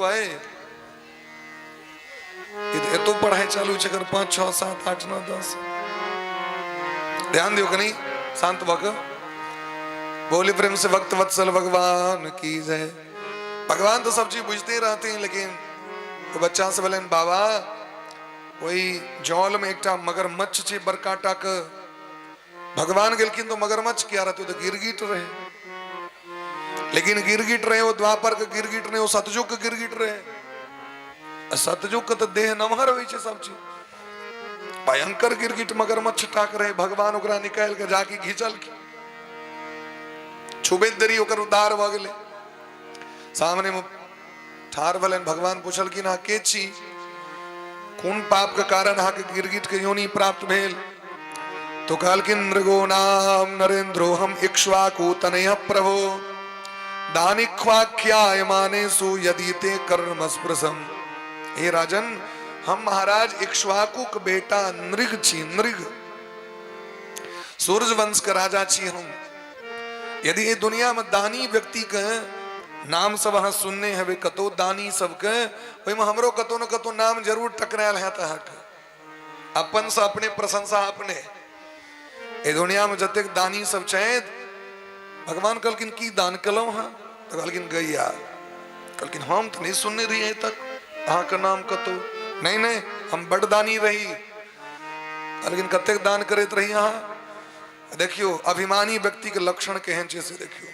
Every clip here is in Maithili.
आइ एतो पढ़ाई चालू छै एकर 5 6 7 8 9 10। ध्यान दियौ कनी शांत भऽ कऽ बोली प्रेम से भक्त वत्सल भगवान की जय। भगवान तो सब चीज बुझते रहते हैं, लेकिन तो बच्चा से बोले बाबा ओहि जल में एकटा मगरमच्छ छै बड़का टा के। भगवान गेलखिन तो मगरमच्छ किया रहते, तो गिरगिट रहे, लेकिन गिरगिट रहे वो द्वापर के गिरगिट नहीं, वो सतयुग के गिरगिट रहे। सतयुग के तो देह नमहर होइ छै सब चीज, भयंकर गिरगिट मगरमच्छ टाक रहे। भगवान ओकरा निकालि के जाके घिचलखिन, छुबैत देरी ओकर उद्धार भऽ गेलै। सामने में ठाढ़ भेलनि भगवान, पुछलखिन अहाँ के छी, कोन पाप के कारण अहाँके गिरगिट के योनि प्राप्त भेल? तो कहलखिन नृगो नाम नरेंद्रो हम इक्ष्वाकु तनय प्रभो दानिख्वाख्याय मानेसु यदि ते कर्णमस्पृशम। हे राजन, हम महाराज इक्ष्वाकु के बेटा नृग छी, नृग सूर्य वंश के राजा छी हम। यदि ये दुनिया में दानी व्यक्ति के नाम सब अहाँ सुनने हेबै कतौ, दानी सबके, ओहिमे हमरो कतौ न कतौ नाम जरूर टकरायल हैत अहाँके। अपन से अपने प्रशंसा अपने। एहि दुनिया में जतेक दानी सब छथि, भगवान कहलखिन की दान केलहुँ हँ? तऽ कहलखिन गैया। कहलखिन हम तऽ नहि सुनने रही आइ तक अहाँके नाम कतौ। नहीं नहीं, हम बड दानी रही। कहलखिन कतेक दान करैत रही अहाँ? देखियो अभिमानी व्यक्ति के लक्षण केहन छै से देखियो।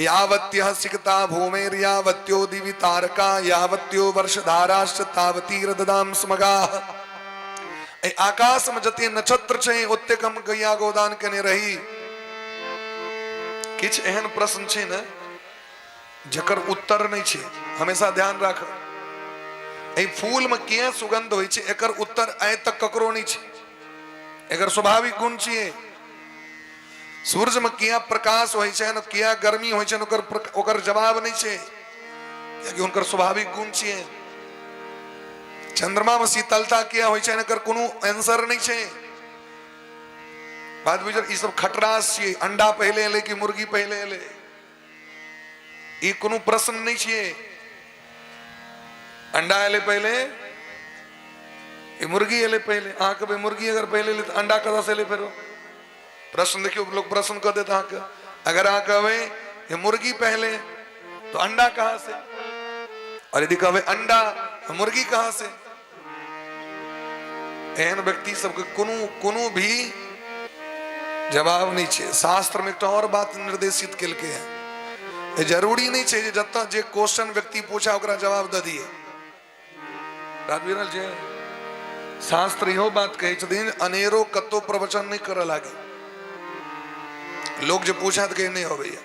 यावत्य सिकता भूमेर यावत्यो दिवि तारका यावत्यो वर्षधाराश्च तावतीर ददाम स्मगा। आकाश में जते नक्षत्र छै ओतेक हम गैया गोदान केने रही। किछ एहन प्रश्न छै ने जकर उत्तर नहीं छै, हमेशा ध्यान राख। एहि फूल में किया सुगंध होइ छै, एकर उत्तर आइ तक ककरो नहीं छै, एकर स्वाभाविक गुण छियै। सूरज में किया प्रकाश होइ छै, किया गर्मी होइ छै, ओकर ओकर जवाब नहीं छै, कियाकि हुनकर स्वाभाविक गुण छियै। चंद्रमा में शीतलता किया होइ छै, एकर कोनो आंसर नहीं छै। बात बुझल? ई सब खटरास छियै। अंडा पहिले एलै कि मुर्गी पहिले एलै, ई कोनो प्रश्न नहीं छियै। अंडा एलै पहिले, ई मुर्गी एलै पहिले? अहाँ कहबै मुर्गी अगर पहिले एलै तऽ अंडा कतऽ से एलै? फेरो प्रश्न देखियौ, लोग प्रश्न कऽ देत अहाँके। अगर अहाँ कहबै ये मुर्गी पहले तो अंडा कहाँ से, और यदि कहबै अंडा तो मुर्गी कहाँ से, एहन व्यक्ति सबके कोनो कोनो भी जवाब नहीं छै। शास्त्र में एकटा और बात निर्देशित केलकै हैं, जरूरी नहीं छै जे जतऽ जे क्वेश्चन व्यक्ति पूछा ओकरा जवाब दऽ दिए। बात बुझि रहल छै? शास्त्र इहो बात कहै छथिन, अनेरो कतौ प्रवचन नहि करऽ लागे। लोग जे पूछा तऽ कहै नहि अबैया।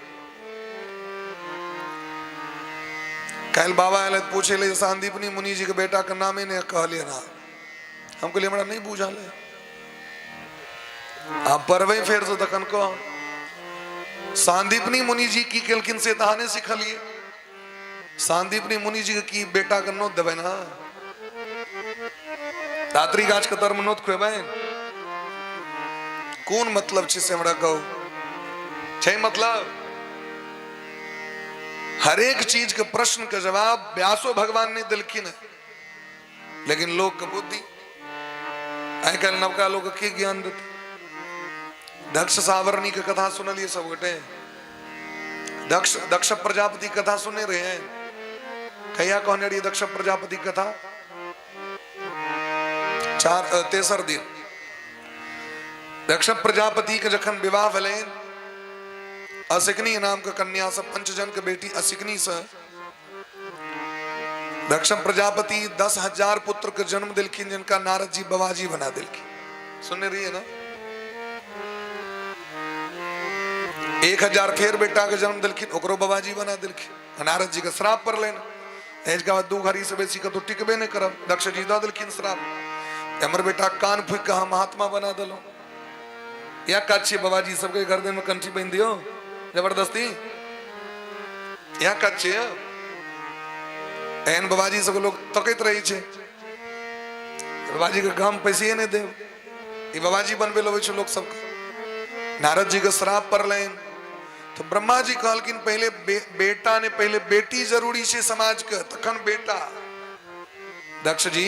काल्हि बाबा आयल पूछे ले सांदीपनी मुनि जी के बेटा के नामे नहि कहलियै ना। हम कहलियै हमरा नहि बुझल है, आ पढ़बै फेर से तखन कह। सांदीपनी मुनि जी की केलखिन से तऽ अहाँ नहि सिखलियै। सांदीपनी मुनि जी के की बेटा के नोत देबै ना? दात्री गाछ के तर में नोत खुएबै? कोन मतलब छै से हमरा कहू, छै मतलब? हरेक चीज के प्रश्न के जवाब व्यासो भगवान नहीं दिलखिन है, लेकिन लोग के बुद्धि आइ काल्हि नवका लोग के ज्ञान देते। दक्ष सावरणी के कथा सुनलिए सब गोटे? दक्ष दक्ष प्रजापति कथा सुनने रहे हैं? कहिया कहने रहिए दक्ष प्रजापति कथा? चार तेसर दिन। दक्ष प्रजापति के जखन विवाह भेलनि असिकनी नाम के कन्या से, पंचजन के बेटी असिकनी से, दक्ष प्रजापति 10,000 पुत्र के जन्म दिलखिन, जिनका नारद जी बबाजी बना दिलखिन। सुनने रहिए ना? 1000 फेर बेटा के जन्म दिलखिन, ओकरो बबाजी बना दिलखिन। नारद जी के श्राप पड़लनि, एजका बाद 2 घड़ी से बेसी कतौ टिकबे नहीं करब। दक्ष जी दऽ देलखिन श्राप, हमर बेटा कान फूकि कऽ हम महात्मा बना देलहुँ। या काज छियै बाबाजी सबके गर्दन में कंठी बान्हि दियौ जबरदस्ती, इएह काज छियै। एहन बाबाजी सबके लोग तकैत रहै छै, बाबाजी के गाम पैसे नहि देब, ई बाबाजी बनबै लबै छै लोक सबके। नारद जी के श्राप पड़लनि तऽ ब्रह्मा जी कहलखिन पहिले बेटा ने पहिले बेटी जरूरी छै समाजके, तखन बेटा। दक्ष जी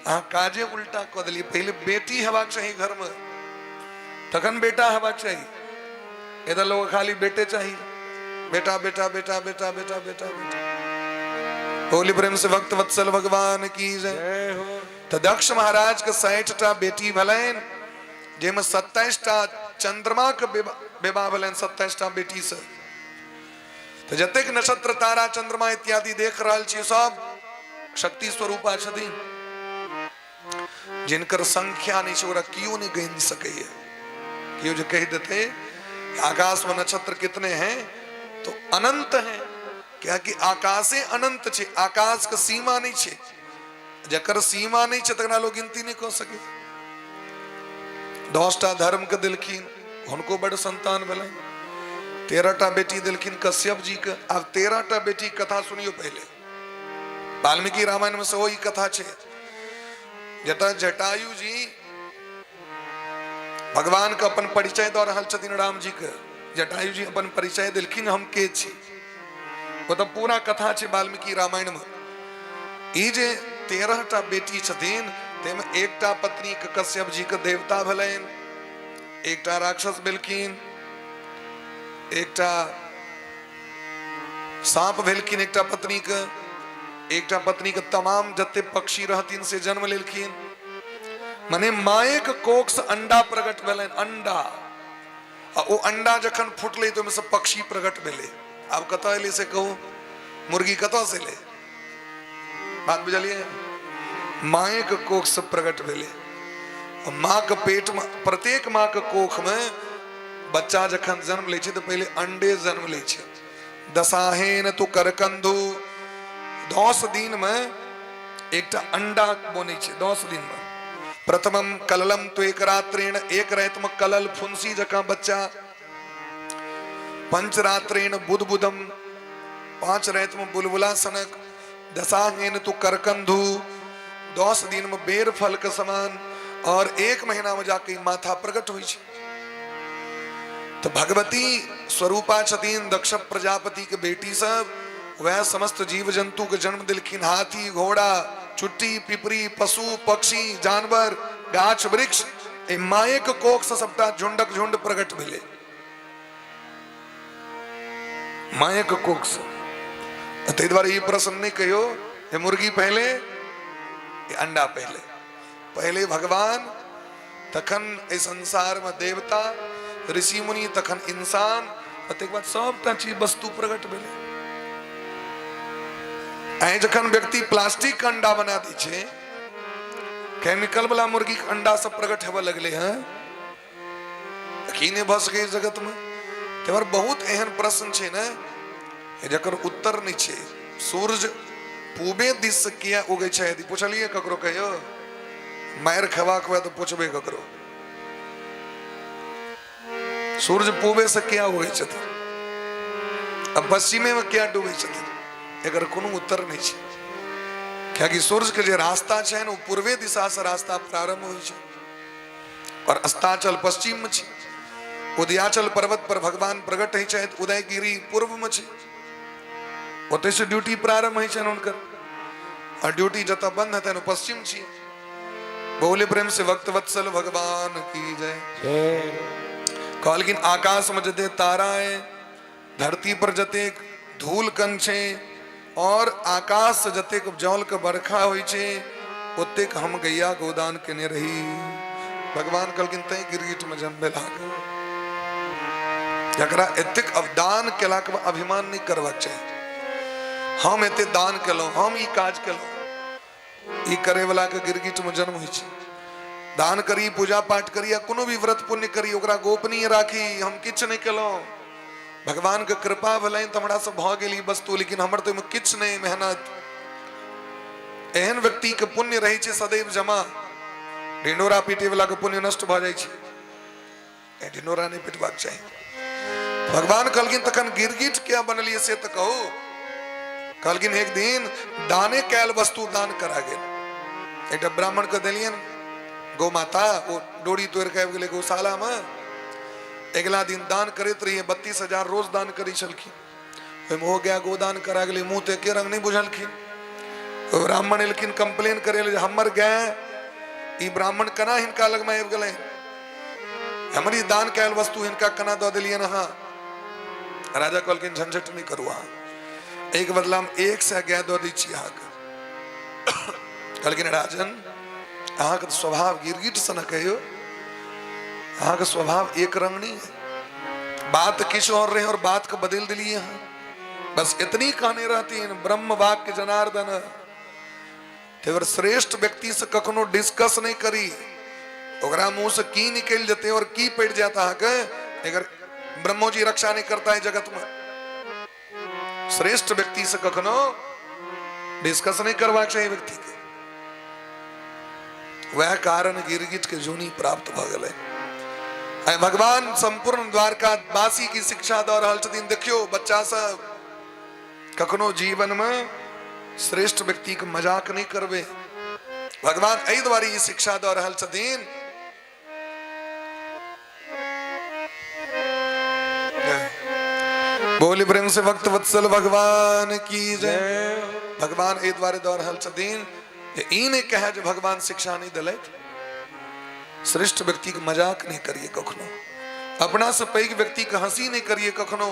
अहाँ काजे उल्टा कऽ देलियै, पहिले बेटी हेबाक चाही घरमे, तखन बेटा हेबाक चाही। एतऽ लोग खाली बेटे चाही, बेटा बेटा बेटा बेटा बेटा बेटा बेटा। होली प्रेम से भक्त वत्सल भगवान की जय हो। तऽ दक्ष महाराज के 60 टा बेटी भेलनि, जाहिमे 27 टा चंद्रमा के विवाह भेलनि 27 टा बेटी से। तऽ जतेक नक्षत्र तारा चंद्रमा इत्यादि देख रहल छी सब शक्ति स्वरूपा छथिन, जिनकर संख्या नहि छै, ओकरा केओ नहि गिन सकैए। केओ जे कहि देते आकाश में नक्षत्र कितने हैं तो अनंत हैं, कियाकि आकाशे अनंत छै, आकाश के सीमा नहि छै। जकर सीमा नहि छै तकरा लोग गिनती नहि कऽ सके। 10 टा धर्म के देलखिन, हुनको बड़ संतान भेलनि। 13 टा बेटी देलखिन कश्यप जी के। आब 13 टा बेटी कथा सुनियो पहिले, वाल्मीकि रामायण में सेहो ई कथा छै, जतऽ जटायु जी भगवान के अपन परिचय दऽ रहल छथिन राम जी के। जटायु जी अपन परिचय देलखिन, हम के छी, ओ तऽ पूरा कथा छै वाल्मीकि रामायण में। ई जे 13 टा बेटी छथिन ताहिमे एकटा पत्नी के कश्यप जी के देवता भेलनि, एकटा राक्षस भेलखिन, एकटा साँप भेलखिन, एकटा पत्नी के, एकटा पत्नी के तमाम जते पक्षी रहथिन से जन्म लेलखिन। मने माए के कोख से अंडा प्रकट भेलनि, अंडा, आ ओ अंडा जखन फुटलै तऽ ओहिमे से पक्षी प्रकट भेलै। आब कतऽ एलै से कहू, मुर्गी कतऽ से एलै? बात बुझलियै? माए के कोख से प्रकट भेलै। माँ के पेट में, प्रत्येक माँ के कोख में बच्चा जखन जन्म लै छै तऽ पहिले अंडे जन्म लै छै। दसाहेन तु करकंधु, 10 दिन में एकटा अंडा बनै छै, 10 दिन में। प्रथमम कललम तो एक रात्रेण, एक रात में कलल फुंसी जकां बच्चा। पंचरात्रेण बुदबुदम, 5 रात में बुलबुला सनक। दसाहेन तु करकंधु, 10 दिन में बेर फल के समान, और 1 महीना में जाके माथा प्रकट होइ छै। तो भगवती स्वरूपा छथिन दक्ष प्रजापति के बेटी सब, वह समस्त जीव जंतु के जन्म दिलखिन। हाथी घोड़ा चुट्टी पिपरी पशु पक्षी जानवर गाछ वृक्ष, ए मायक कोख से सबटा झुंडक झुंड प्रकट भेलै, मायक कोख से। ताहि दुआरे ई प्रश्न नहि कहियो जे मुर्गी पहिले अंडा पहिले। पहिले भगवान, तखन एहि संसार में देवता ऋषि मुनि, तखन इंसान, तकर बाद सबटा चीज वस्तु प्रकट भेलै। आइ जखन व्यक्ति प्लास्टिक के अंडा बना दै छै, केमिकल वाला मुर्गी के अंडा सब प्रकट हेबऽ लगलै हँ, की नहि भऽ सकै जगत में? तै बहुत एहन प्रश्न छै ने जकर उत्तर नहि छै। सूरज पूबे दिस से किया उगै छै, यदि पुछलियै ककरो कहियो? मारि खेबाक हुए तऽ पुछबै ककरो, सूरज पूबे से किया उगै छथिन आ पश्चिमे में किया डूबै छथिन? एकर कोनो उत्तर नहि छै। कियाकि सूर्य के जे रास्ता छै ने, ओ पूर्वे दिशा से रास्ता प्रारंभ होइ छै और अस्ताचल पश्चिम में छै। उदयाचल पर्वत पर भगवान प्रकट होइ छथि, उदयगिरी पूर्व में छै, ओतय से ड्यूटी प्रारंभ होइ छनि हुनकर, और ड्यूटी जतऽ बंद हेतनि ओ पश्चिम छी। बोले प्रेम से वक्त वत्सल भगवान की जय। कहलखिन आकाश में जते तारा है, धरती पर जतेक धूल कण छै, और आकाश से जतेक जल के बरखा होइ छै, ओतेक हम गैया गोदान केने रही। भगवान कहलखिन तैं गिरगिट में जन्म भेला। जकरा एतेक अवदान केलाक बाद अभिमान नहि करबाक चाही। हम एते दान केलहुँ, हम ई काज केलहुँ, ई करे वाला के गिरगिट में जन्म होइ छै। दान करी, पूजा पाठ करी या कोनो भी व्रत पुण्य करी, ओकरा गोपनीय राखी। हम किछु नहि केलहुँ, भगवान के कृपा भेलनि तऽ हमरा से भऽ गेल ई वस्तु, लेकिन हमर तऽ ओहिमे किछु नहि मेहनत। एहन व्यक्ति के पुण्य रहै छै सदैव जमा। ढिंडोरा पीटे वाला के पुण्य नष्ट भऽ जाइ छै, ढिंडोरा नहि पिटबाक चाही। भगवान कहलखिन तखन गिरगिट किया बनलियै से तऽ कहू। कहलखिन एक दिन दाने कैल वस्तु दान करा गेल। एकटा ब्राह्मण के देलियनि गौ माता, ओ डोरी तोड़ि के आबि गेलै गौशाला में। अगिला दिन दान करैत रहिए, 32,000 रोज दान करै छलखिन। ओहिमे ओ गाय गोदान करा गेलै, मुँह तऽ एके रंग नहि बुझलखिन। ओ ब्राह्मण एलखिन कंप्लेन करे लए जे हमर गाय ई ब्राह्मण केना हिनका लगमे आबि गेलै, हमर ई दान कयल वस्तु हिनका केना दऽ देलियनि अहाँ। राजा कहलखिन झंझट नहि करू, अहाँ एहिके बदलामे 100 गाय दऽ दै छी अहाँके। कहलखिन राजन अहाँके तऽ स्वभाव गिरगिट सनक है यौ, अहाँके स्वभाव एक रंग नहीं है, बात किछु और रहे और बात के बदल दिलिए अहाँ, बस इतनी कहने रहती ब्रह्म वाक्य जनार्दन। तेवर श्रेष्ठ व्यक्ति से कखनो डिस्कस नहीं करी, ओकरा मुंह से की निकल जते और की पड़ जाता अहाँके, अगर ब्रह्मो जी रक्षा नहीं करता है जगत में। श्रेष्ठ व्यक्ति से कखनो डिस्कस नहीं करबाक चाही व्यक्ति के। वह कारण गिरगिट के जोनी प्राप्त भ गेलै। आइ भगवान संपूर्ण द्वारका वासी की शिक्षा दऽ रहल छथिन, देखियौ बच्चा सब, कखनो जीवन में श्रेष्ठ व्यक्ति के मजाक नहीं करबै। भगवान एहि दुआरे ई शिक्षा दऽ रहल छथिन। बोली प्रेम से भक्त वत्सल भगवान की जय। भगवान एहि दुआरे दऽ रहल छथिन जे ई नहि कहे जे भगवान शिक्षा नहि देलथि। श्रेष्ठ व्यक्ति के मजाक नहीं करिए कखनो, अपना से पैघ व्यक्ति के हंसी नहीं करिए कखनो।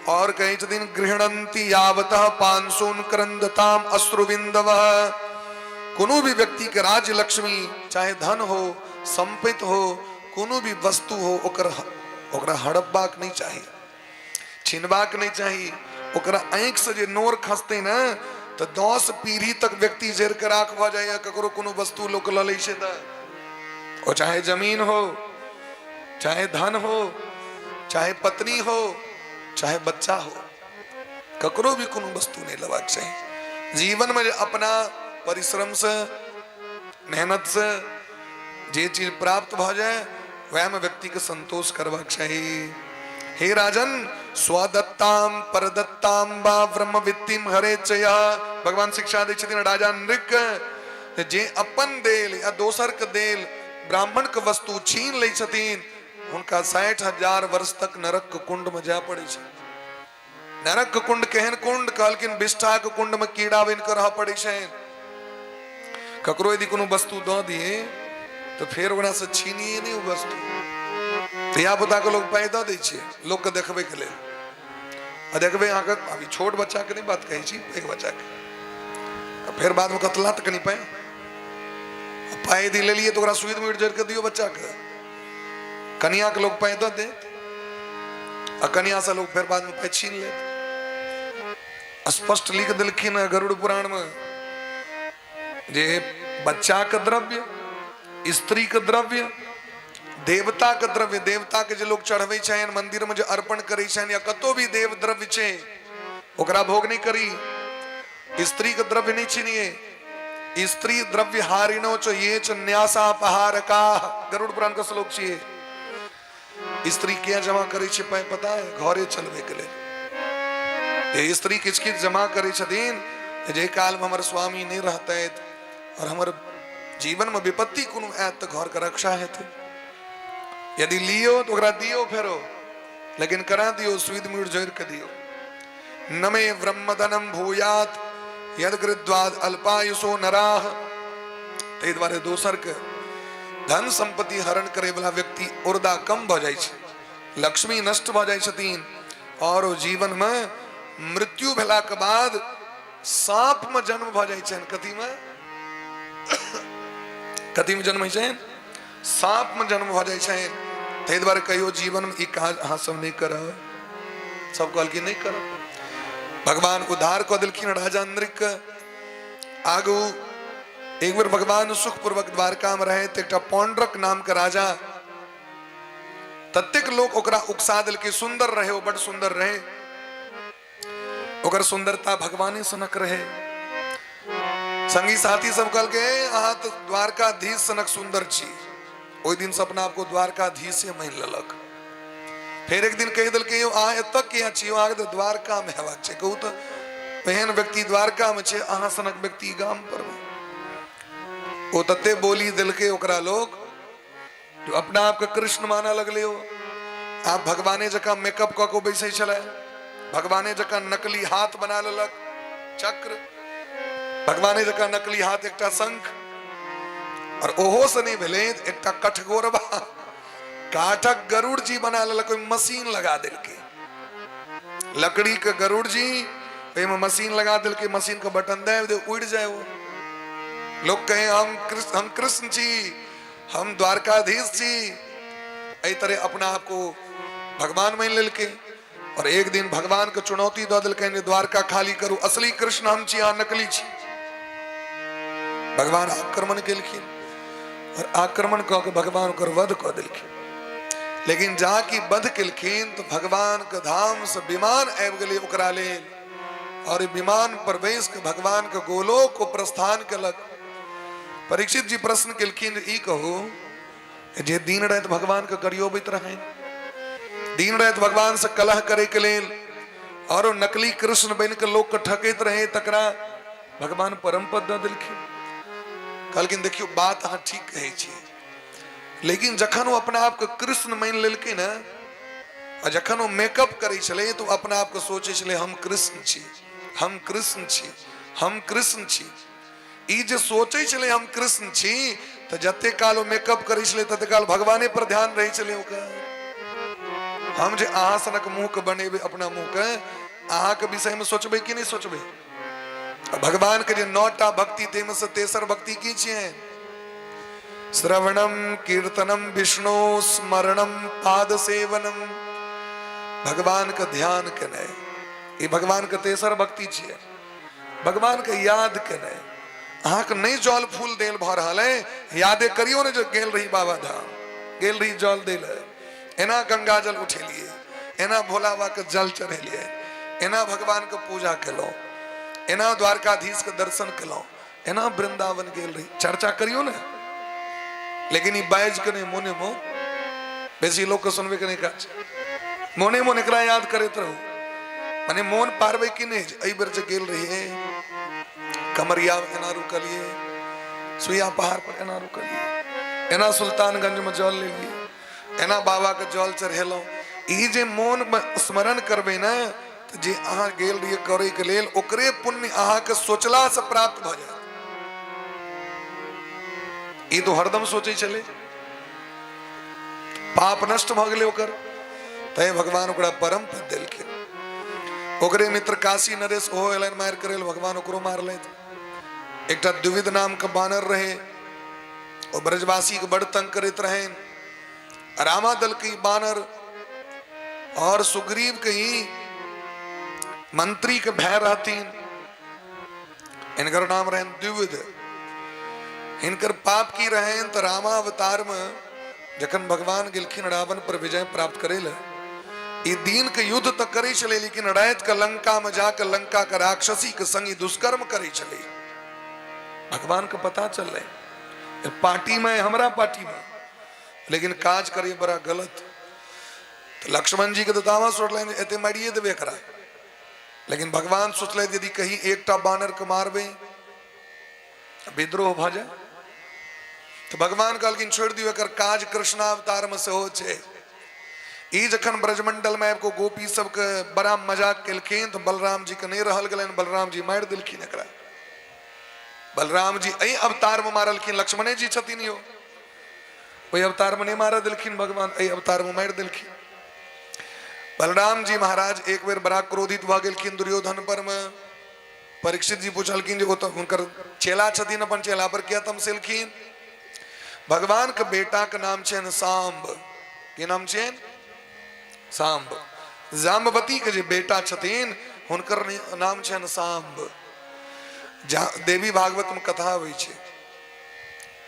और कहे छथिन गृहणंती यावतः पांसून क्रंदताम अश्रुबिंदव। कोनो भी व्यक्ति के राज्य लक्ष्मी चाहे धन हो संपत्ति हो कोनो भी वस्तु हो, ओकर ओकरा हड़पबाक नहीं चाही, छीनबाक नहीं चाही। ओकरा आँखि से जे नोर खसते ने तो 10 पीढ़ी तक व्यक्ति जरि के राख भऽ जाइए। ककरो कोनो वस्तु लोक लऽ लै छै तऽ ओ चाहे जमीन हो, चाहे धन हो, चाहे पत्नी हो, चाहे बच्चा हो, ककरो भी कोनो वस्तु नहीं लेबाक चाही। जीवन में जे अपना परिश्रम से मेहनत से जे चीज प्राप्त भऽ जाए वएह में व्यक्ति के संतोष करबाक चाही। हे राजन, स्वदत्ताम परदत्ताम वा ब्रह्मवित्तिम हरे चय। भगवान शिक्षा दै छथिन राजा नृग के जे अपन देल या दोसर के देल ब्राह्मण के वस्तु छीन लै छथिन, हुनका 60,000 वर्ष तक नरक के कुंड में जाय पड़ै छै। नरक के कुंड केहन कुंड? कहलखिन विष्ठा के कुंड में कीड़ा बनि कऽ रहऽ पड़ै छै। ककरो यदि कोनो वस्तु दऽ दिए तऽ फेर ओकरा से छीनिए नहि ओ वस्तु। धिया पुता के लोग पाइ दऽ दै छै लोक के देखबै के लेल, आ देखबै अहाँके अभी छोट बच्चा के नहि बात कहै छी, पैघ बच्चा के, आ फेर बाद में कतला तऽ कनि पाइ, आ पाइ यदि लेलियै तऽ ओकरा सुइद मुइद जोड़ि कऽ दियौ बच्चा के। कनिया के लोग पाइ दऽ देत आ कनिया से लोग फेर बाद में पाइ छीन लेत। स्पष्ट लिख देलखिन हँ गरुड़ पुराण में जे बच्चा के द्रव्य, स्त्री के द्रव्य, देवता के द्रव्य, देवता के जे लोग चढ़बै छनि मंदिर में जे अर्पण करै छनि या कतौ भी देव द्रव्य छै ओकरा भोग नहीं करी। स्त्री के द्रव्य नहीं छीनिए। स्त्री द्रव्य हारिणो च ये च न्यासापहारका, गरुड़ पुराण के श्लोक छिए। स्त्री किया जमा करै छै पाइ पता है? घरे चलबै के लेल। ये स्त्री किछ किछ जमा करै छथिन जे काल में हमर स्वामी नहीं रहतै और हमर जीवन में विपत्ति कोनो आयत तऽ घर के रक्षा हेतै। यदि लियो तो ओकरा दियो फेरो, लेकिन करा दियो सुइद मुड़ जोड़ के दियो। न मे ब्रह्मधनम भूयात यद गृद्वाद अल्पायुषो नराह। ताहि दुआरे दोसर के धन संपत्ति हरण करे वाला व्यक्ति उर्दा कम भऽ जाइ छै, लक्ष्मी नष्ट भऽ जाइ छथिन और ओ जीवन में मृत्यु भेला के बाद सांप में जन्म भऽ जाइ छनि। कथी में? कथी में जन्म होइ छनि? सांप में जन्म भऽ जाइ छनि। ताहि दुआरे कहियो जीवन में ई काज अहाँ सब नहि करब। सब कहलखिन नहि करब। भगवान उद्धार कऽ देलखिन राजा नृग के। आगू एक बेर भगवान सुखपूर्वक द्वारका में रहे एकटा पौंड्रक नाम के राजा, ततेक लोग ओकरा उकसा देलकै, सुंदर रहे, ओ बड सुंदर रहे, ओकर सुंदरता भगवाने सनक रहे। संगी साथी सब कहलकै अहाँ तऽ द्वारकाधीश सनक सुंदर छी। ओहि दिन से अपना आपको द्वारकाधीश मानि लेलक। फेर एक दिन कहि देलकै यौ अहाँ एतऽ किया छी? अहाँके तऽ द्वारका में हेबाक छै। कहू तऽ एहन व्यक्ति द्वारका में छै, अहाँ सनक व्यक्ति गाम पर में। ओ तते बोली देलकै ओकरा लोग जो अपना आपके कृष्ण माना लगले हो। आब भगवाने जकाँ मेकअप कऽ कऽ बैसै छलै, भगवाने जकाँ नकली हाथ बना लेलक चक्र, भगवाने जकाँ नकली हाथ एकटा शंख, और ओहो से नहि भेलै एकटा कठगोरबा काठक गरुड़ जी बना लेलक, ओहिमे मशीन लगा देलकै, लकड़ी के गरुड़ जी ओहिमे मशीन लगा देलकै, मशीन के बटन दाबि दे उड़ि जाए ओ। लोग कहे हम कृष्ण, हम कृष्ण छी, हम द्वारकाधीश छी। एहि तरह अपना आप को भगवान मान लेलकै और एक दिन भगवान के चुनौती दऽ देलकै जे द्वारका खाली करू, असली कृष्ण हम छी, अहाँ नकली छी। भगवान आक्रमण केलखिन और आक्रमण कऽ के भगवान ओकर वध कऽ देलखिन। लेकिन जा कि वध केलखिन तो भगवान के धाम से विमान आबि गेलै ओकरा लेल और विमान पर बैस के भगवान के गोलोक को प्रस्थान केलक। परीक्षित जी प्रश्न केलखिन, ई कहू जे दिन राति भगवान के गरियोबैत रहनि, दिन राति भगवान से कलह करे के लेल और ओ नकली कृष्ण बनि के लोक के ठकैत रहे, तकरा भगवान परम पद दऽ देलखिन। कहलखिन देखियौ बात अहाँ ठीक कहै छी, लेकिन जखन ओ अपना आपके कृष्ण मानि लेलकै ने, आ जखन ओ मेकअप करै छलै तऽ ओ अपना आपके सोचै छलै हम कृष्ण छी, हम कृष्ण छी, हम कृष्ण छी। ई जे सोचै छलै हम कृष्ण छी, तऽ जते काल ओ मेकअप करै छलै तते काल भगवाने पर ध्यान रहै छलै ओकर। हम जे अहाँ सनक मुँह के बनेबै, अपना मुँह के, अहाँके विषयमे सोचबै कि नहि सोचबै? भगवान के जे 9टा भक्ति, ताहिमे से तेसर भक्ति की छियै? श्रवणम कीर्तनम विष्णु स्मरणम पाद सेवनम। भगवान के ध्यान केनाइ ई भगवान के तेसर भक्ति छियै। भगवान के याद केनाइ। अहाँके नहि जल फूल देल भऽ रहल है, यादे करियौ ने जे गेल रही बाबा धाम, गेल रही जल दै लए, एना गंगा जल उठेलियै, एना भोला बाबा के जल चढ़ेलियै, एना भगवान के पूजा केलहुँ, एना द्वारकाधीश के दर्शन केलहुँ, एना वृंदावन गेल रही, चर्चा करियौ ने। लेकिन ई बाजि के नहि, मोने मोन, बेसी लोक के सुनबे के नहि काज, मोने मोन एकरा याद करैत रहू। माने मोन पारबै कि नहि, एहि बेर जे गेल रहियै कमरिया एना रुकलियै, सुइया पहाड़ पर एना रुकलियै, एना सुल्तानगंज में जल लेलियै, एना बाबा के जल चढ़ेलहुँ। ई जे मोन में स्मरण करबै ने, तऽ जे अहाँ गेल रहियै करै के लेल, ओकरे पुण्य अहाँके सोचला से प्राप्त भऽ जायत। ई तो हरदम सोचै छलै, पाप नष्ट भऽ गेलै ओकर, तैं भगवान ओकरा परम पद देलखिन। ओकरे मित्र काशी नरेश ओहो एलनि मारि करै लए, भगवान ओकरो मारलथि। एकटा द्विविध नाम के बानर रहे, ओ ब्रजवासी के बड़ तंग करैत रहनि। रामा दल के बानर और सुग्रीव के ही मंत्री के भय रहतीन, इनकर नाम रहन द्विविध। इनकर पाप की रहन तो रामावतार में जखन भगवान गेलखिन रावण पर विजय प्राप्त करे ले, ई दिन के युद्ध तो करे छले, लेकिन रात के लंका में जाके लंका के राक्षसी के संग दुष्कर्म करे छले। भगवान के पता चलले पार्टी में, हमरा पार्टी में, लेकिन काज करे बड़ा गलत। तो लक्ष्मण जी के तो दावा सोचलनि एते मारिए देबे एकरा, लेकिन भगवान सोचलथि यदि कहीं एकटा बानर के मारबे विद्रोह भऽ जाए। तो भगवान कहलखिन छोड़ि दियौ, एकर काज कृष्णावतार में सेहो छै। ई जखन ब्रजमंडल में आबि कऽ गोपी सबके बड़ा मजाक केलखिन तो बलराम जी के नहीं रहल गेलनि, बलराम जी मारि देलखिन एकरा। बलराम जी एहि अवतार में मारलखिन, लक्ष्मणे जी छथिन यौ, ओहि अवतार में नहीं मार देलखिन भगवान, एहि अवतार में मारि देलखिन। बलराम जी महाराज एक बेर बड़ा क्रोधित भऽ गेलखिन दुर्योधन पर में। परीक्षित जी पुछलखिन जे ओ तऽ हुनकर चेला छथिन, अपन चेला पर किया तमसेलखिन? भगवान के बेटा के नाम छनि सांब। की नाम छनि? सांब। जाम्बवती के जे बेटा छथिन हुनकर नाम छनि सांब। देवी भागवत में कथा अबै छै,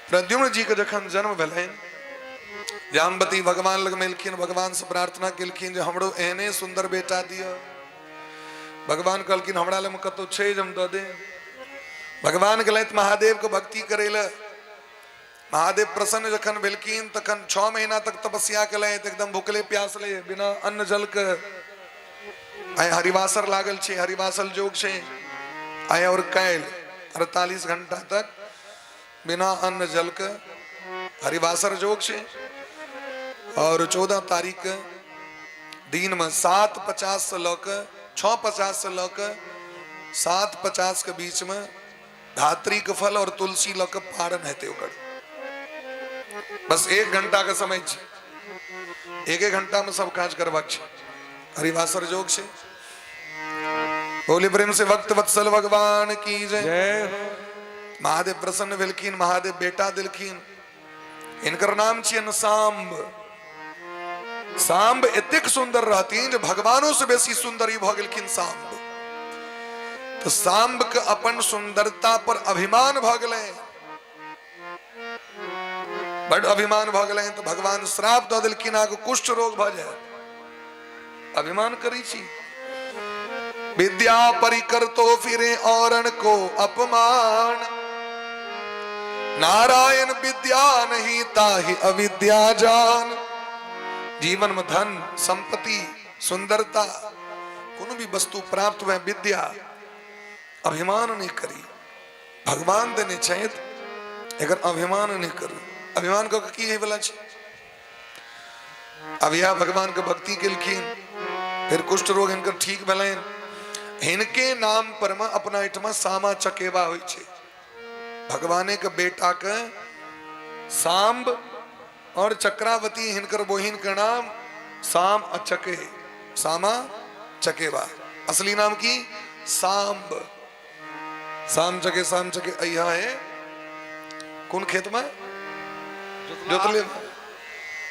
प्रद्युम्न जी के जखन जन्म भेलनि, जाम्बवती भगवान लग में एलखिन, भगवान से प्रार्थना केलखिन जे हमरो एहने सुंदर बेटा दिअ। भगवान कहलखिन हमरा लग में कतौ छै जे हम दऽ दे। भगवान गेलथि महादेव के भक्ति करे लए। महादेव प्रसन्न जखन भेलखिन तखन 6 महीना तक तपस्या केलथि, एकदम भूखले प्यासले, बिना अन्न जल के। आइ हरिवासर लागल छै, हरिवासर जोग छै, आइ और काल्हि 48 घंटा तक बिना अन्न जल के हरिवासर जोग छै। और 14 तारीख के दिनमे 7:50 लऽ कऽ 6:50 लऽ कऽ 7:50 के बीचमे धात्रीके फल और तुलसी लऽ कऽ पारण हेतै ओकर। बस 1 घंटा के समय छै, एक एक घंटा में सब काज करबाक छै। हरिवासर जोग छै। बोले प्रेम से भक्त वत्सल भगवान की जय। जय हो। महादेव प्रसन्न भेलखिन, महादेव बेटा देलखिन। इनकर नाम छियनि सांब। सांब एतेक सुंदर रहथिन जे भगवानों से बेसी सुंदर ई भऽ गेलखिन सांब। तऽ सांब के अपन सुंदरता पर अभिमान भऽ गेलै, बड अभिमान भऽ गेलै, तऽ भगवान श्राप दऽ देलखिन अहाँके कुष्ठ रोग भऽ जायत। अभिमान करै छी। विद्या परिकरतो फिरे औरन को अपमान, नारायण विद्या नहीं ताहि अविद्या जान। जीवन में धन संपत्ति सुंदरता कोनो भी वस्तु प्राप्त हुए विद्या अभिमान नहीं करी, भगवान देने छथि, एकर अभिमान नहीं करू। अभिमान कऽ के की होय वाला छै? अब यह भगवान के भक्ति केलखिन, फिर कुष्ठ रोग हिनकर ठीक भेलनि। हिनके नाम पर में अपना एहिठमा सामा चकेवा होइ छै। भगवाने के बेटा के सांब और चक्रावती हिनकर बहिन के नाम साम आ चके, सामा चकेवा। असली नाम की? सांब। साम चके, साम चके अइहा है कोन खेत में जोतले,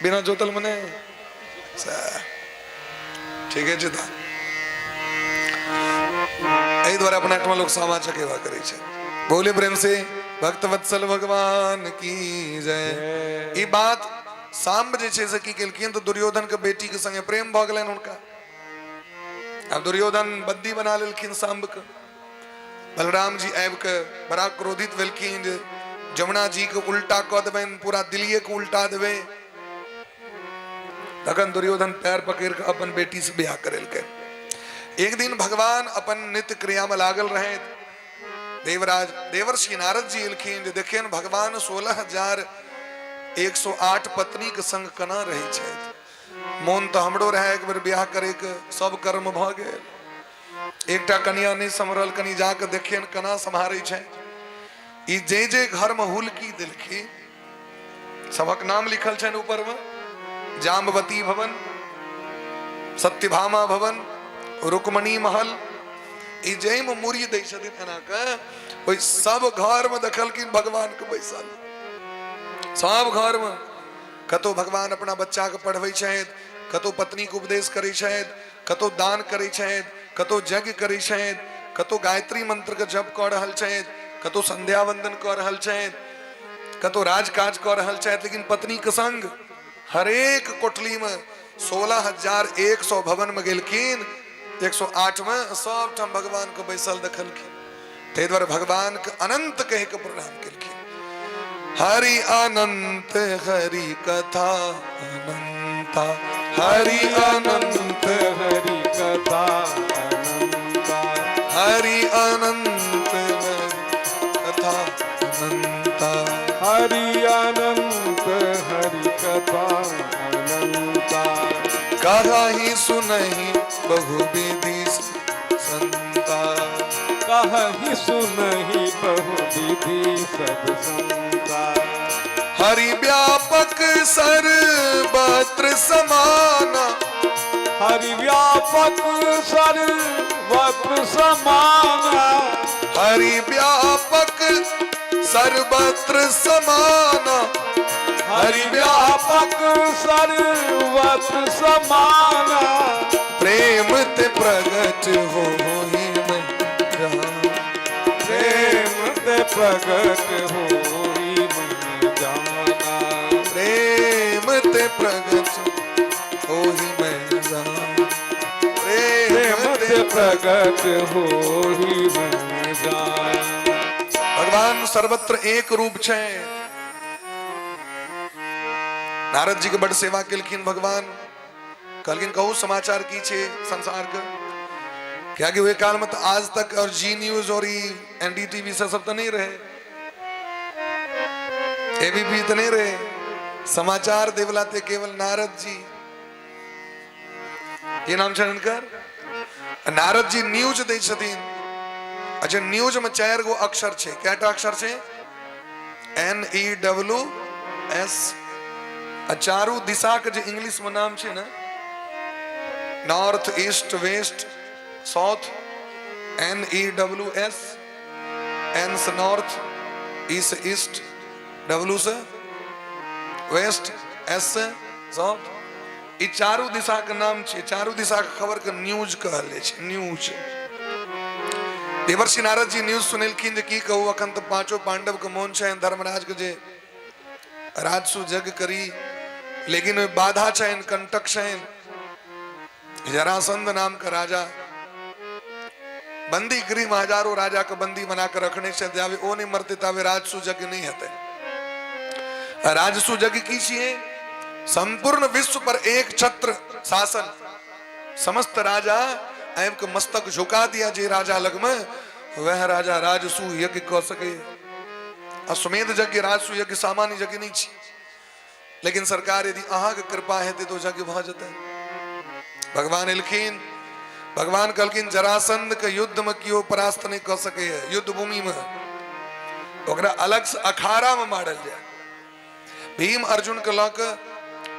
बिना जोतल मने ठीक है चिता। एहि दुआरे अपना एहिठमा लोक सामा चकेवा करै छै। बोले प्रेम से भक्त वत्सल भगवान की जय। ई बात सांब जे छै से की केलखिन तऽ दुर्योधन के बेटी के संगे प्रेम भऽ गेलनि हुनका। आब दुर्योधन बद्दी बना लेलखिन सांब के। बलराम जी आबि के बड़ा क्रोधित भेलखिन जे जमुना जी के उल्टा कऽ देबनि, पूरा दिल्लीए के उल्टा देबै। तखन दुर्योधन पैर पकड़ के अपन बेटी से ब्याह करेलकै। एक दिन भगवान अपन नित्य क्रिया में लागल रहे, देवराज देवर्षि नारद जी एलखिन जे देखियन भगवान 16,108 पत्नी के संग केना रहै छथि। मोन तऽ हमरो रहै एक बेर ब्याह करे के, सब कर्म भऽ गेल, एकटा कनिया नहि सम्हरल, कनि जाके देखियन केना सम्हारै छै। ई जे जे घर में हुलकी देलखिन सबक नाम लिखल छनि ऊपर में, जाम्बवती भवन, सत्यभामा भवन, रुक्मणी महल, ई जाहिमे मुड़ी दै छथिन एना के ओहि सब घर में देखलखिन भगवान के बैसल। सब घर में कतौ भगवान अपना बच्चा के पढ़बै छथि, कतौ पत्नी के उपदेश करै छथि, कतौ दान करै छथि, कतौ यज्ञ करै छथि, कतौ गायत्री मंत्र के जप कऽ रहल छथि, कतौ संध्या वंदन कऽ रहल छथि, कतौ राजकाज कऽ रहल छथि, लेकिन पत्नी के संग हरेक कोठली में 16,100 भवन में गेलखिन, 108 में सब ठाम भगवान के बैसल देखलखिन। ताहि दुआरे भगवान के अनंत कहि के प्रणाम केलखिन। हरि अनंत हरि कथा अनंता, हरि अनंत हरि कथा अनंता, हरि अनंत हरि कथा अनंता, हरि अनंत हरि कथा अनंता। कहि सुनहि बहु विधि संता, कहि सुनहि बहु विधि सब संता। हरि व्यापक सर्वत्र समाना, हरि व्यापक सर्वत्र समाना, हरि व्यापक सर्वत्र समाना, हरि व्यापक सर्वत्र समाना। प्रेम ते प्रगट हो ही मैं जान, प्रेम ते प्रगट हो ही मैं जाना, प्रेम ते प्रगट हो ही मैं जान, प्रेम ते प्रगट हो ही मैं जान। भगवान सर्वत्र एक रूप छै। नारद जी के बड़ सेवा केलखिन भगवान। कहलखिन कहू समाचार की छै संसार के, कियाकि ओहि काल में तो आज तक और जी न्यूज और ई एनडीटीवी से सब तो नहीं रहे, एबीपी तो नहीं रहे, समाचार देवला थे केवल नारद जी। की नाम छनि हिनकर? नारद जी न्यूज दै छथिन। अच्छा, न्यूज में 4 गो अक्षर छै। कएटा अक्षर छै? N E W S. आ चारू दिशा के जे इंग्लिश में नाम छै ने, north, east, west, south, N E W S, N से नॉर्थ, ई से ईस्ट, डब्ल्यू से वेस्ट, एस से साउथ, ई चारू दिशा के नाम छै। चारू दिशा के खबर के न्यूज कहल जाइ छै, न्यूज। देवर्षि नारद जी न्यूज सुनेलखिन जे की कहू, अखन तऽ पांचो पांडव के मोन छनि धर्मराज के जे राजसु जग करी, लेकिन ओहि बाधा छनि, कंटक छनि। जरासंध नाम के राजा बंदी गृह में हजारों राजा के बंदी बना के रखने छै, जाबे ओ नहीं मरते ताबे राजसु यज्ञ नहीं हेतै। राजसु यज्ञ की छियै? संपूर्ण विश्व पर एक छत्र शासन, समस्त राजा आबि के मस्तक झुका दिया जे राजा लग में, वह राजा राजसु यज्ञ कऽ सके। अश्वमेध यज्ञ, राजसु यज्ञ सामान्य यज्ञ नहीं छी, लेकिन सरकार यदि अहाँके कृपा हेतै तऽ ओ यज्ञ भऽ जेतै। भगवान एलखिन, भगवान कहलखिन जरासंध के युद्ध में केओ परास्त नहीं कऽ सकैए, युद्ध भूमि में ओकरा अलग से अखाड़ा में मारल जाय। भीम अर्जुन के लऽ कऽ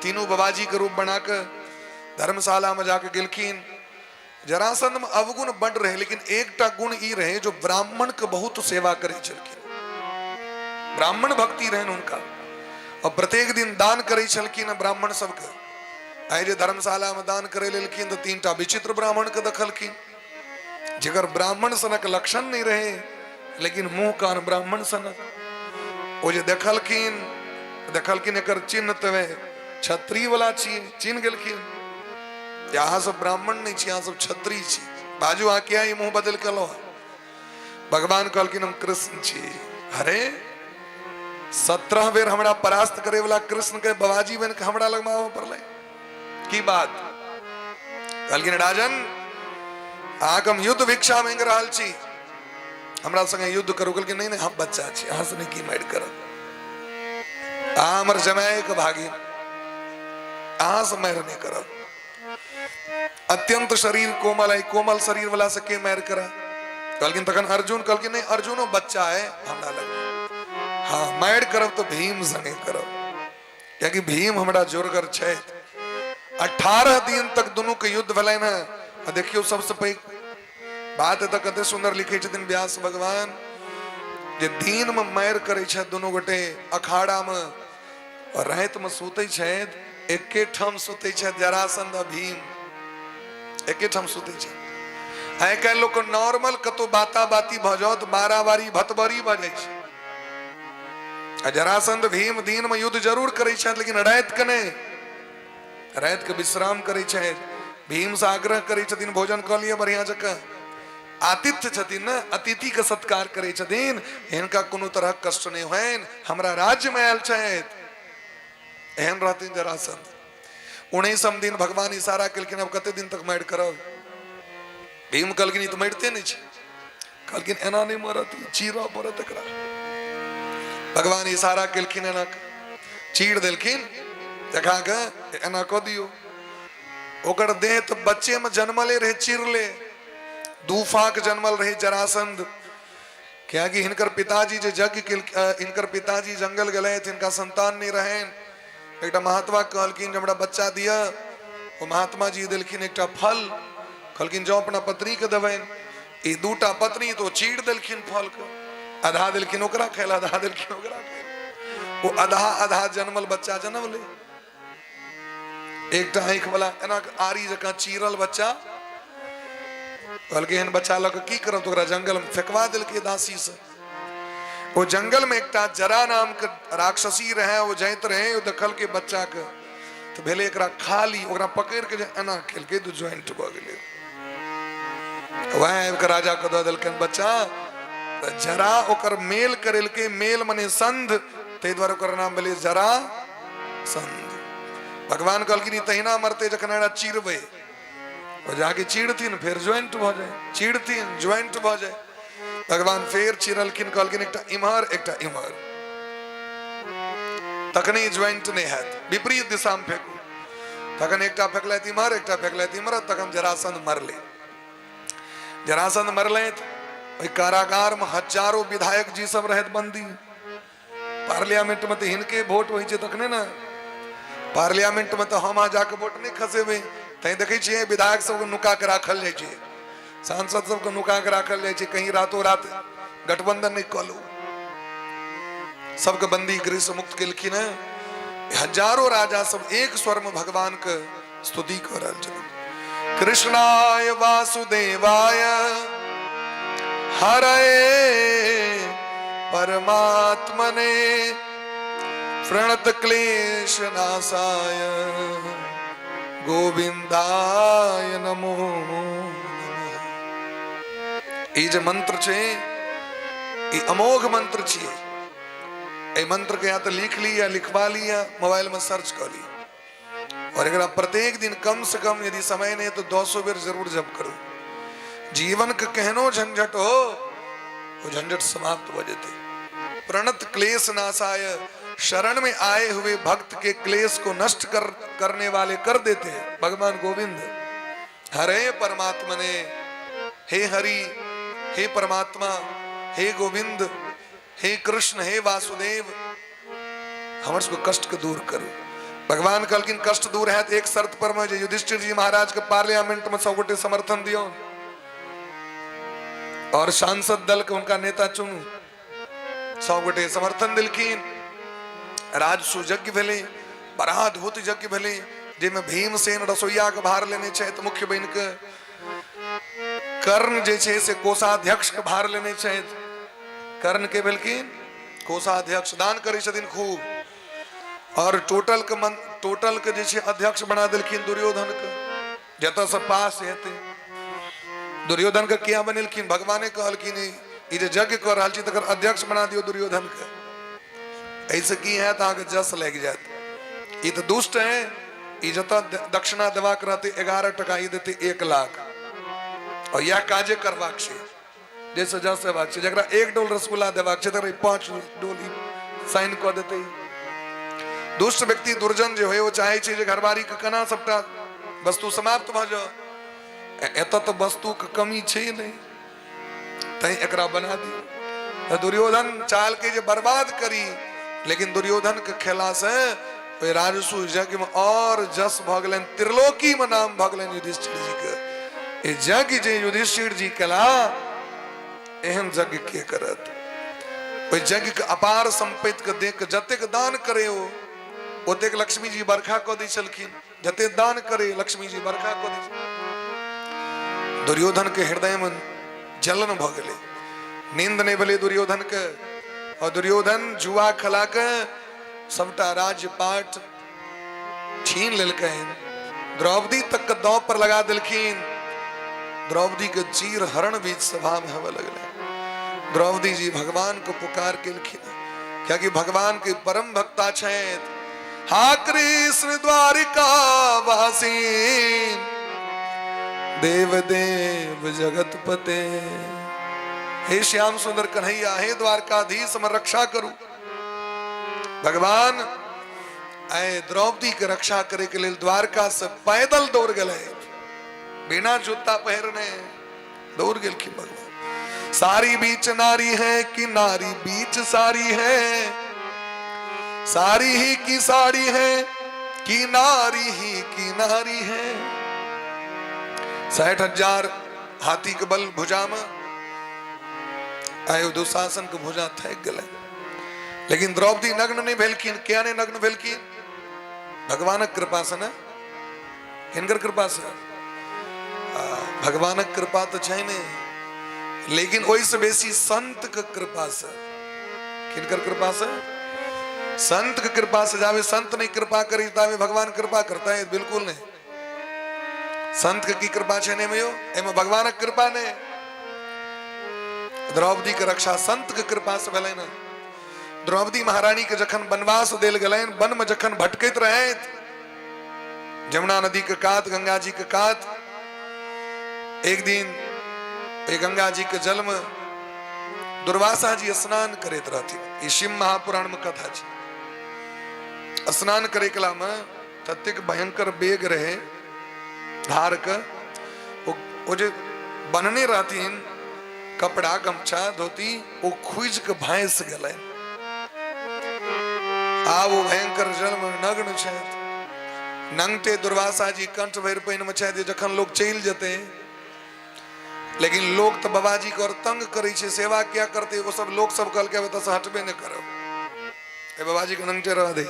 तीनू बाबाजी के रूप बना कऽ धर्मशाला में जाके गेलखिन। जरासंध में अवगुण बड रहे, लेकिन एकटा गुण ई रहे जो ब्राह्मण के बहुत सेवा करे छलखिन, ब्राह्मण भक्ति रहन हुनका, और प्रत्येक दिन दान करे छलखिन ब्राह्मण सबके। आइ जे धर्मशाला में दान करे लेलखिन तो 3टा विचित्र ब्राह्मण के देखलखिन, जकर ब्राह्मण सनक लक्षण नहीं रहे लेकिन मुंह कान ब्राह्मण सनक। ओ जे देखलखिन, देखलखिन एकर चिन्ह तवे क्षत्रिय वाला छी, चिन्ह गेलखिन जे अहाँ सब ब्राह्मण नहीं छी, अहाँ सब क्षत्रिय छी, बाजू अहाँ किया ई मुंह बदल के लो। भगवान कहलखिन हम कृष्ण छी। अरे 17 बेर हमरा परास्त करे वाला कृष्ण के बाबाजी बन के हमरा लग आबऽ पड़लै, की बात? कहलखिन राजन अहाँके हम युद्ध भिक्षा मांगि रहल छी, हमरा संगे युद्ध करू। कहलखिन नहीं नहीं, हम बच्चा छी, अहाँ से नहीं की मारि करब, अहाँ हमर जमाए के भागी, अहाँ से मारि नहीं करब। अत्यंत शरीर कोमल है, कोमल शरीर वाला से के मारि करा? कहलखिन तखन अर्जुन, कहलखिन नहीं अर्जुनो बच्चा है हमरा लग, हाँ मारि करब तो भीम संगे करब, कियाकि भीम हमरा जोरगर छै। 18 दिन तक दुनू के युद्ध भेलनि हँ। आ देखियौ सबसे पैघ बात एतऽ कते सुंदर लिखै छथिन व्यास भगवान जे दिन में मारि करै छथि दुनू गोटे अखाड़ा में, और राति में सुतै छथि, एके ठाम सुतै छथि जरासंध आ भीम, एके ठाम सुतै छथि। आइ काल्हि लोक नॉर्मल कतौ बाता बाती भऽ जाओ तऽ बाराबारी भतबरी भऽ जाइ छै। आ जरासंध भीम दिन में युद्ध जरूर करै छथि लेकिन राति के नहि, राति के विश्राम करै छथि। भीम से आग्रह करै छथिन भोजन कऽ लिअ बढ़िया जकाँ, आतिथ्य छथिन ने, अतिथि के सत्कार करै छथिन, हिनका कोनो तरहक कष्ट नहि होइन, हमरा राज्य में आयल छथि। एहन रहथिन जरासंध। 19म दिन भगवान इशारा केलखिन अब कते दिन तक मारि करब। भीम कहलखिन ई तऽ मरिते नहि छै। कहलखिन एना नहि मरत, चीरऽ पड़त एकरा। भगवान इशारा केलखिन, एना चीर देलखिन, देखा के एना कऽ दियौ। ओकर देह तऽ बच्चे में जन्मले रहे, चिरले दू फाक जन्मल रहे जरासंध। कियाकि हिनकर पिताजी जे यज्ञ हिनकर पिताजी जंगल गेलथि, हिनका संतान नहीं रहनि। एकटा महात्मा कहलखिन जे हमरा बच्चा दिअ, ओ महात्मा जी देलखिन एकटा फल, कहलखिन जाओ अपना पत्नी के देबनि। ई दूटा पत्नी तो चीर देलखिन फल के, आधा देलखिन ओकरा खाय लए, आधा देलखिन ओकरा खाय। ओ आधा आधा जन्मल बच्चा जनमले, एकटा आँखि वाला एना आरी जकाँ चीरल बच्चा। कहलकै एहन बच्चा लऽ कऽ की करब, तऽ ओकरा जंगल में फेकवा देलकै दासी से। ओ जंगल में एकटा जरा नाम के राक्षसी रहे, ओ जाइत रहे, ओ देखलकै बच्चा के तऽ भेलै एकरा खा ली, ओकरा पकड़ि के जे एना केलकै तऽ ज्वाइंट भऽ गेलै। वएह आबि कऽ राजा के दऽ देलकनि बच्चा। तऽ जरा ओकर मेल करेलकै, मेल मने संध, ताहि दुआरे ओकर नाम भेलै जरा संध। भगवान कहलखिन ई तहिना मरतै जखन एकरा चीरबै। ओ जाके चीरथिन फेर ज्वाइंट भऽ जाय, चीरथिन ज्वाइंट भऽ जाय। भगवान फेर चीरलखिन, कहलखिन एकटा इम्हर एकटा इम्हर, तखने ज्वाइंट नहि हैत, विपरीत दिशा में फेकू। तखन एकटा फेकलथि इम्हर, एकटा फेकलथि इम्हर, तखन जरासंध मरले। जरासंध मरलथि। ओहि कारागार में हजारों विधायक जी सब रहत बंदी। पार्लियामेंट में तऽ हिनके वोट होइ छै तखने ने, पार्लियामेंट में तऽ हम अहाँ जाके वोट नहि खसेबै। तैं देखै छियै विधायक सबके नुका के राखल जाइ छै, सांसद सबके नुका के राखल जाइ छै, कहीं रातो रात गठबंधन नहि कऽ लू। सबके बंदी गृह से मुक्त केलखिन हैं। हजारों राजा सब एक स्वर में भगवान के स्तुति कऽ रहल छथिन। कृष्णाय वासुदेवाय हरये परमात्मने प्रणत क्लेश नाशाय गोविंदाय नमो नमः। ई जे मंत्र छै, ई अमोघ मंत्र छियै। एहि मंत्र के या तऽ लिख ली या लिखवा ली या मोबाइल में सर्च कऽ ली और एकरा प्रत्येक दिन कम से कम यदि समय नहीं तो 200 बेर जरूर जप करू। जीवन के केहनो झंझट हो, वो झंझट समाप्त हो जेते। प्रणत क्लेश नाशाय, शरण में आए हुए भक्त के क्लेश को नष्ट करने वाले कर देते हैं भगवान गोविंद। हरे परमात्मा ने, हे हरि, हे परमात्मा, हे गोविंद, हे कृष्ण, हे वासुदेव, हमर सबके कष्ट के दूर करू। भगवान कहलखिन कष्ट दूर हैत एक शर्त पर में, जे युधिष्ठिर जी महाराज के पार्लियामेंट में सब गोटे समर्थन दियौ और सांसद दल के उनका नेता चुनू। सब गोटे समर्थन दिलखिन। राजसु यज्ञ भेलै, बड़ा अद्भुत यज्ञ भेलै, जाहिमे भीमसेन रसोईया के भार लेने छथि मुख्य बनि के, कर्ण जे छै से कोषाध्यक्ष के भार लेने छथि। कर्ण के भेलखिन कोषाध्यक्ष, दान करै छथिन खूब। और टोटल के मन, टोटल के जे छै अध्यक्ष बना देलखिन दुर्योधन के, जतऽ से पास हेतै। दुर्योधन के किया बनेलखिन? भगवाने कहलखिन ई जे यज्ञ कऽ रहल छी तकर अध्यक्ष बना दियौ दुर्योधन के, एहिसँ की हैत अहाँके जस लागि जायत। ई तऽ दुष्ट है, ई जतऽ दक्षिणा देबाक रहतै 11 टका, ई देतै 1 लाख। और इएह काजे करबाक छै जाहिसँ जस हेबाक छै। जकरा 1 डोल रसगुल्ला देबाक छै तकरा 5 डोल साइन कऽ देतै। दुष्ट व्यक्ति दुर्जन जे होय ओ चाहै छै जे घरवारीके केना सबटा वस्तु समाप्त भऽ जाओ। एतऽ तऽ वस्तुके कमी छै नहि, तैं एकरा बना दियौ। तऽ दुर्योधन चाहलकै जे बर्बाद करी, लेकिन दुर्योधन के खेला से ओहि राजसु यज्ञ में और जस भऽ गेलनि, त्रिलोकी में नाम भऽ गेलनि युधिष्ठिर जी के। ई यज्ञ जे युधिष्ठिर जी केला, एहन यज्ञ के करत? ओहि यज्ञ के अपार संपत्ति के देख के जतेक दान करे ओ ओतेक लक्ष्मी जी बरखा कऽ दै छलखिन। जतेक दान करे लक्ष्मी जी बरखा कऽ दै। दुर्योधन के हृदय में जलन भऽ गेलै, नींद नहि भेलै दुर्योधन के। और दुर्योधन जुआ खेला के सबटा राज्य पाट छीन लेलकनि, द्रौपदी तक के दांव पर लगा देलखिन। द्रौपदी के चीर हरण बीच सभा में होवे लगले। द्रौपदी जी भगवान को पुकार केलखिन, कियाकि भगवान के परम भक्ता छथि। हा कृष्ण द्वारिका वासी देव देव जगत पते, हे श्याम सुंदर कन्हैया, हे द्वारकाधीश, हमर रक्षा करू। भगवान आए द्रौपदी के रक्षा करे के लेल द्वारका से पैदल दौड़ गेलै, बिना जूता पहिरने दौड़ गेलखिन भगवान। सारी बीच नारी है कि नारी बीच सारी है, सारी ही की साड़ी है कि नारी ही की नारी है। 60,000 हाथी के बल भुजा में आयो, दुशासन के भुजा थक गेलै, लेकिन द्रौपदी नग्न नहीं भेलखिन। किया नहीं नग्न भेलखिन? भगवानक कृपा से ने। हिनकर कृपा से, भगवानक कृपा तो छै ने, लेकिन ओहिसँ बेसी संत के कृपा से। किनकर कृपा से? संत के कृपा से। जावे संत नहीं कृपा करी तावे भगवान कृपा करता है? बिल्कुल नहीं। संत के की कृपा छै ने यो, एमे भगवानक कृपा ने। द्रौपदी के रक्षा संत के कृपा से भेलै ने। द्रौपदी महारानी के जखन वनवास देल गेलनि, वन में जखन भटकैत रहैत जमुना नदी के कात, गंगा जी के कात, एक दिन ओहि गंगा जी के जल में दुर्वासा जी स्नान करैत रहथिन। ई शिव महापुराण में कथा छै। स्नान करे कला में ततेक भयंकर बेग रहे धार के, ओ जे बनने रहथिन कपड़ा गमछा धोती, ओ खुजि के भासि गेलनि। आब ओ भयंकर जल में नग्न छथि। नंगटे दुर्वासा जी कंठ भरि पानि में छथि। जखन लोग चलि जेतै, लेकिन लोग तो बाबाजी के और तंग करै छै, सेवा किया करते? ओ सब लोग सब कहलकै एतऽ से हटबे नहि करब, ए बाबाजी के नंगटे रह दे।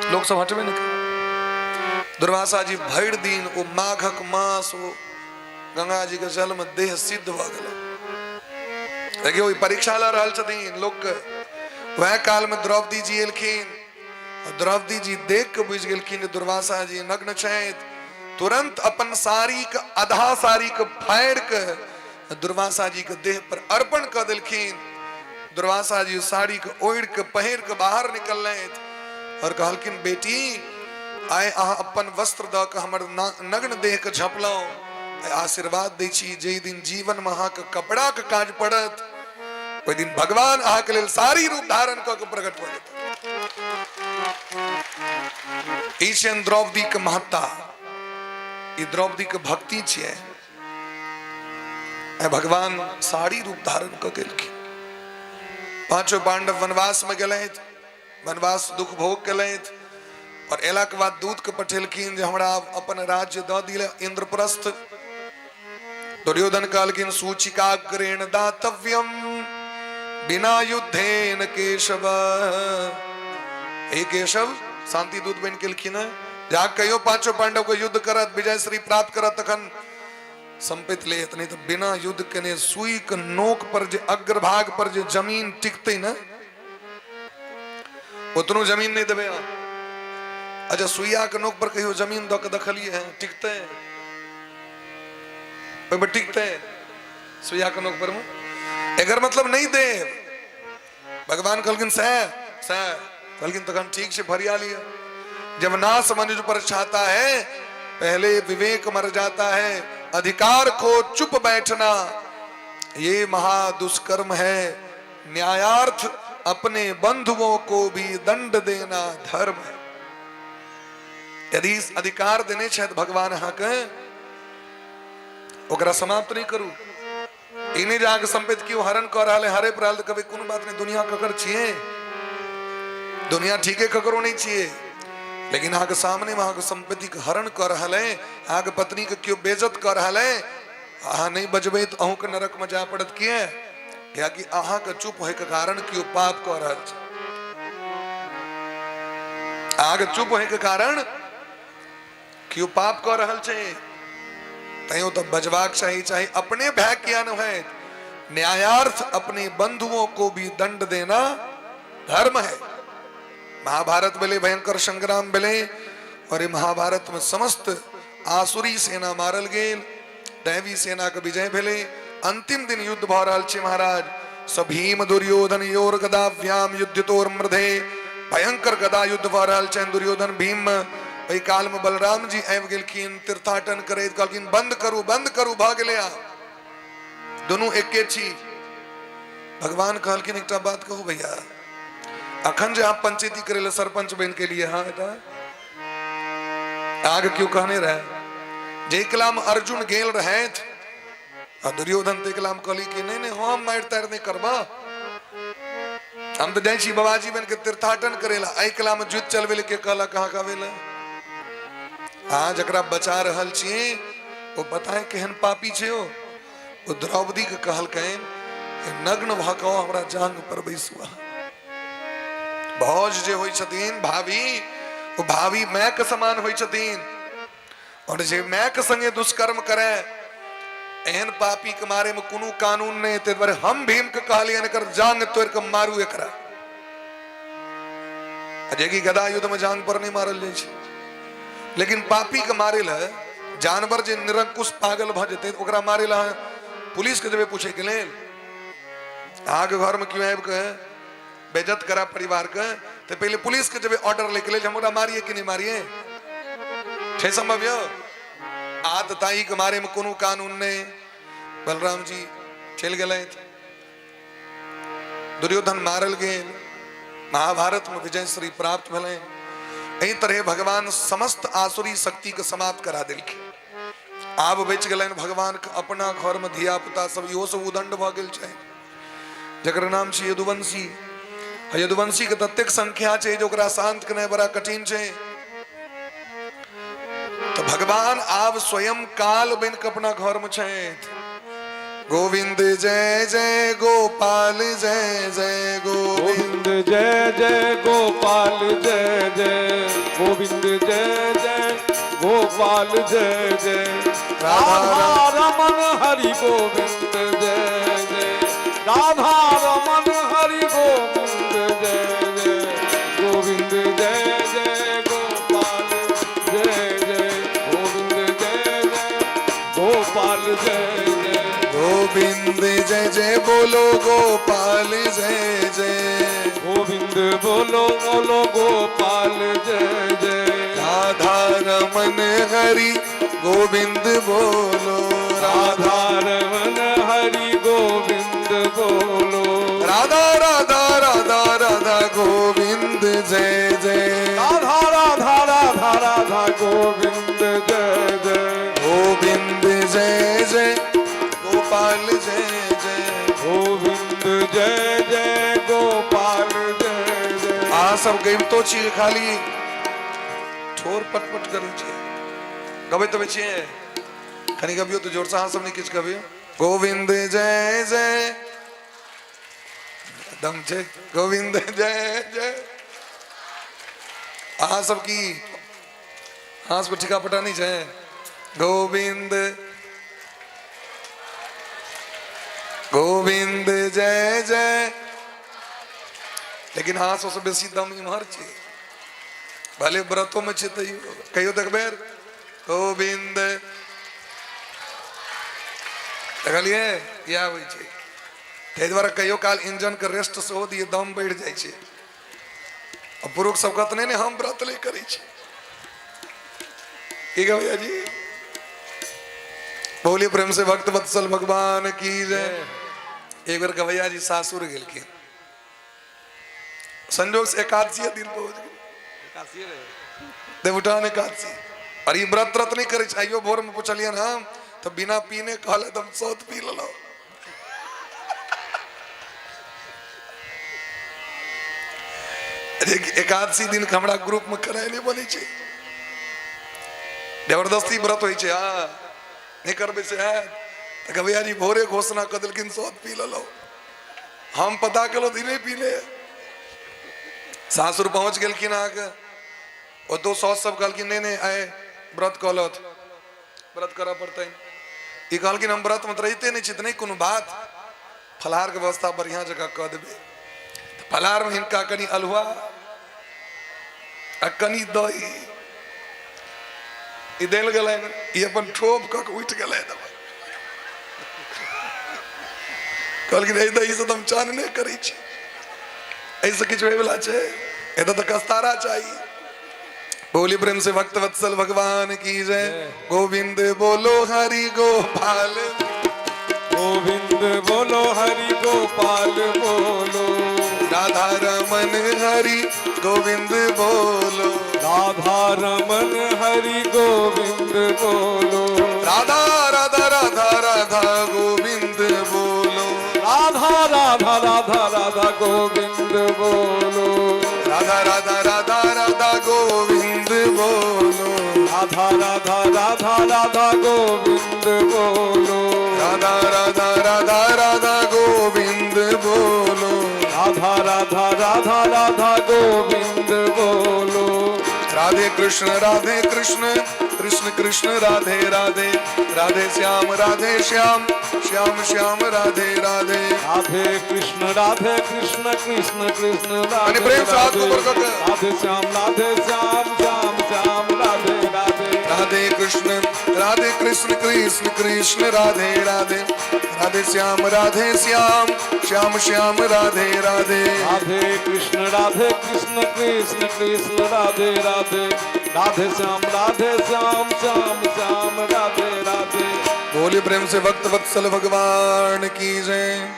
लोग सब हटबे नहि करब। दुर्वासा जी भरि दिन ओ माघक मास ओ गंगा जी के जल में देह सिद्ध भऽ गेलै। देखियौ, ई परीक्षा लऽ रहल छथिन लोक के। वएह काल में द्रौपदी जी एलखिन। द्रौपदी जी देख के बुझि गेलखिन जे दुर्वासा जी नग्न छथि। तुरंत अपन साड़ी के आधा साड़ी के फाड़ि के दुर्वासा जी के देह पर अर्पण कऽ देलखिन। दुर्वासा जी साड़ी के ओढ़ि के पहिर के बाहर निकललथि और कहलखिन, बेटी, आइ अहाँ अपन वस्त्र दऽ के हमर नग्न देह के झपलहुँ। आइ आशीर्वाद दै छी, जाहि दिन जीवन में अहाँके कपड़ा के काज पड़त, ओहि दिन भगवान अहाँके लेल साड़ी रूप धारण कऽ के प्रकट भऽ जेता। ई छियनि द्रौपदी के महत्ता, ई द्रौपदी के भक्ति छियै। भगवान साड़ी रूप धारण कऽ गेलखिन। पांचों पांडव वनवास में गेलथि, वनवास दुख भोग केलथि और एला के बाद दूत के पठेलखिन जे हमरा अपन राज्य दऽ दिल इंद्रप्रस्थ। दुर्योधन कहलखिन, सूचिकाग्रेण दातव्यम बिना युद्धेन केशव। हे केशव, शांति दूत बनि गेलखिन हैं, जा कहियो पांचों पांडव के युद्ध करत, विजय श्री प्राप्त करत, तखन संपत्ति लेत, नहीं तो बिना युद्ध केने सुई के नोक पर जे अग्रभाग पर जे जमीन टिकते ने, उतनो जमीन नहीं देबे अहाँ। अच्छा, सुइया के नोक पर कहियो जमीन दऽ के देखलिए हैं? टिकते ओहिमे? टिकते सुइया के नोक पर में? एकर मतलब नहीं देब। भगवान कहलखिन सैह सैह। कहलखिन तखन ठीक छै, फरिया लिअ। जब नाश मनुज पर छाता है, पहले विवेक मर जाता है। अधिकार को चुप बैठना ये महादुष्कर्म है। न्यायार्थ अपने बंधुओं को भी दंड देना धर्म है। यदि अधिकार देने छथि भगवान अहाँके, ओकरा समाप्त नहीं करू। ई नहि जे अहाँके संपत्ति केओ हरण कऽ रहल है, हड़प रहल, तऽ कहबै कोनो बात नहि, दुनिया ककर छियै? दुनिया ठीके ककरो नहि छियै। लेकिन अहाँके सामने मे अहाँके संपत्ति के हरण कऽ रहल है, अहाँके पत्नी के केओ बेइज्जत कऽ रहल है, अहाँ नहि बजबै तऽ अहूँके नरक मे जाय पड़त। किए? कियाकि अहाँके चुप होइके कारण केओ पाप कऽ रहल छै। अहाँके चुप होइके कारण केओ पाप कऽ रहल छै। तैयो तऽ बजबाक चाही, चाहे अपने भाय किया न होय। न्यायार्थ अपने बंधुओं को भी दंड देना धर्म है। महाभारत भेलै, भयंकर संग्राम भेलै और ई महाभारत में समस्त आसुरी सेना मारल गेल, दैवी सेना के विजय भेलै। अंतिम दिन युद्ध भऽ रहल छै महाराज। स भीम दुर्योधन your गदाभ्याम युद्धतोर मृधे। भयंकर गदा युद्ध भऽ रहल छनि दुर्योधन भीम में। ओहि काल में बलराम जी आबि गेलखिन तीर्थाटन करैत। कहलखिन, बंद करू, बंद करू, भऽ गेलै आब, दुनू एके छी। भगवान कहलखिन, एकटा बात कहू भैया, अखन जे अहाँ पंचायती करै लए सरपंच बनि के लिए, हाँ, बेटा, अहाँके केओ कहने रहे? जे कलाम अर्जुन गेल रहथि आ दुर्योधन ते कलाम कहली कि नहीं नहीं, हम मारि तारि नहीं करबा, हम तऽ जाइ छी बाबाजी बन के तीर्थाटन करेला, एहि कला में जुत चलबे ले के कहलक अहाँ कहबे ले? अहाँ जकरा बचा रहल छी, ओ बताए केहन पापी छै। ओ द्रौपदी के कहलकनि, नग्न भऽ कऽ हमरा जांग पर बैसू अहाँ। भौज जे होइ छथिन, भाभी, ओ भाभी माय के समान होइ छथिन और जे माय के संगे दुष्कर्म करे, एहन पापी के मारे में कोनो कानून नहीं। ताहि दुआरे हम भीम के कहलियनि, एकर जांग तोड़ के मारू एकरा। आ जेकि गदा युद्ध में जांग पर नहीं मारल जाइ छै, लेकिन पापी के मारे लए, जानवर जे निरंकुश पागल भऽ जेतै, ओकरा मारे लए पुलिस के जेबै पूछे के लेल? अहाँके घर में क्यों आबि के बेइज्जत करा परिवार के, तऽ पहिले पुलिस के जेबै ऑर्डर ले के लेल, हम ओकरा मारिए कि नहीं मारिए? छै संभव यौ? आत ताई के मारे में कोनो कानून नहीं। बलराम जी चलि गेलथि, दुर्योधन मारल गेल। महाभारत में विजय श्री प्राप्त भेलनि। एहि तरह भगवान समस्त आसुरी शक्ति के समाप्त करा देलखिन। आब बचि गेलनि भगवान के अपना घर में धिया पुता सब, इहो सब उदंड भऽ गेल छै, जकर नाम छै यदुवंशी। आ यदुवंशी के ततेक संख्या छै जे ओकरा शांत केनाइ बड़ा कठिन छै। तऽ भगवान आब स्वयं काल बनि कऽ अपना घर में छथि। गोविंद जय जय गोपाल जय जय गोविंद, गोविंद जय जय गोपाल जय जय गोविंद, जय जय गोपाल जय जय राधा रमन हरि गोविंद जय जय राधा रमन हरि गोविंद जय जय गोविंद जय जय गोपाल जय जय गोविंद जय जय गोपाल जय जय गोविंद जय जय बोलो गोपाल जय जय गोविंद बोलो बोलो गोपाल जय जय राधा रमन हरि गोविंद बोलो राधा राधा रमन हरि गोविंद बोलो राधा राधा राधा राधा गोविंद जय जय राधा राधा राधा राधा गोविंद जय जय गोविंद जय जय गोपाल जय जय गोविंद जय जय गोपाल जय जय। अहाँ सब गबितो छी, खाली ठोर पटपट करै छियै, गबैत तबै छियै? कनि गबियौ तऽ जोरसँ। अहाँ सब नहि किछु गबियौ। गोविंद जय जय, दम छै। गोविंद जय जय। अहाँ सब की, अहाँ सबके ठिका पटा नहि छै? गोविंद गोविंद जय जय। लेकिन अहाँ सबसँ बेसी दम इम्हर छै, भले व्रतो में छै तैयो। कहियो तक बेर गोविंद देखलियै, इएह होइ छै। ताहि दुआरे कहियो काल इंजन के रेस्ट सेहो दियै, दम बढ़ि जाइ छै। आ पुरुष सब कहत नहि नहि, हम व्रत नहि करै छी। की कहबै जी? बोलिए प्रेम से भक्त वत्सल भगवान की जय। एक बेर गवैया जी सासुर गेलखिन, संजोग से एकादशी दिन पहुंच गेल, देवउठान एकादशी। और ई व्रत व्रत नहि करै छै। आइयो भोर में पुछलियनि हम तऽ बिना पीने कहले तऽ हम सौत पी लेलहुँ। एकादशी दिन के हमरा ग्रुप में कराय नहि बनै छै, जबरदस्ती व्रत होइ छै। हँ, नहि करबै से हैत? तऽ गवैया जी भोरे घोषणा कऽ देलखिन, सौत पी लेलहुँ हम। पता केलहुँ तऽ ई नहि पीले। सासुर पहुँच गेलखिन अहाँके, ओतौ साउस सब कहलखिन, नहि नहि, आइ व्रत कऽ लथ, व्रत करऽ पड़तनि। ई कहलखिन, हम व्रतमे तऽ रहिते नहि छी। तऽ नहि कोनो बात, फलाहारके व्यवस्था बढ़िआँ जकाँ कऽ देबै। तऽ फलाहारमे हिनका कनि अल्हुआ आ कनि दही ई देल गेलनि। ई अपन ठोप कऽ के उठि गेलनि। कहलखिन, एहि दहीसँ तऽ हम चानने करै छी, एहिसँ किछु होइवला छै? एतऽ तऽ कस्तारा चाही। बोली प्रेम से भक्त वत्सल भगवान की जय। गोविंद बोलो हरि गोपाल, गोविंद बोलो हरि गोपाल बोलो, राधा रमन हरि गोविंद बोलो, राधा रमन हरि गोविंद बोलो, राधा राधा राधा राधा गोविंद बोलो, राधा राधा राधा राधा गोविंद बोलो, राधा राधा राधा राधा गोविंद बोलो, राधा राधा राधा राधा गोविंद बोलो, राधा राधा राधा राधा गोविंद बोलो, राधा राधा राधा राधा गोविंद बोलो, राधे कृष्ण राधे कृष्ण कृष्ण कृष्ण राधे राधे, राधे श्याम राधे श्याम श्याम श्याम राधे राधे, राधे कृष्ण राधे कृष्ण कृष्ण कृष्ण राधे प्रेम से हाथ राधे, ऊपर करके। राधे श्याम राधे श्याम श्याम श्याम राधे राधे, राधे कृष्ण राधे कृष्ण कृष्ण कृष्ण राधे राधे, राधे श्याम राधे श्याम श्याम श्याम राधे राधे, राधे कृष्ण राधे कृष्ण कृष्ण कृष्ण राधे राधे, राधे श्याम राधे श्याम श्याम श्याम राधे राधे। बोले प्रेम से भक्त वत्सल भगवान की जय।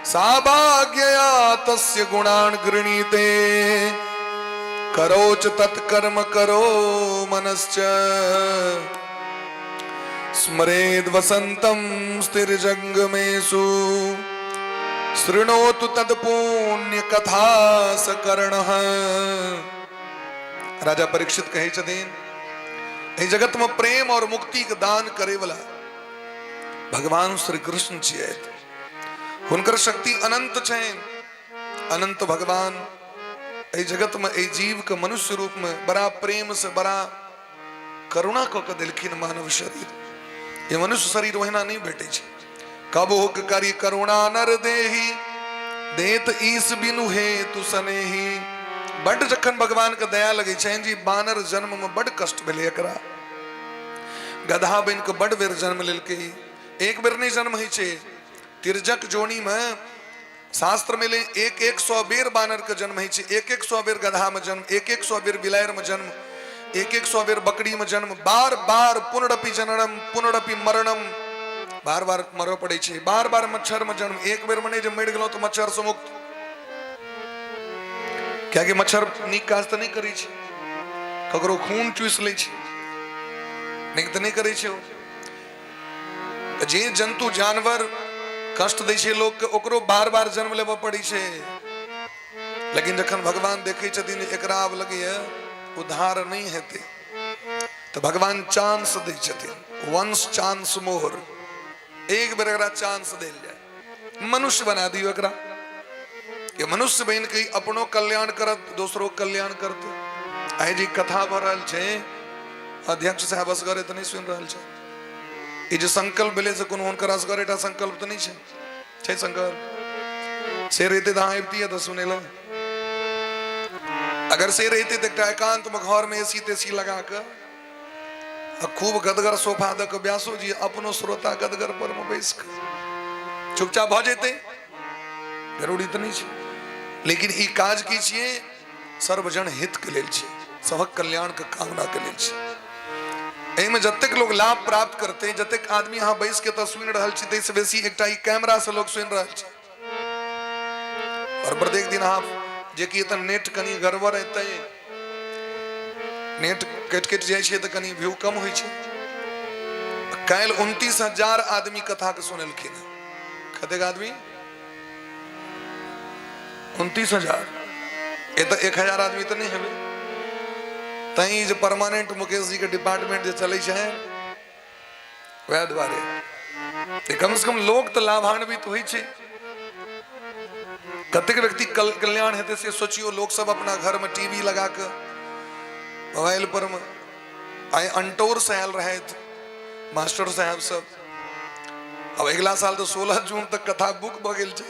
साभाग्यया तस्य गुणान् गृणीते करोच तत्कर्म करो मनश्च स्मरेद् वसन्तं स्थिरजङ्गमेषु शृणोतु तत्पुण्य कथा सकर्णः। राजा परीक्षित कहै छथिन, एहि जगत में प्रेम और मुक्ति के दान करे वाला भगवान श्री कृष्ण छियथि। हुनकर शक्ति अनंत छनि। अनंत भगवान एहि जगत में एहि जीव के मनुष्य रूप में बड़ा प्रेम से, बड़ा करुणा कऽ के देलखिन मानव शरीर। ये मनुष्य शरीर ओहिना नहि भेटै छै। कबहुक करी करुणा नर देही, देत ईस बिनु हेतु सनेही। बड्ड जखन भगवान के दया लगै छनि जी बानर जन्म में बड्ड कष्ट भेलै एकरा, गधा बनि कऽ बड्ड बेर जन्म लेलकै। एक बेर नहि जन्म होइ छै। तिरजक जोनी में शास्त्र में ले एक एक सौ बेर बानर के जन्म होइ छै, एक एक सौ बेर गधा में जन्म, एक एक सौ बेर बिलायर में जन्म, एक एक सौ बेर बकरी में जन्म। बार बार पुनरपि जननम पुनरपि मरणम, बार बार मरऽ पड़ै छै। बार बार मच्छर में जन्म। एक बेर में नहि जे मरि गेलहुँ तऽ मच्छर से मुक्त, कियाकि मच्छर नीक काज तऽ नहि करै छै, ककरो खून चूसि लै छै, नीक तऽ नहि करै छै ओ। जे जन्तु जानवर कष्ट दै छै लोकके, ओकरो बार बार जन्म लेबऽ पड़ै छै। लेकिन जखन भगवान देखै छथिन एकरा आब लगैए उद्धार नहि हेतै, तऽ भगवान चांस दै छथिन, वंश चांस मोहर। एक बेर एकरा चांस देल जाय, मनुष्य बना दियौ एकरा, कि मनुष्य बनि के अपनो कल्याण करत, दोसरो कल्याण करतै। आइ जे कथा भऽ रहल छै, अध्यक्ष साहब असगरे तऽ नहि सुनि रहल छै। ई जे संकल्प भेलै से कोनो हुनकर असगरे टा संकल्प तऽ नहि छै। छै संकल्प से रहिते तऽ अहाँ अबितियै तऽ सुनै लए। अगर से रहिते तऽ एकटा एकांत मे घर मे एसी तेसी लगा कऽ आ खूब गदगर सोफा दऽ कऽ व्यासो जी अपनो श्रोता गदगर पर मे बैस कऽ चुपचाप भऽ जेतै। जरूरी तऽ नहि छै। लेकिन ई काज की छियै? सर्वजन हित के लेल छै, सभक कल्याण के कामना के लेल छै। एहिमे जतेक लोग लाभ प्राप्त करते, जतेक आदमी अहाँ बैस के तऽ सुनि रहल छी, ताहिसँ बेसी एकटा ई कैमरा से लोग सुनि रहल छै। और प्रत्येक दिन अहाँ जे कि एतऽ नेट कनि गड़बड़ एतै, नेट कटि कटि जाइ छै तऽ कनि व्यू कम होइ छै। काल्हि 29,000 आदमी कथा के सुनेलखिन। कतेक आदमी? 29,000। एतऽ 1,000 आदमी तऽ नहि हेबै। तैं ई जे परमानेंट मुकेश जी के डिपार्टमेंट जे चलै छै, वएह दुआरे जे कम से कम लोक तऽ लाभान्वित होइ छै। कतेक व्यक्ति कल्याण हेतै से सोचियौ। लोक सब अपना घर में टीवी लगा कऽ मोबाइल पर मे। आइ अंटौर से आयल रहथि मास्टर साहेब सब। अब अगिला साल तऽ 16 जून तक कथा बुक भऽ गेल छै,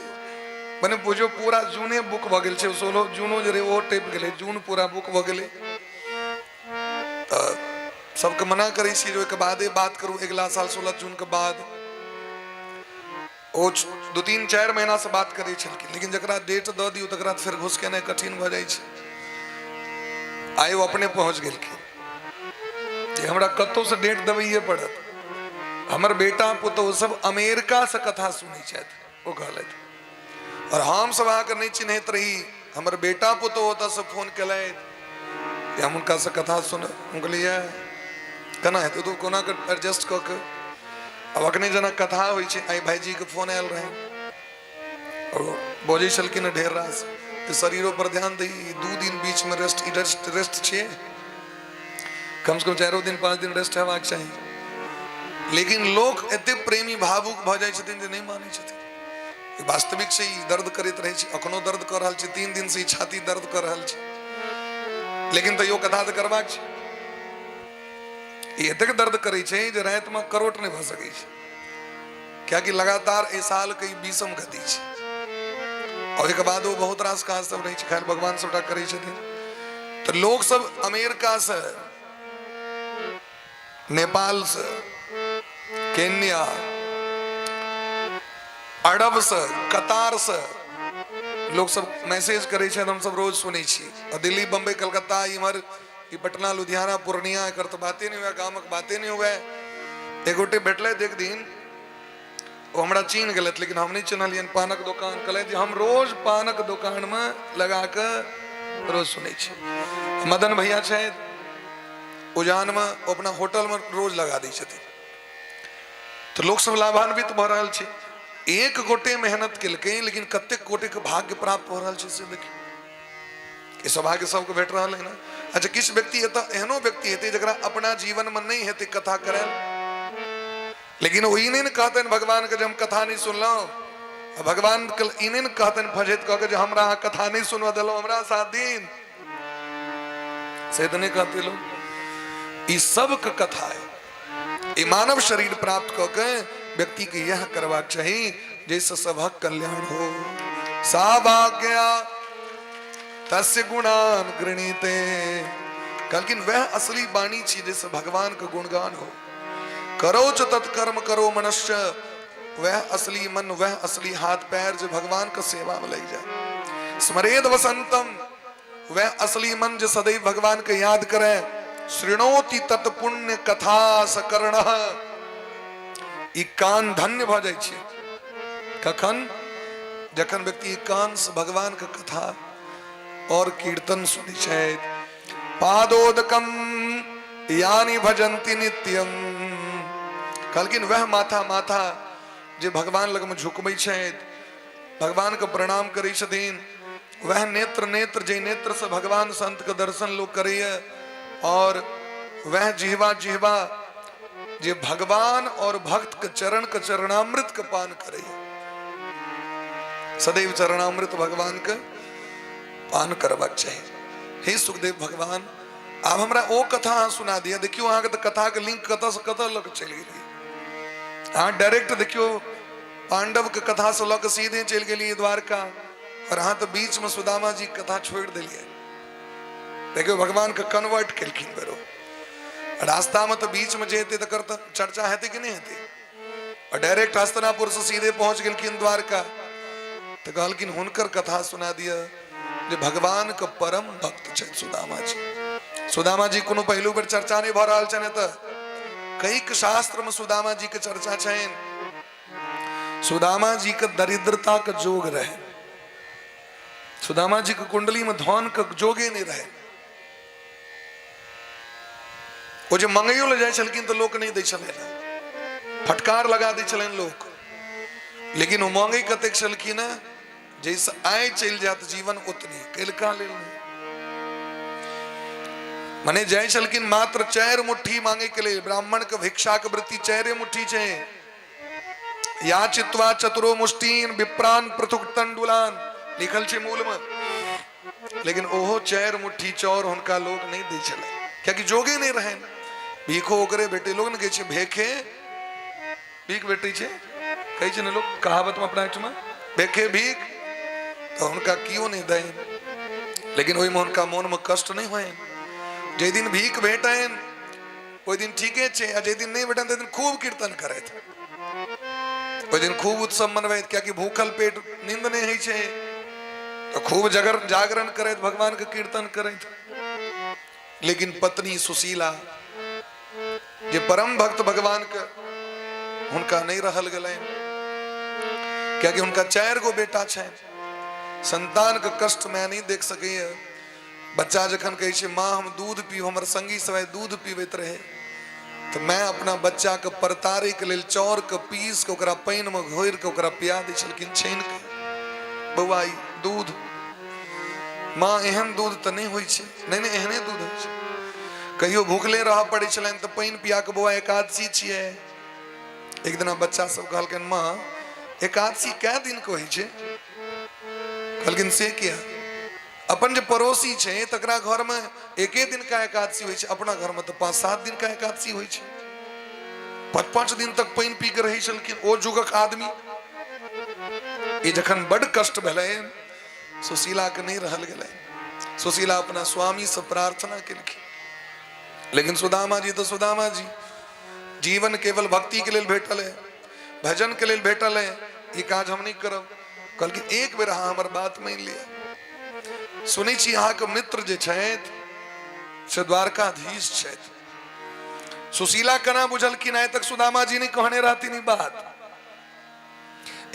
मने बुझियौ पूरा जूने बुक भऽ गेल छै। 16 जूनो जे रहै ओहो टपि गेलै, जून पूरा बुक भऽ गेलै। तऽ सबके मना करै छी जे ओहिके बादे बात करू, अगिला साल 16 जूनके बाद। ओ 2 3 4 महीना से बात करै छलखिन, लेकिन जकरा डेट दऽ दियौ तकरा फेर घुसकेनाइ कठिन भऽ जाइ छै। आइ ओ अपने पहुँच गेलखिन जे हमरा कतहुसँ डेट देबैए पड़त। हमर बेटा पुतहु सब अमेरिका से कथा सुनै छथि, ओ कहलथि, और हम सब अहाँके नहि चिन्हैत रही, हमर बेटा पुतहु ओतऽसँ फोन केलथि जे हम हुनकासँ कथा सुनब। हम कहलियै केना हेतै, तो कोना कऽ एडजस्ट कऽ के। आब अखने जेना कथा होइ छै, आइ भाइजीके फोन आयल रहै और बजै छलखिन ढेर रास जे शरीरो पर ध्यान दी, 2 दिन बीचमे रेस्ट, रेस्ट रेस्ट छियै, कम से कम 4 दिन 5 दिन रेस्ट हेबाक चाही। लेकिन लोक एते प्रेमी भावुक भऽ जाइ छथिन जे नहि मानै छथिन। वास्तविक छै, ई दर्द करैत रहै छै, अखनो दर्द कऽ रहल छै, 3 दिन से ई छाती दर्द कऽ रहल छै, लेकिन तैयो कथा तऽ करबाक छै। ई एतेक दर्द करै छै जे रातिमे करोट नहि भऽ सकै छै, कियाकि लगातार एहि साल के ई 20म गति छै। ओहिके बाद ओ बहुत रास काज सब रहै छै, खैर भगवान सबटा करै छथिन। तऽ लोक सब अमेरिका से, नेपाल से, केन्या, अरब से, कतार से लोक सब मैसेज करै छथि, हम सब रोज सुनै छी। आ दिल्ली, बम्बई, कलकत्ता, इम्हर ई पटना, लुधियाना, पूर्णिया, एकर तऽ बाते नहि हुए, गामक बाते नहि हुए। एक गोटे भेटलथि एक दिन, ओ हमरा चिन्ह गेलथि, लेकिन हम नहि चिन्हलियनि। पानक दोकान कहलथि जे हम रोज पानक दोकानमे लगा कऽ रोज सुनै छी। मदन भैया छथि उजानमे, ओ अपना होटलमे रोज लगा दै छथिन। तऽ लोकसभ लाभान्वित भऽ रहल छै। एक गोटे मेहनत केलकै, लेकिन कतेक गोटेके भाग्य प्राप्त भऽ रहल छै से देखियौ। ई सौभाग्य सबके भेट रहल है ने। अच्छा, किछु व्यक्ति एतऽ एहनो व्यक्ति हेतै जकरा अपना जीवनमे नहि हेतै कथा करायल, लेकिन ओ ई नहि ने कहतनि भगवानके जे हम कथा नहि सुनलहुँ। आ भगवान के ई नहि ने कहतनि फजैत कऽ के जे हमरा अहाँ कथा नहि सुनऽ देलहुँ हमरा 7 दिन, से तऽ नहि कहतै लोक। ई सबके कथा है। ई मानव शरीर प्राप्त कऽ के व्यक्ति के यह करबाक चाही जाहिसँ सभक कल्याण हो। साभाग्या तस्य गुणान गृणीते, कहलखिन वह असली वाणी छी जाहिसँ भगवान के गुणगान हो। करो च तत्कर्म करो मनुष्य, वह असली मन वह असली हाथ पैर जो भगवान के सेवा में लग जाए। स्मरेद वसंतम, वह असली मन जो सदैव भगवान के याद करे। शृणोति तत्पुण्य कथा सकर्ण, ई कान धन्य भ जाइ छै कखन? जखन व्यक्ति कान से भगवान के कथा और कीर्तन सुनै छै। पादोदकम यानि भजंती नित्यम, कहलखिन वह माथा माथा जे भगवान लग में झुकबै छथि, भगवान के प्रणाम करै छथिन, वह नेत्र नेत्र जे नेत्र से भगवान संत के दर्शन लोग करैए, और वह जिहवा जिहवा जे भगवान और भक्त के चरण के चरणामृत के पान करैए। सदैव चरणामृत भगवान के पान करबाक चाही। हे सुखदेव भगवान, आब हमरा ओ कथा अहाँ सुना दिअ। देखियौ, अहाँके तऽ कथाके लिंक कतऽसँ कतऽ लऽ कऽ चलि गेलियै अहाँ। डायरेक्ट देखियौ, पांडव के कथा से लऽ कऽ सीधे चलि गेलियै द्वारका, और अहाँ तऽ बीच में सुदामा जी के कथा छोड़ि देलियै। देखियौ, भगवान के कन्वर्ट केलखिन बेरो रास्ता में, तऽ बीच में जे हेतै तकर तऽ चर्चा हेतै कि नहि हेतै? और डायरेक्ट हस्तिनापुर से सीधे पहुंच गेलखिन द्वारका, तऽ कहलखिन हुनकर कथा सुना दिअ जे भगवान के परम भक्त छथि सुदामा जी। सुदामा जी कोनो पहलू पर चर्चा नहि भऽ रहल छनि एतऽ। कईक शास्त्र में सुदामा जी के चर्चा छनि। सुदामा जी के दरिद्रता के जोग रहे, सुदामा जी के कुंडली में धन के जोगे नहीं रहे। ओ जे मंगैयो ले जाइ छलखिन तऽ लोक नहि दै छलनि, फटकार लगा दै छलनि लोक। लेकिन ओ मंगै कतेक छलखिन हेँ, जाहिसँ आइ चलि जायत जीवन ओतनी, कलिका लेल नहि। मने जाइ छलखिन मात्र 4 मुट्ठी मांगे के लेल। ब्राह्मण के भिक्षा के वृत्ति 4 मुट्ठी छै। याचित्वा चतुरो मुष्टीन विप्रान पृथुक तंडुलान लिखल छै मूल में, लेकिन ओहो 4 मुट्ठी चौर हुनका लोग नहीं दै छलै, कियाकि जोगे नहीं रहन। भीखो ओकरे भेटे, लोग ने कहै छै भेखे भीख भेटै छै, कहै छै ने लोग कहावत में अपना एहिठमा भेखे भीख, तऽ हुनका कियो नहीं दैन। लेकिन ओहिमे हुनका मोन में कष्ट नहीं होइन। जाहि दिन भीख भेटनि ओहि दिन ठीके छै, आ जाहि दिन नहीं भेटनि ताहि दिन खूब कीर्तन करैत, ओहि दिन खूब उत्सव मनबैत, कियाकि भूखल पेट नींद नहीं होइ छै, तऽ खूब जागरण करैत, भगवान के कीर्तन करैत। लेकिन पत्नी सुशीला जे परम भक्त भगवान के, हुनका नहीं रहल गेलनि, कियाकि हुनका 4 गो बेटा छनि। संतान के कष्ट मैं नहीं देख सकैए। बच्चा जखन कहै छै माँ हम दूध पीब, हमर संगी सब आइ दूध पीबैत रहे, तऽ मैं अपना बच्चा के परतारे के लेल चाउर के पीस के ओकरा पानि में घोरि के ओकरा पिया दै छलखिन छानि के, बौआ ई दूध। माँ एहन दूध तऽ नहि होइ छै। नहि नहि, एहने दूध होइ छै। कहियो भूखले रहऽ पड़ै छलनि तऽ पानि पिया के, बौआ एकादशी छियै। एक दिना बच्चा सब कहलकनि माँ एकादशी कै दिन के होइ छै? कहलखिन से किया? अपन जे पड़ोसी छै तकरा घर में एके दिन का एकादशी होइ छै, अपना घर में तऽ 5-7 दिन का एकादशी होइ छै। 5-5 दिन तक पानि पी के रहै छलखिन ओ युगक आदमी। ई जखन बड कष्ट भेलै सुशीला के, नहीं रहल गेलै। सुशीला अपना स्वामी से प्रार्थना केलखिन, लेकिन सुदामा जी तो सुदामा जी, जीवन केवल भक्ति के लेल भेटल है, भजन के लेल भेटल है, ई काज हम नहीं करब। कहलखिन एक बेर अहाँ हमर बात मानि लिअ। सुनै छी अहाँके मित्र जे छथि से द्वारकाधीश छथि। सुशीला केना बुझलखिन? आइ तक सुदामा जी नहीं कहने रहथिन ई बात।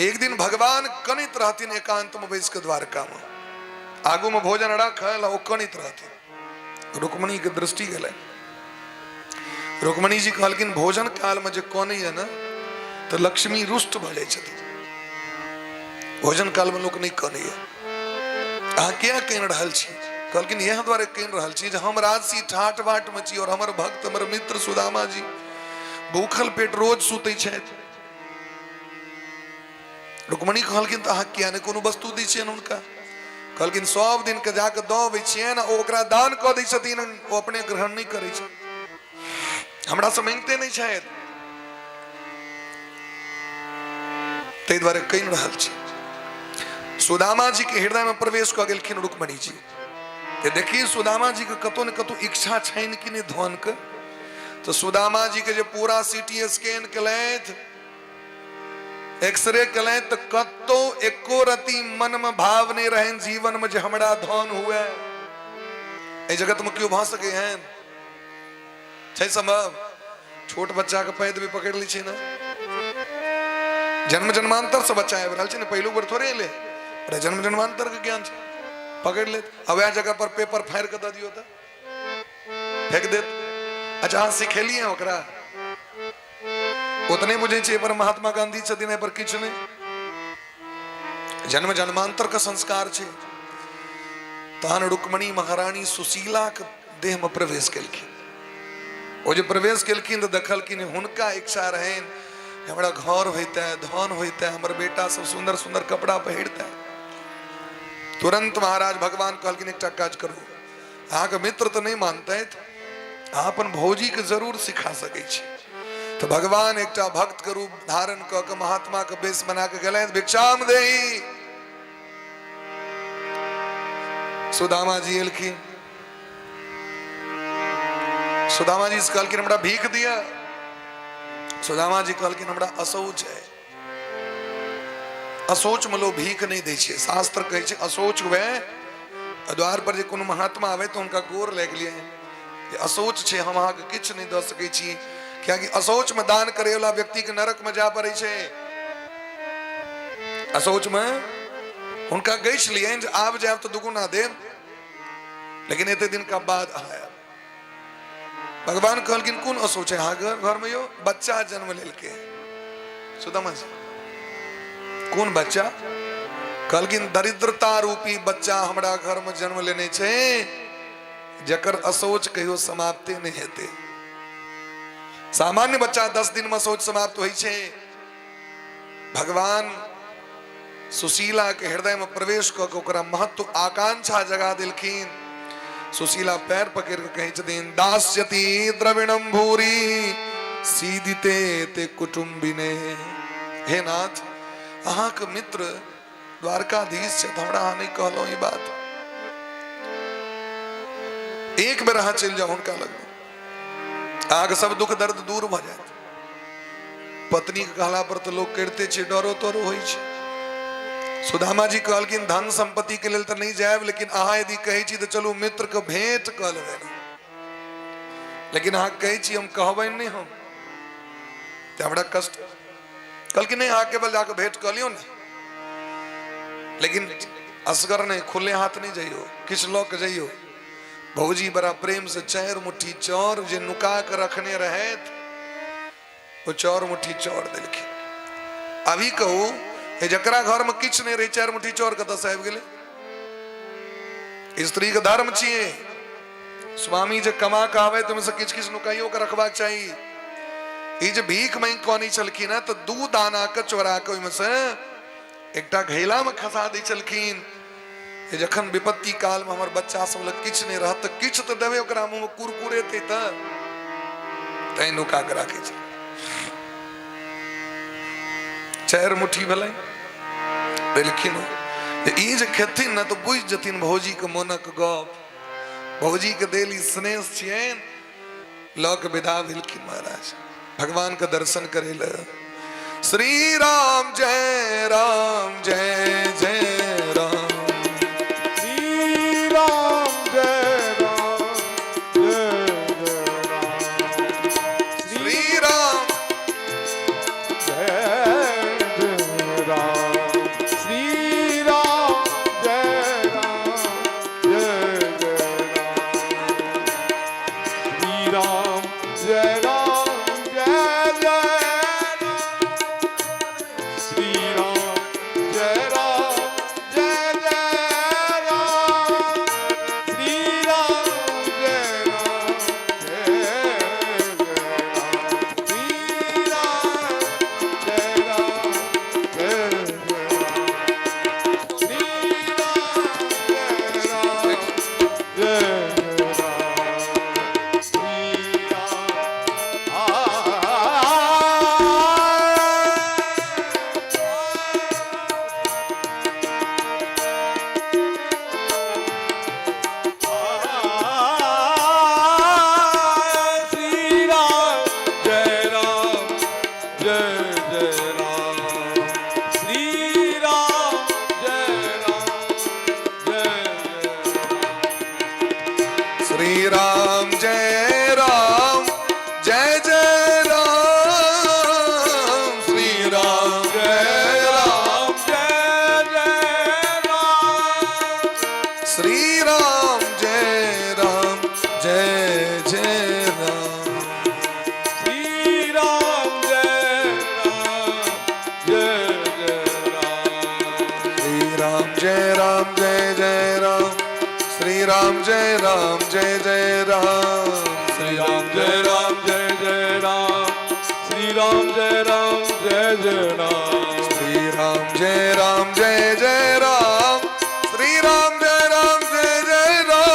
एक दिन भगवान कनित रहथिन एकांत में बैस के द्वारका में, आगू में भोजन राखल, ओ कनित रहथिन। रुक्मणी के दृष्टि गेलै। रुक्मणी जी कहलखिन भोजन काल में जे कनैया ने तऽ लक्ष्मी रुष्ट भऽ जाइ छथिन। भोजन काल में लोक नहि कनैया, अहाँ किया कनि रहल छी? कहलखिन इएह दुआरे कनि रहल छी जे हम राजसी ठाट बाट में छी और हमर भक्त, हमर मित्र सुदामा जी भूखल पेट रोज सुतै छथि। रुक्मणी कहलखिन तऽ अहाँ किया नहि कोनो वस्तु दै छियनि हुनका? कहलखिन सब दिन के जाके दऽ अबै छियनि, ओ ओकरा दान कऽ दै छथिन, ओ अपने ग्रहण नहि करै छै, हमरा से मांगिते नहि छथि, ताहि दुआरे कहि रहल छी। सुदामा जी के हृदय में प्रवेश कऽ गेलखिन रुक्मणी जी। ते देखिए सुदामा जी के कतौ ने कतौ इच्छा छनि कि नहि धन के। तो सुदामा जी के जे पूरा सीटी स्कैन केलथि, एक्सरे केलथि, तऽ कतौ एको रति मन में भाव नहीं रहनि जीवन में जे हमरा धन हुए। एहि जगत में केओ भऽ सकै हन? छै संभव? छोट बच्चा के पैद भी पकड़ लै छै ने, जन्म जन्मांतर से बच्चा आबि रहल छै ने, पहिलुक बेर थोड़े एलै, अरे जन्म जन्मांतर के ज्ञान छै, पकड़ लेत। आ वएह जगह पर पेपर फाड़ि कऽ दऽ दियौ तऽ फेंक देत। अच्छा अहाँ सिखेलियै ओकरा? ओ तऽ नहि बुझै छै पर महात्मा गांधी छथिन, एहि पर किछु नहि, जन्म जन्मांतर के संस्कार छै। तहन रुक्मणी महारानी सुशीला के देह में प्रवेश केलखिन। ओ जे प्रवेश केलखिन तऽ देखलखिन हुनका इच्छा रहनि हमरा घर होइते, धन होइते, हमर बेटा सब सुंदर सुंदर कपड़ा पहिरते। तुरंत महाराज भगवान कहलखिन एकटा काज करू, अहाँके मित्र तऽ नहि मानतथि, अहाँ अपन भौजीके जरूर सिखा सकै छी। तऽ भगवान एकटा भक्त के रूप धारण कऽ के महात्मा के वेश बना के गेलनि, भिक्षाम देही। सुदामा जी एलखिन, सुदामा जी से कहलखिन हमरा भीख दिअ। सुदामा जी कहलखिन हमरा असौच है, असोच में लोग भीख नहीं दै छै, शास्त्र कहै छै असोच हुए द्वार पर जे कोनो महात्मा आवे तऽ हुनका गोर लागि लियै जे असोच छै, हम अहाँके किछु नहि दऽ सकै छी, कियाकि असोच में दान करे वाला व्यक्ति के नरक में जाय पड़ै छै। असोच में हुनका गैछ लियनि जे आब जायब तऽ दुगुना देब, लेकिन एते दिन का बाद अहाँ आयब। भगवान कहलखिन कोन असोच है अहाँ घर में? यौ बच्चा जन्म लेलकै सुदामा जी। कोन बच्चा? कहलखिन दरिद्रता रूपी बच्चा हमरा घर में जन्म लेने छै, जकर असोच कहियो समाप्ते नहि हेतै। सामान्य बच्चा 10 दिन में सोच समाप्त होइ छै। भगवान सुशीला के हृदय में प्रवेश कऽ के ओकरा महत्व आकांक्षा जगा देलखिन। सुशीला पैर पकड़ के कहै छथिन दास्यति द्रविणम भूरी सीदिते ते कुटुम्बिने। हे नाथ, अहाँके मित्र द्वारकाधीश छथि, हमरा अहाँ नहि कहलहुँ ई बात, एक बेर अहाँ चलि जाउ हुनका लग, अहाँके सब दुख दर्द दूर भऽ जायत। पत्नी के कहला पर तऽ लोक करिते छै, डरो तोरो होइ छै। सुदामा जी कहलखिन धन संपत्ति के लेल तऽ नहि जायब, लेकिन अहाँ यदि कहै छी तऽ चलू मित्र के भेंट कऽ लेबै, लेकिन अहाँ कहै छी हम कहबै नहि, हम तऽ हमरा कष्ट। कहलखिन नहि, अहाँ केवल जाके भेंट कऽ लियौ ने, लेकिन असगर नहि, खुले हाथ नहि जइयौ, किछु लऽ के जइयौ। भौजी बड़ा प्रेम से 4 मुट्ठी चाउर जे नुका के रखने रहथि, ओ 4 मुट्ठी चाउर देलखिन। अभी कहू जकरा घर में किछु नहीं रहे, 4 मुट्ठी चाउर कतऽ से आबि गेलै? स्त्री के धर्म छियै, स्वामी जे कमा के आवे तऽ ओहिमे किछु किछु नुकाइयो के रखबाक चाही। ई जे भीख मांगि कऽ अनै छलखिन हेँ तऽ 2 दाना के चोरा के ओहिमे से एकटा घैला में खसा दै छलखिन। जखन विपत्ति काल में हमर बच्चा सब लग किछु नहीं रहत तऽ किछु तऽ देबै ओकरा मुँह में कुरकुरेतै तऽ तैं नुका के राखै छै। 4 मुट्ठी भेलै देलखिन। ई जे खेथिन ने तऽ बुझि जेथिन भौजीके मोनक गप, भौजीके देल ई स्नेह छियनि। लऽ के विदा भेलखिन महाराज भगवान के दर्शन करे ले। श्री राम जय राम जय जय राम, श्री राम जय राम जय जय राम, श्री राम जय जय राम। श्री राम जय राम जय जय राम। श्री राम जय राम जय जय राम। श्री राम जय राम जय जय राम। श्री राम जय राम जय जय राम। श्री राम जय राम जय जय राम। श्री राम जय राम जय जय राम। श्री राम जय राम जय जय राम। श्री राम जय राम जय जय राम।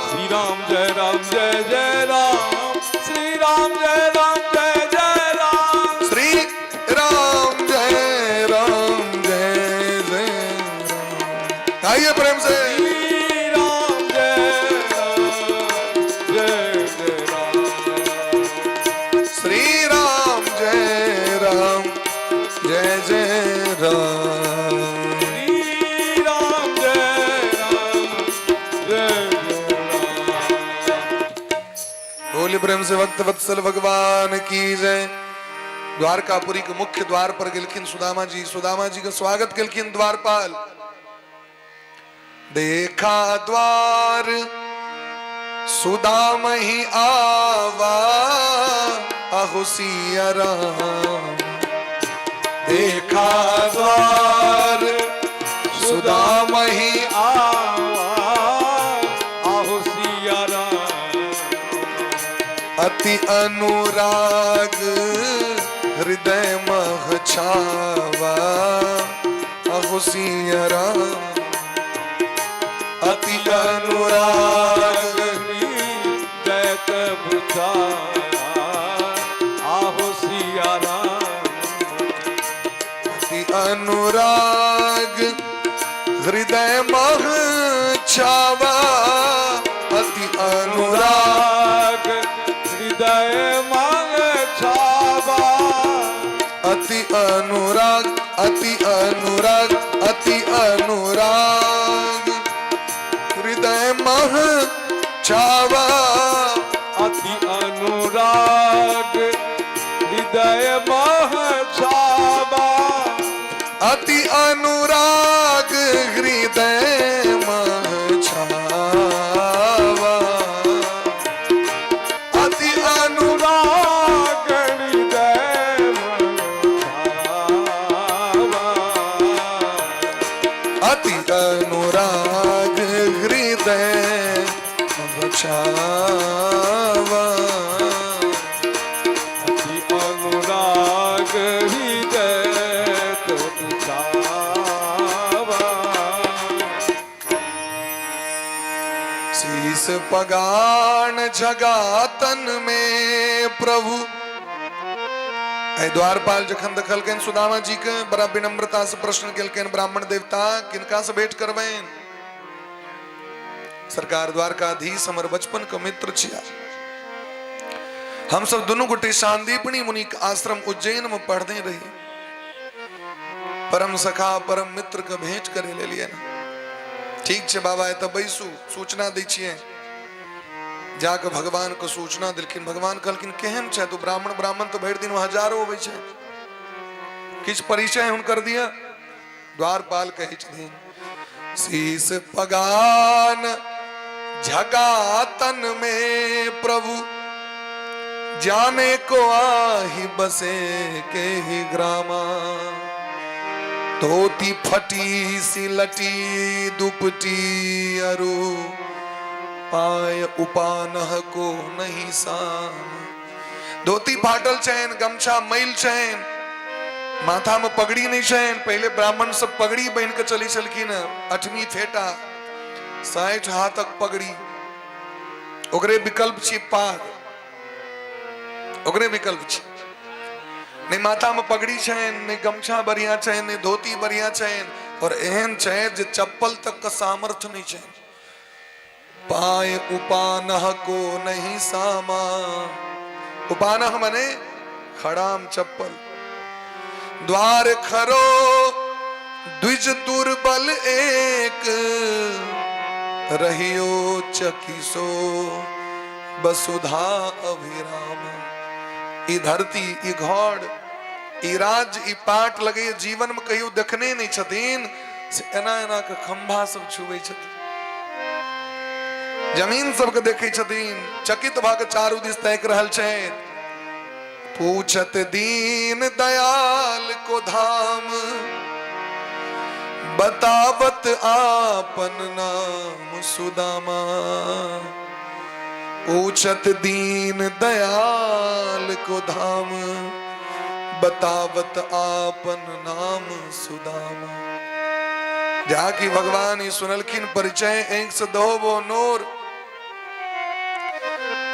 श्री राम जय राम जय जय राम। श्री राम जय राम जय जय राम। श्री राम जय राम जय जय राम। आइए प्रेम से। श्री राम जय राम जय जय राम। श्री राम जय राम जय जय राम। श्री राम जय राम जय जय राम। बोले प्रेम से भक्त वत्सल भगवान की जय। द्वारकापुरी के मुख्य द्वार पर गेलखिन सुदामा जी। सुदामा जी के स्वागत केलखिन द्वारपाल। देखा द्वार सुदाम ही आवा, अहो सिया राम। देखा द्वार सुदाम ही आवा, आहो सिया राम। अति अनुराग हृदय मह छावा, अहो सिया राम। अति अनुराग हृदय तब छाया, आहो सिया राम। अति अनुराग हृदय मह छावा, अति अनुराग अनुराग हृदय मह छावा। अति अनुराग अति अनुराग अति अनुराग हृदय मह छावा। अति अनुराग हृदय मह छावा। अति अनुराग हृदय मह छावा। अति अनुराग अनुराग हृदय मह छावा। अति अनुराग हृदय मह छावा। अति अनुराग हृदय तब छावा। शीस पगान जगातन में प्रभु। एहि द्वारपाल जखन देखलकनि सुदामा जी के, बड़ा विनम्रता से प्रश्न केलकनि, ब्राह्मण देवता किनका से भेंट करबनि? सरकार, द्वारकाधीश हमर बचपन के मित्र छिया। हम सब दुनू गोटे सांदीपनी मुनि के आश्रम उज्जैन में पढ़ने रही। परम सखा परम मित्र के भेंट करे लेलियै ने। ठीक छै बाबा, एतऽ बैसू, सूचना दै छियै। जाके भगवान के सूचना देलखिन। भगवान कहलखिन केहन छै तू ब्राह्मण? ब्राह्मण तऽ भरि दिन हजारो अबै छै, किछु परिचय हुनकर दिअ। द्वारपाल कहै छथिन, शीस पगान झगातन में प्रभु, जाने को आही बसे के ही ग्रामा। धोती फटी सी लटी दुपटी अरु, पाय उपानह को नहीं साम। धोती फाटल छैन, गमछा मैल छैन, माथा में पगड़ी नहीं छैन। पहले ब्राह्मण सब पगड़ी बन के चली छलखिन, अठवीं फेटा 60 हाथक पगड़ी। ओकरे विकल्प छी पाग, ओकरे विकल्प छी। नहीं माथा में पगड़ी छैन, नहीं गमछा बढ़िया छैन, नहीं धोती बढ़िया छैन, और एहन छै जे चप्पल तक का सामर्थ्य नहीं छैन। पाय उपानह को नहीं सामा। उपानह मने खड़ाम चप्पल। द्वार खरो द्विज दुर्बल एक, रहियो चकिसो वसुधा अभिराम। ई धरती, ई घर, ई राज, ई पाट लगे जीवन में कहियो देखने नहीं छथिन, से एना एना के खंभा सब छुबै छथिन। जमीन सबके देखै छथिन, चकित भऽ कऽ चारू दिस ताकि रहल छथि। पूछत दीन दयाल को धाम, बतावत आपन नाम सुदामा। पूछत दीन दयाल को धाम, बतावत आपन नाम सुदामा। जहाँ की भगवान ही सुनलखिन परिचय, आंखि से दहो नोर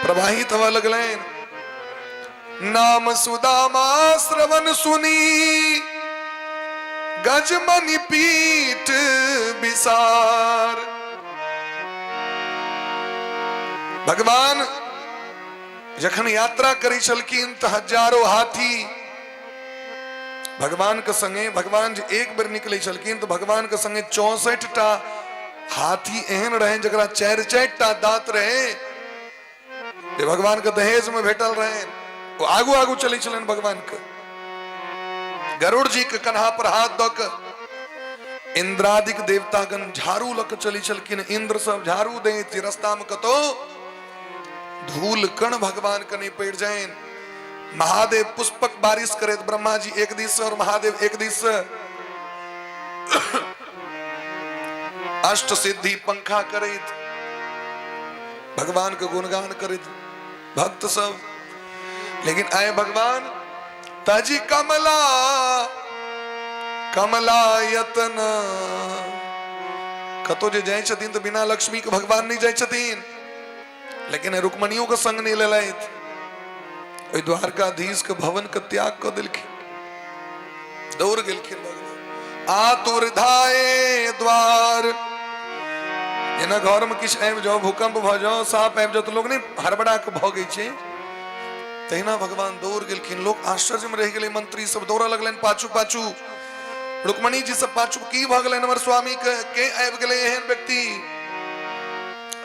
प्रवाहित हुआ लगलनि। नाम सुदामा श्रवण सुनी, गजमणि पीठ विसार। भगवान जखन यात्रा करै छलखिन तऽ हजारो हाथी भगवान के संगे, भगवान जे एक बेर निकलै छलखिन तऽ भगवान के संगे 64 टा हाथी एहन रहे जकरा चारि चारि टा दांत रहे, जे भगवान के दहेज में भेटल रहे। ओ आगू आगू चलै छलनि भगवान के। गरुड़ जी के कन्हा पर हाथ दऽ के इंद्रादिक देवतागण झाड़ू लऽ के चलै छलखिन। इंद्र सब झाड़ू दैत जे रास्ता में कतौ धूल कण भगवान के नहीं पड़ जाइन। महादेव पुष्पक बारिश करैत, ब्रह्मा जी एक दिस और महादेव एक दिस, अष्ट सिद्धि पंखा करैत, भगवान के गुणगान करैत भक्त सब। लेकिन आए भगवान ताजी कमला कमला यतन, कतौ जे जाइ छथिन तऽ बिना लक्ष्मी के भगवान नहीं जाइ छथिन, लेकिन रुक्मणियों के संग नहीं लेलथि। ओहि द्वारकाधीश के भवन के त्याग कऽ देलखिन, दौड़ गेलखिन भगवान। आतुर धाए द्वार, जेना घर में किछु आबि जाओ, भूकंप भऽ जाओ, साँप आबि जाओ, तऽ लोक नहि हड़बड़ा कऽ भगै छै, तहिना भगवान दौड़ गेलखिन। लोक आश्चर्य में रहि गेलै, मंत्री सब दौड़ऽ लगलनि पाछू पाछू, रुक्मणी जी सब पाछू, की भऽ गेलनि हमर स्वामी के, के आबि गेलै एहन व्यक्ति?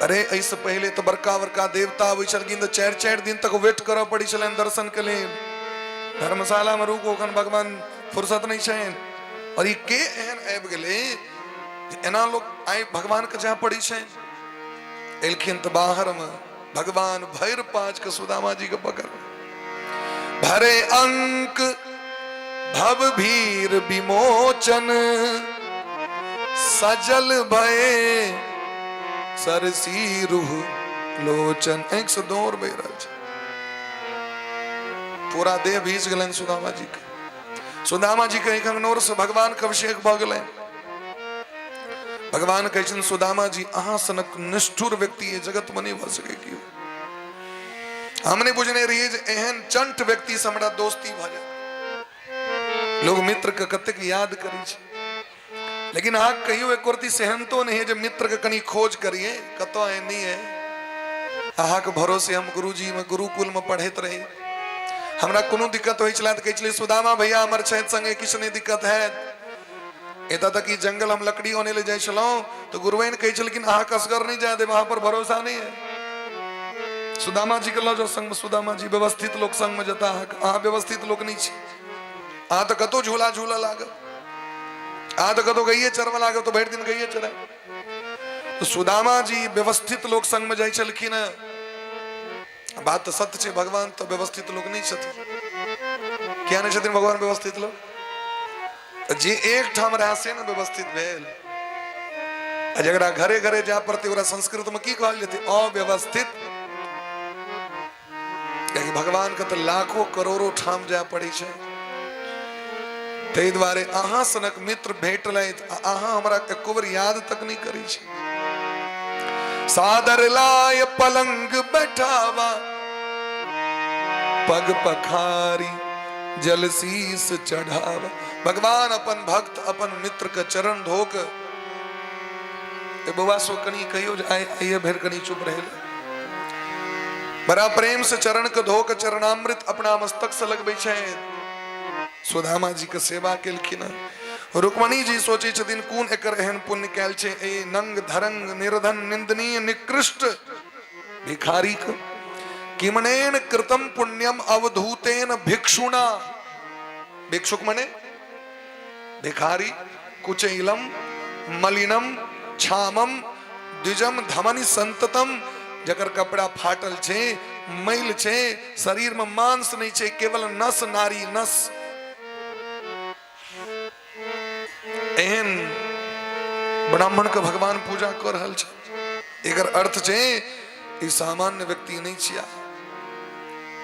अरे एहिसँ पहिले तऽ बड़का बड़का देवता आबै छलखिन तऽ चारि चारि दिन तक वेट करऽ पड़ै छलनि दर्शन के लेल। धर्मशाला में रुकू, एखन भगवान फुर्सत नहि छनि। और ई के एहन आबि गेलै जे एना लोक आइ भगवान के जाय पड़ै छै? एलखिन तऽ बाहर में भगवान भरि पाँच के सुदामा जी के पकड़ भरे अंक भव भीर विमोचन, सजल भये सरसी रूह लोचन। आँखि से दौड़ बहि रहल छै, पूरा देह भीज गेलनि सुदामा जी के। सुदामा जी के आँखिक नोर से भगवान के अभिषेक भऽ गेलनि। भगवान कहै छथिन, सुदामा जी, अहाँ सनक निष्ठुर व्यक्ति एहि जगत में नहि भऽ सकै केओ। हम नहि बुझने रहियै जे एहन चंट व्यक्ति से हमरा दोस्ती भऽ जाय। लोग मित्र के कतेक याद करै छै, लेकिन अहाँ कहियो एको रत्ती सेहनतो नहि है जे मित्र के कनि खोज करिए कतऽ है नहीं है। अहाँके भरोसे हम गुरुजी में गुरुकुल में पढ़ैत रही। हमरा कोनो दिक्कत होइ छलै तऽ कहै छलै सुदामा भैया हमर छथि संगे, किछु नहि दिक्कत हैत। एतऽ तक कि जंगल हम लकड़ी अनै लए जाइ छलहुँ तऽ गुरुआइन कहै छलखिन अहाँके असगर नहि जाय देब, अहाँ पर भरोसा नहि है, सुदामा जी के लऽ जाउ संगमे। सुदामा जी व्यवस्थित लोक संगमे जेता, अहाँके अहाँ व्यवस्थित लोक नहि छी, अहाँ तऽ कतहु झूला झूलऽ लागब, अहाँ तऽ कतहु गैये चरबऽ लागब, तऽ भरि दिन गैये चराय। तऽ सुदामा जी व्यवस्थित लोक संगमे जाइ छलखिन हेँ। बात तऽ सत्य छै, भगवान तऽ व्यवस्थित लोक नहि छथिन। किया नहि छथिन भगवान व्यवस्थित लोक? तऽ जे एक ठाम रहै से ने व्यवस्थित भेल, आ जकरा घरे घरे जाय पड़तै ओकरा संस्कृत में की कहल जेतै? अव्यवस्थित। कियाकि भगवान के तऽ लाखों करोड़ों ठाम जाय पड़ै छै। ताहि दुआरे अहाँ सनक मित्र भेटलथि आ अहाँ हमरा एको बेर याद तक नहि करै छी। सादर लाय पलंग बैठावा, पग पखारी जल शीस चढ़ावा। भगवान अपन भक्त अपन मित्र के चरण धोक, ए बौआ सो कनी कहियो जे आइ आइए भरि कनी चुप रहे। बड़ा प्रेम से चरण के धो के चरणामृत अपना मस्तक से लगबै छै। सुदामा जी के सेवा केलखिन। रुक्मणी जी सोचै छथिन कोन एकर एहन पुण्य कैल छै ए नंग धरंग निर्धन निंदनीय निकृष्ट भिखारी के। किमनेन कृतम पुण्यम अवधूतेन भिक्षुणा, भिक्षुक मने भिखारी, कुचैलम मलिनम क्षामम द्विजम धमनि संततम जकर कपड़ा फाटल छै, मैल छै, शरीर में मांस नहीं छै, केवल नस नारी नस। एहन ब्राह्मण के भगवान पूजा कर रहल छै। एकर अर्थ छै ई सामान्य व्यक्ति नहीं छिया।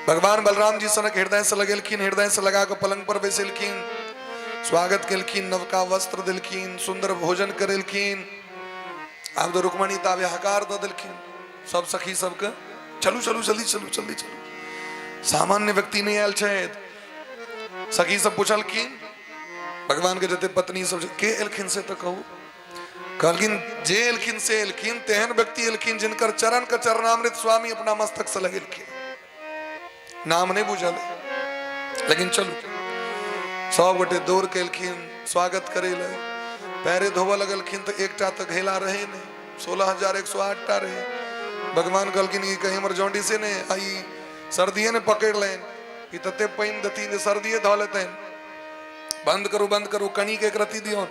भगवान बलराम जी सनक हृदय से लगेलखिन, हृदय से लगा के पलंग पर बैसेलखिन, स्वागत केलखिन, नवका वस्त्र देलखिन, सुंदर भोजन करेलखिन। आब तो रुक्मणी ताबे हकार दऽ देलखिन सब सखी सबके, चलू चलू जल्दी चलू जल्दी चलू। सामान्य व्यक्ति नहीं आयल छथि। सखी सब पुछलखिन भगवान के जते पत्नी सब के एलखिन से तऽ कहू। कहलखिन जे एलखिन से एलखिन, तेहन व्यक्ति एलखिन जिनकर चरण के चरणामृत स्वामी अपना मस्तक से लगेलखिन। नाम नहीं बुझल लेकिन चलू। सब गोटे दौड़ के एलखिन स्वागत करे ले। पैरे धोबऽ लगलखिन तऽ एकटा तऽ घैला रहे नहीं, 16,108 टा रहे। भगवान कहलखिन ई कहीं हमर जॉन्डिसे ने आ ई सर्दिये ने पकड़ लेन, ई तते पानि देथिन जे सर्दिये धऽ लेतनि। बंद करू बंद करू, कनी के एक रत्ती दियौन।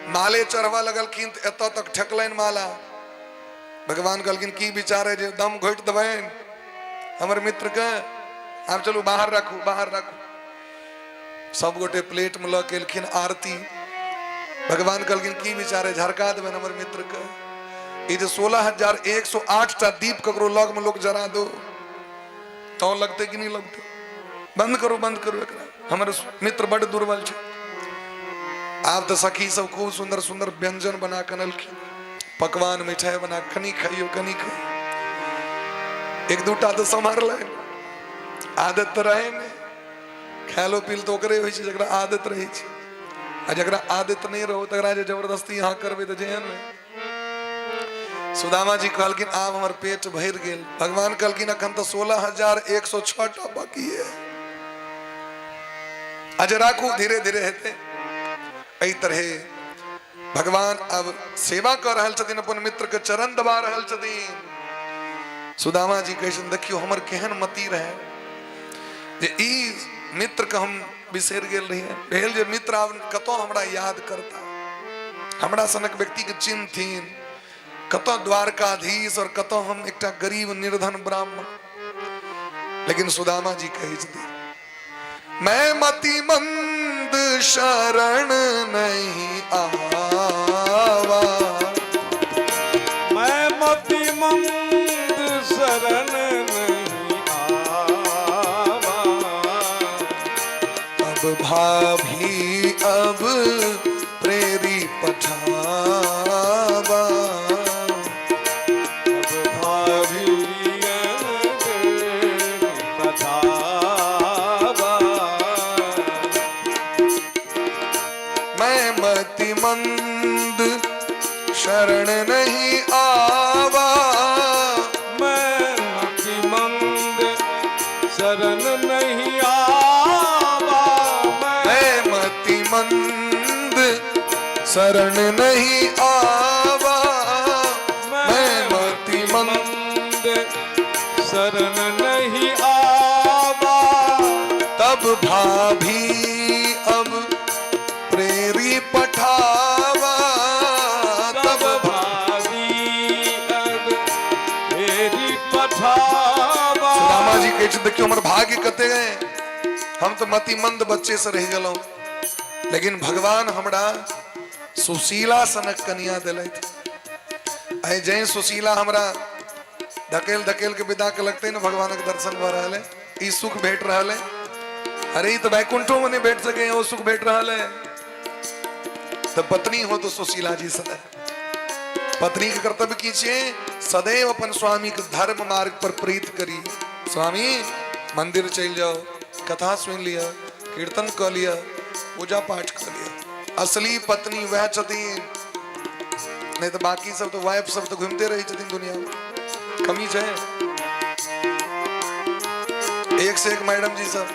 माले चढ़बऽ लगलखिन तऽ एतऽ तक ठेकलनि माला। भगवान कहलखिन की विचार है जे दम घोटि देबनि हमर मित्र के? आब चलू बाहर राखू बाहर राखू। सब गोटे प्लेट में लऽ के एलखिन आरती। भगवान कहलखिन की विचार है झरका देबनि हमर मित्र के? ई जे 16,108 टा दीप ककरो लग में लोग जरा दो तो लगते कि नहीं लगते? बंद करू बंद करू एकरा, हमर मित्र बड दुर्बल छै। आब तऽ सखी सब खूब सुंदर सुंदर व्यंजन बना के अनलखिन, पकवान मिठाई बना, कनी खाइयो कनी खाइयो। एक दूटा तऽ सम्हारलनि, आदत तऽ रहे नहि। खायलो पील तऽ ओकरे होइ छै जकरा आदत रहै छै, आ जकरा आदत नहि रहो तकरा जे जबरदस्ती अहाँ करबै तऽ जेहन होइ। सुदामा जी कहलखिन आब हमर पेट भरि गेल। भगवान कहलखिन अखन तऽ 16,106 टा बाकी है, अच्छा राखू, धीरे धीरे हेतै। एहि तरहे भगवान अब सेवा कर रहल छथिन, अपन मित्र के चरण दबा रहल छथिन। सुदामा जी कहै छथिन देखियौ हमर केहन मति रहे जे ई मित्र के हम बिसरि गेल रहियै। भेल जे मित्र आब कतौ हमरा याद करता, हमरा सनक व्यक्ति के चिन्हथिन, कतौ द्वारकाधीश और कतौ हम एकटा गरीब निर्धन ब्राह्मण। लेकिन सुदामा जी कहै छथिन मैं मति मंद शरण नहीं आवा, मैं मति मंद शरण नहीं आवा, अब भाभी अब प्रेरी पठावा, अब भाभी प्रेरी पठावा, मैं मति मंद शरण नहीं आवा, मैं मति मंद शरण नहीं आवा, मैं मति मंद शरण नहीं आवा, मैं मति मंद शरण नहीं आवा, तब भाभी अब प्रेरी पठावा, तब भाभी अब प्रेरी पठावा। सुदामा जी कहै छै देखियौ हमर भाग्य कते है, हम तो मति मंद बच्चे से रहि गेलहुं, लेकिन भगवान हमरा सुशीला सनक कनिया दिलथि। आइ जै सुशीला हमरा धकेल धकेल के विदा के लगते ने भगवानक दर्शन भऽ रहल है, ई सुख भेट रहल है। अरे ई तऽ वैकुंठो में नहीं भेट सके, ओ सुख भेट रहल है। तो पत्नी हो तो सुशीला जी सदैव पत्नी के कर्तव्य की छियै, सदैव अपन स्वामी के धर्म मार्ग पर प्रेरित करी। स्वामी मंदिर चलि जाओ, कथा सुनि लिअ, कीर्तन कऽ लिअ, पूजा पाठ कऽ लिअ। असली पत्नी वएह छथिन, नहीं तो बाकी सब तो वाइफ सब तो घूमते रहे छथिन दुनिया में, कमी छै एक से एक मैडम जी सब।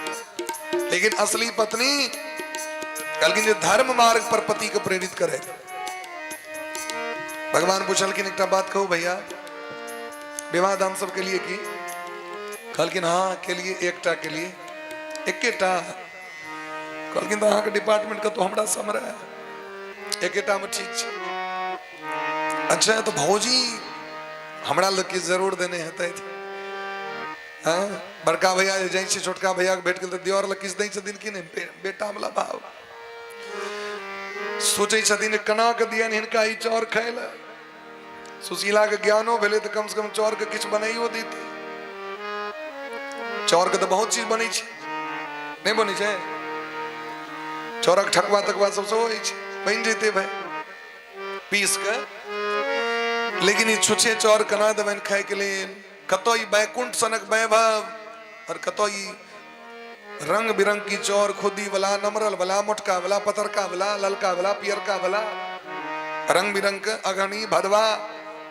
लेकिन असली पत्नी कहलखिन जे धर्म मार्ग पर पति के प्रेरित करे। भगवान पूछलखिन एकटा बात कहू भैया, विवाह दान सब के लिए की? कहलखिन हाँ के लिए, एकटा के लिए, एकेटा। कहलखिन तऽ अहाँके डिपार्टमेंट कतौ हमरा समरे एकेटा में ठीक छै। अच्छा तऽ भौजी हमरा लग किछु जरूर देने हेतै। हँ, बड़का भैया जे जाइ छै छोटका भैयाके भेट गेल तऽ दियर लग किछु दै छथिन कि नहि? बेटा वाला भाव सोचै छथिन जे केना कऽ दियनि हिनका ई चाउर खाय लए। सुशीला के ज्ञानो भेलै तऽ कम से कम चाउर के किछु बनाइयो देतै। चाउर के तऽ बहुत चीज बनै छै, नहि बनै छै? चाउरक ठकुआ तकुआ सब सेहो होइ छै, बनि जेतै भाय पीस के। लेकिन ई छुछे चाउर केना देबनि खायके लेल? कतऽ ई बैकुंठ सनक वैभव और कतऽ ई रंग बिरंग की चाउर, खुदी वाला, नमरल वाला, मोटका वाला, पतरका वाला, ललका वाला, पियरका वाला, रंग बिरंग के, अघनी, भदवा,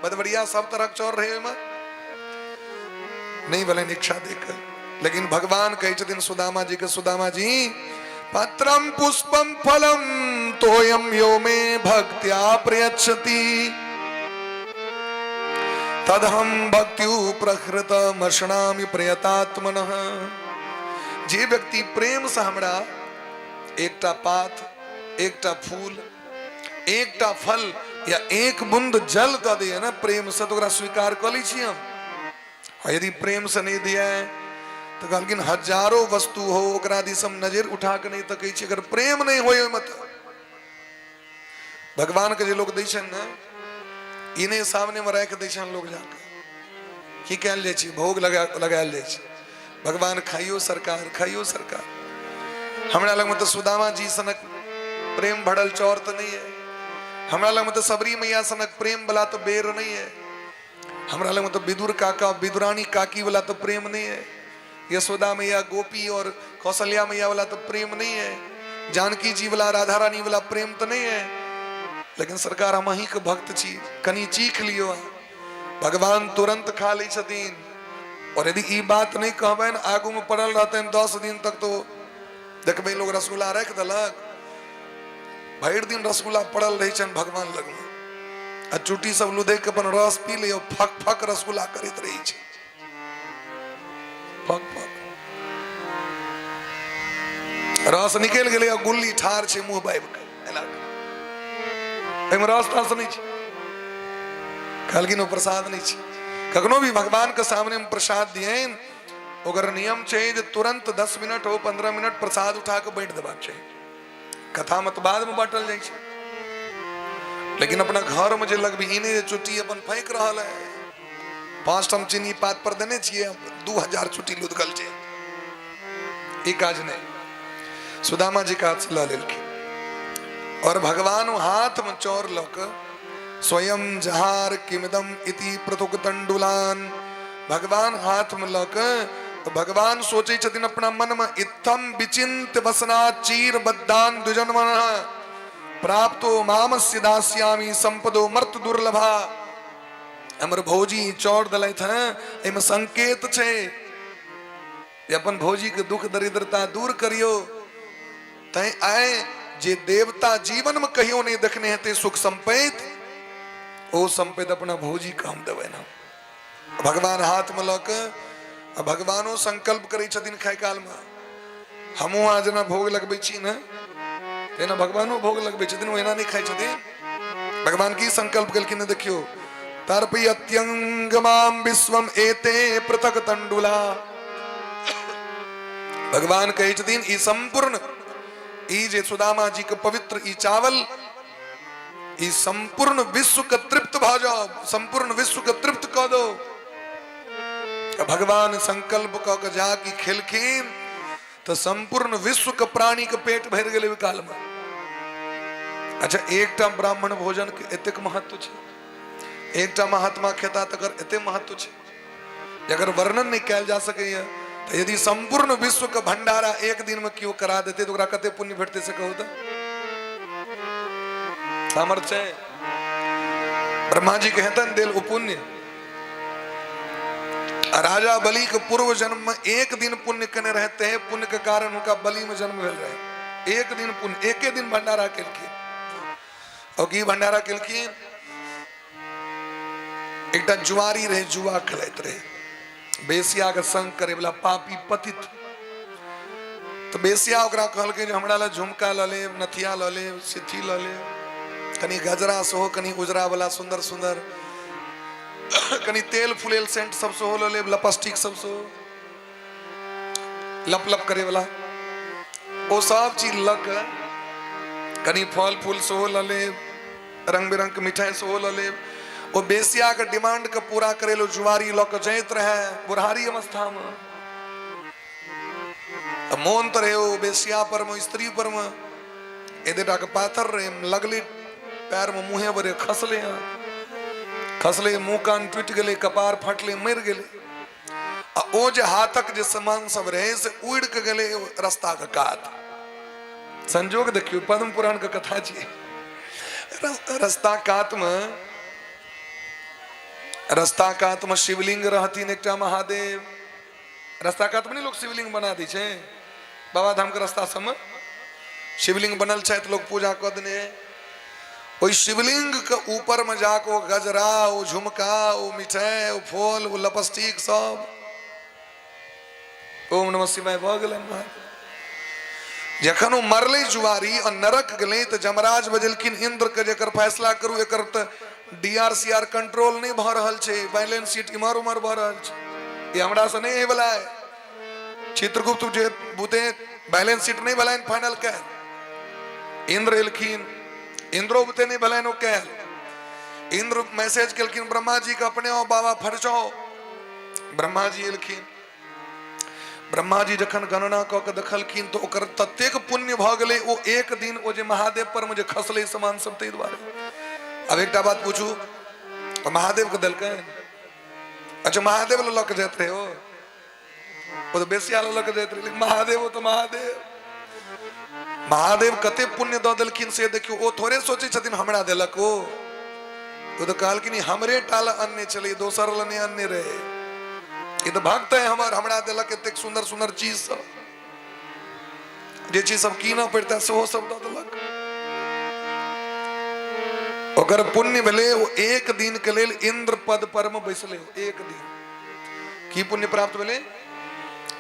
भदवरिया, सब तरह के चाउर रहे ओहिमे। नहीं भेलनि इच्छा देख। लेकिन भगवान कहै छथिन सुदामा जी के, सुदामा जी पत्रम पुष्पम फलम तोयम यो मे भक्त्या प्रयच्छति तदहम भक्त्यु प्रहृत मशनामि प्रयतात्मनः। जे व्यक्ति प्रेम से हमरा एकटा पात, एकटा फूल, एकटा फल या एक बूंद जल दऽ दैया ने प्रेम से, तऽ ओकरा स्वीकार कऽ लै छी हम। आ यदि प्रेम से नहीं दिया है तो कहलखिन हजारों वस्तु हो ओकरा दिस हम नजर उठा के नहीं तकै छी अगर प्रेम नहीं होय ओहिमे। तऽ भगवान के जे लोग दै छनि ने, ई नहि सामने मे राखि दै छनि लोग जाके, की कयल जाइ छै, भोग लगा लगायल जाइ छै, भगवान खाइयो सरकार, खाइयो सरकार। हमरा लगमे तऽ सुदामा जी सनक प्रेम भरल चौर तऽ नहि है, हमरा लगमे तऽ सबरी मैया सनक प्रेम वाला तऽ बेर नहीं है, हमरा लगमे तऽ विदुर काका विदुरानी काकी वाला तऽ प्रेम नहीं है, यशोदा मैया गोपी और कौशल्या मैया वाला तो प्रेम नहीं है, जानकी जी वाला राधा रानी वाला प्रेम तो नहीं है, लेकिन सरकार हम अहीं के भक्त छी, कनी चीख लियो। भगवान तुरंत खा लै छथिन। और यदि ई बात नहीं कहबनि, आगू में पड़ल रहतनि 10 दिन तक, तो देखबै लोग रसगुल्ला राखि देलक, भरि दिन रसगुल्ला पड़ल रहै छनि भगवान लगमे, आ चुटी सब लुधैक के अपन रस पी लियो, फक फक रसगुल्ला करैत रहै छै, फक फक रस निकलि गेलै आ गुल्ली ठार छै मुंह बाबि के एना के। एहिमे रस तस नहि छै। कहलखिन ओ प्रसाद नहि छै। कखनो भी भगवान के सामने में प्रसाद दियनि, ओकर नियम छै जे तुरंत 10 मिनट हो 15 मिनट प्रसाद उठा के बांटि देबाक चाही। कथा में तऽ बाद में बांटल जाइ छै, लेकिन अपना घर में जे लगबी, ई नहि जे चुट्टी अपन फेंक रहल है, 5 ठाम चीनी पात पर देने छियै, 2000 चुट्टी लुधकल छै, ई काज नहि। सुदामा जी के हाथ से लऽ लेलखिन और भगवान हाथ में चौर लऽ कऽ स्वयं जहार किमिदम इति पृथुक तंडुलान, भगवान हाथ में लऽ कऽ तऽ भगवान सोचै छथिन अपना मन में, इत्थम विचिन्त वसना चीर बद्धान द्विजन्मन प्राप्तो मामस्य दास्यामि संपदो मर्त दुर्लभा। हमर भौजी चौर देलथि हैं, एहिमे संकेत छै जे अपन भौजी के दुख दरिद्रता दूर करियो। तैं आए जे देवता जीवन में कहियो नहीं देखने हेतै सुख संपैत, ओ संपैत अपना भौजी के हम देबै ना। भगवान हाथ में लऽ कऽ आ भगवानो संकल्प करै छथिन खाय काल में, हमहूँ अहाँ जेना भोग लगबै छी ने तेना भगवानो भोग लगबै छथिन, ओहिना नहि खाइ छथिन। भगवान की संकल्प केलखिन देखियो, तर्पयत्यंग माम विश्वम एते पृथक तंडुला। भगवान कहै छथिन ई संपूर्ण ई जे सुदामा जी के पवित्र ई चावल, ई संपूर्ण विश्व के तृप्त भऽ जाओ, संपूर्ण विश्व के तृप्त कऽ दो। भगवान संकल्प कऽ के जा की खेलखिन तऽ संपूर्ण विश्व के प्राणी के पेट भरि गेलै ओहि काल में। अच्छा, एकटा ब्राह्मण भोजन के एतेक महत्व छै, एकटा महात्मा खेता तकर एते महत्व छै अगर वर्णन नहीं कयल जा सकैया। तऽ यदि संपूर्ण विश्व के भंडारा एक दिन में केओ करा देते तऽ ओकरा कते पुण्य भेटतै से कहू तऽ? सामर्थ्य छै ब्रह्मा जी के हेतन देल ओ पुण्य? आ राजा बलि के पूर्व जन्म में एक दिन पुण्य केने रहते हैं, पुण्य के कारण हुनका बलि में जन्म भेल रहे। एक दिन पुण्य, एके दिन भंडारा केलखिन। और की भंडारा केलखिन? एकटा जुआरी रहे, जुआ खेलाइत रहे, बेसिया के संग करे वाला पापी पतित। तो बेसिया ओकरा कहलकै जे हमरा लए झुमका लऽ लेब, नथिया लऽ लेब, सिथी लऽ लेब, कनि गजरा सेहो, कनि उजरा वाला सुंदर सुंदर। कनि तेल फुलेल सेंट सब सेहो लऽ लेब, लपस्टिक सब सेहो, लप लप करे वाला ओ सब चीज लऽ कऽ, कनि फल फूल सेहो लऽ लेब, रंग बिरंग के मिठाई सेहो लऽ लेब। ओ बेसिया के डिमांड के पूरा करे लो जुआरी लऽ कऽ जाइत रहे बुढ़ारी अवस्था में। मोन तऽ रहे ओ बेसिया पर में, स्त्री पर में। एतेटा के पाथर रहे, लगले पैर में मुँहे बरे खसले, खसले, मुँह कान टूटि गेलै, कपार फटले, मरि गेलै। आ ओ जे हाथक जे सामान सब रहे से उड़ि के गेलै रास्ता के कात। संजोग देखियौ, पद्म पुराण के कथा छियै। रस्ता कात में, रस्ता कात में शिवलिंग रहथिन एकटा महादेव। रस्ता कात में नहीं लोग शिवलिंग बना दै छै, बाबा धाम के रास्ता सब में शिवलिंग बनल छै तऽ लोग पूजा कऽ देने। ओहि शिवलिंग के ऊपर में जाके ओ गजरा, ओ झुमका, ओ मिठाई, ओ फूल, ओ लपस्टिक सब ओम नमः शिवाय भऽ गेलनि महादेव। जखन ओ मरलै जुआरी आ नरक गेलै तऽ जमराज बजेलखिन इंद्र के जे एकर फैसला करू, एकर तऽ D R C R control नहि भऽ रहल छै, बैलेंस शीट इम्हर उम्हर भऽ रहल छै, ई हमरा से नहि होइवला है। चित्रगुप्त जे बुते बैलेंस शीट नहि भेलनि फाइनल कयल। इंद्र एलखिन, इंद्रो बुते नहि भेलनि ओ कयल। इंद्र मैसेज केलखिन ब्रह्मा जी के, अपने आओ बाबा फरचाओ। ब्रह्मा जी एलखिन। ब्रह्मा जी जखन गणना कऽ के देखलखिन तऽ ओकर ततेक पुण्य भऽ गेलै ओ एक दिन ओ जे महादेव पर मे जे खसलै सामान सब, ताहि दुआरे। आब एकटा बात पूछू, तऽ महादेव के देलकै? अच्छा, महादेव लऽ के जाइत रहै ओ तऽ बेसिया लऽ के जाइत रहै, लेकिन महादेव ओ तऽ महादेव, महादेव कते पुण्य दऽ देलखिन से देखियौ। ओ थोड़े सोचै छथिन हमरा देलक ओ तऽ कहलखिन हमरे टा लए अनने छलै, दोसर लए नहि अनने रहै, ई तऽ भक्त है हमर, हमरा देलक एतेक सुन्दर सुन्दर चीज सब, जे चीज सब कीनऽ पड़तै सेहो सब दऽ देलक। ओकर पुण्य भेलै ओ एक दिन के लेल इंद्र पद पर मे बैसलै। एक दिन की पुण्य प्राप्त भेलै?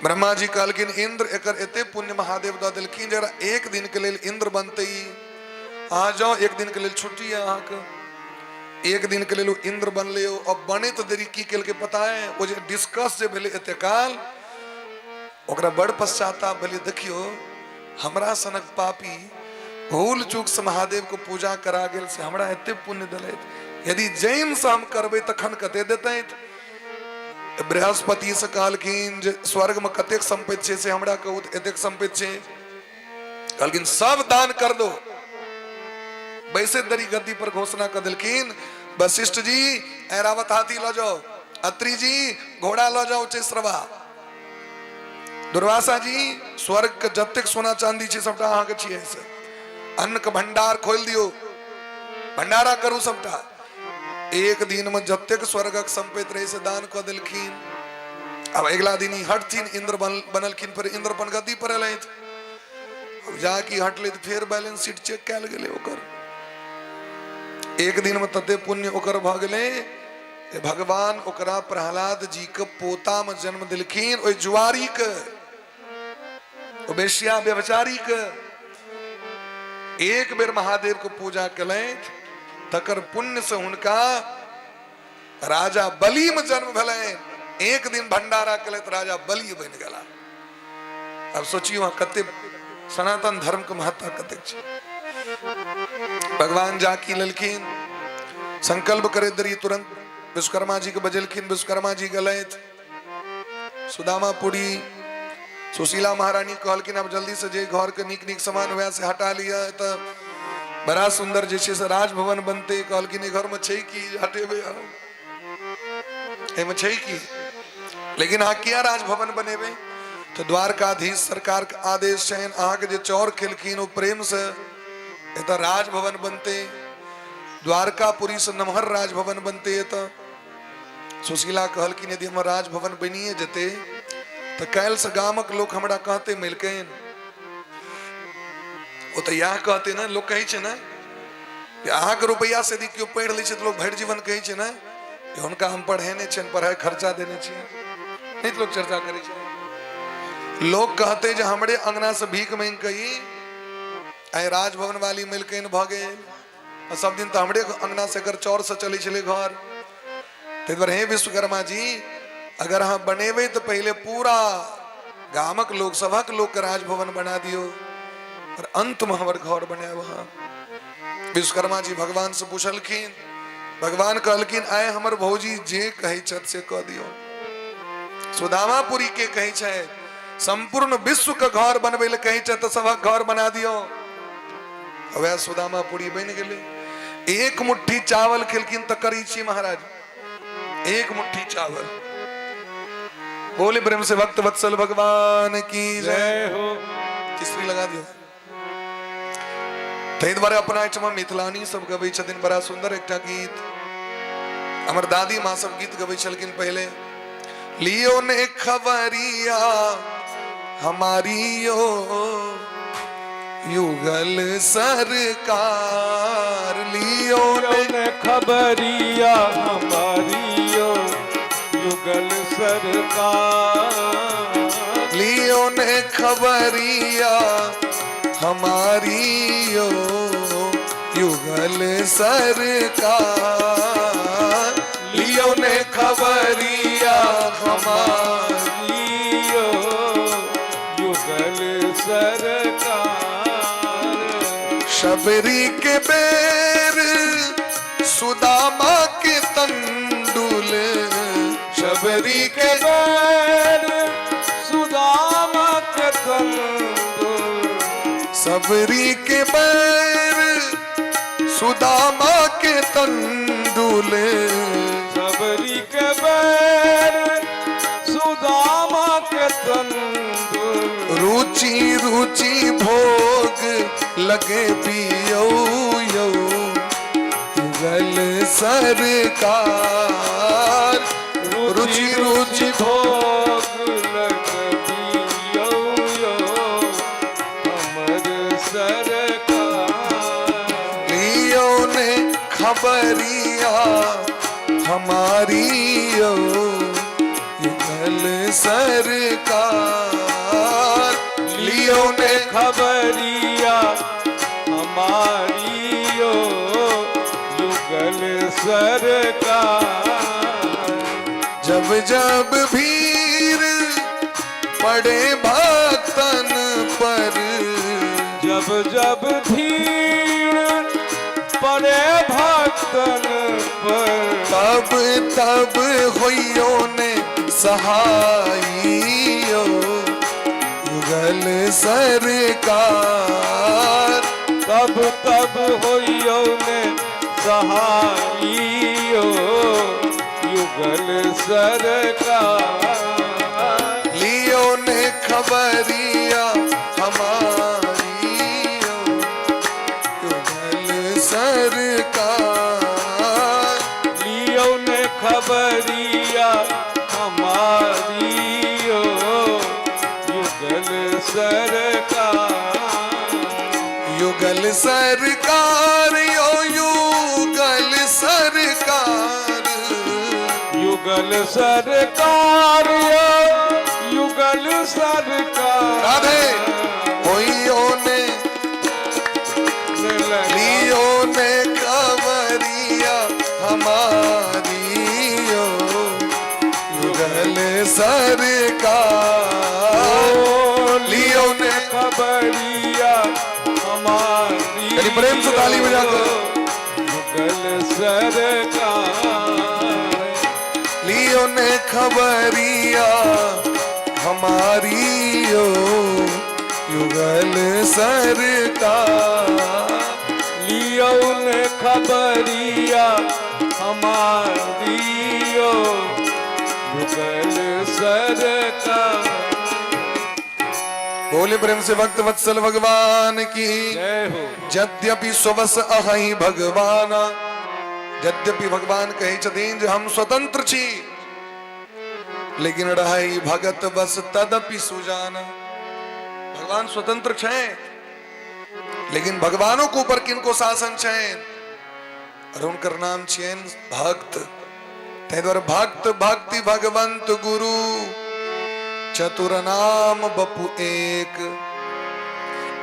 ब्रह्मा जी कहलखिन इंद्र एकर एते पुण्य महादेव दऽ देलखिन जे एक दिन के लेल इंद्र बनतै। अहाँ जाओ, एक दिन के लेल छुट्टी है अहाँके। एक दिन के लेल ओ इंद्र बनलै। अब बनैत देरी की केलकै पता है? ओ जे डिस्कस जे भेलै एते काल, ओकरा बड़ पश्चाताप भेलै। देखियौ, हमरा सनक पापी भूल चूक से महादेव को पूजा करा गेल से हमरा एते पुण्य देलथि, यदि जैन से हम करबै तखन कते देतैथ? बृहस्पति से कहलखिन जे स्वर्ग में कतेक संपत्ति छै से हमरा कहू। एतेक संपत्ति छै। कहलखिन सब दान कर दो। बैसे दरी गद्दी पर घोषणा कर देलखिन, वशिष्ठ जी ऐरावत हाथी ल जाओ, अत्रि जी घोड़ा ल जाओ, चेश्रवा, दुर्वासा जी स्वर्ग के जतेक सोना चांदी छै सबटा अहाँके छियै, से अन्न के भंडार खोल दियौ, भंडारा करू सबटा। एक दिन में जतेक स्वर्गक संपत्ति रहे से दान कऽ देलखिन। अब अगिला दिन ई हटथिन, इंद्र बनलखिन, फिर इंद्र अपन गद्दी पर एलथि। अब जाकि हटलै तऽ फेर बैलेंस शीट चेक कयल गेलै ओकर। एक दिन में तते पुण्य ओकर भऽ गेलै जे भगवान ओकरा प्रहलाद जी के पोता में जन्म देलखिन। ओहि जुआरी के, ओ वेश्या व्यभिचारी के एक बेर महादेव के पूजा केलथि तकर पुण्य से हुनका राजा बलि में जन्म भेलनि। एक दिन भंडारा केलथि, राजा बलि बनि गेला। अब सोचियो अहाँ कते सनातन धर्म के महत्व कतेक छै। भगवान जाकी लेलखिन, संकल्प करैत देरी तुरंत विश्वकर्मा जी के बजेलखिन। विश्वकर्मा जी गेलथि सुदामापुरी। सुशीला महारानी कहलखिन आब जल्दी से जे घर के नीक नीक सामान हुए से हटा लिअ, तऽ बड़ा सुंदर जे छै से राजभवन बनते। कहलखिन घर में छै की हटेबै हम, एहिमे छै की, लेकिन अहाँ किया राजभवन बनेबै? तऽ द्वारकाधीश सरकार के आदेश छनि, अहाँके जे चौर खेलखिन ओ प्रेम से एतऽ राजभवन बनते, द्वारकापुरी से नमहर राजभवन बनते एतऽ। सुशीला कहलखिन यदि हमर राजभवन बनिए जेतै तऽ काल्हिसँ गामक लोक हमरा कहतै मलिकनि? ओ तऽ इएह कहतै ने। लोक कहै छै ने कि अहाँके रुपैआ से यदि केओ पढ़ि लै छै तऽ लोक भरि जीवन कहै छै ने कि हुनका हम पढ़ेने छियनि, पढ़ाइ खर्चा देने छियनि। नहि तऽ लोक चर्चा करै छै। लोक कहतै जे हमरे अंगनासँ भीख मांगि कऽ ई आइ राजभवन वाली मलिकनि भऽ गेल, आ सब दिन तऽ हमरे अंगना से एकर चौर से चलै छलै घर। ताहि दुआरे हे विश्वकर्मा जी, अगर अहाँ बनेबै तऽ पहिले पूरा गामक लोक सभक लोकके राजभवन बना दियौ और अंतमे हमर घर बनायब अहाँ। विश्वकर्मा जी भगवान से पूछलखिन, भगवान कहलखिन आय हमर भौजी जे कहै छथि से कऽ दियौ। सुदामापुरी के कहै छै संपूर्ण विश्व के घर बनबै लए कहै छै तऽ सभक घर बना दियौ। वएह सुदामापुरी बनि गेलै। एक मुट्ठी चावल खेलखिन तऽ करै छी महाराज, एक मुट्ठी चावल। बोले प्रेम से भक्त वत्सल भगवान की जय हो। तीसरी लगा दियो। ताहि दुआरे अपना एहिठमा मिथिलानी सब गबै छथिन बड़ा सुंदर एकटा गीत। हमर दादी माँ सब गीत गबै छलखिन पहिले, लियो ने खबरिया हमारी यो युगल सरकार, लियो ने खबरिया हमारी यो युगल सरकार, लियो ने खबरिया हमारी यो युगल सरकार, लियो ने खबरिया हमारी यो युगल सरकार। शबरी के बेर सुदामा के तंडुल, शबरी के बेर सुदामा के तंदुल, सबरी के बैर सुदामा के तंदुल, सबरी के बैर सुदामा के तंदुल, रुचि रुचि भोग लगे पियो यो युगल सरकार, रुचि रुचि भोग लगे पियो यो हमर सरकार। लियो ने खबरिया हमारी यो युगल सरकार, लियो ने खबरिया हमारी यो युगल सरकार। जब जब भीड़ पड़े भक्तन पर, जब जब भीड़ पड़े भक्तन पर, तब तब होइयो ने सहाइयो युगल सरकार, तब तब होइयो ने सहाइयो युगल सरकार। लियो ने खबरिया हमारी युगल सरकार, लियो ने खबरिया हमारी युगल सरकार। युगल सरकार यो युगल सरकार, युगल सरकार यो युगल सरकार। राधे होइयो ने लियो ने खबरिया हमारी यो युगल सरकार, लियो ने खबरिया हमारी यानी प्रेम से ताली बजाकर। युगल सरकार। लियो ने खबरिया हमारी यो युगल सरकार, लियो ने खबरिया हमारी यो युगल सरकार। बोले प्रेम से भक्त वत्सल भगवान की जय हो। यद्यपि स्ववश अहहि भगवाना, यद्यपि भगवान कहै छथिन जे हम स्वतंत्र छी, लेकिन रहै भगत बस तदपि सुजाना। भगवान स्वतंत्र छै, लेकिन भगवानों के ऊपर किनको शासन छैन और हुनकर नाम छियनि भक्त। ताहि दुआरे भक्त भक्ति भगवंत गुरु चतुर नाम बपु एक।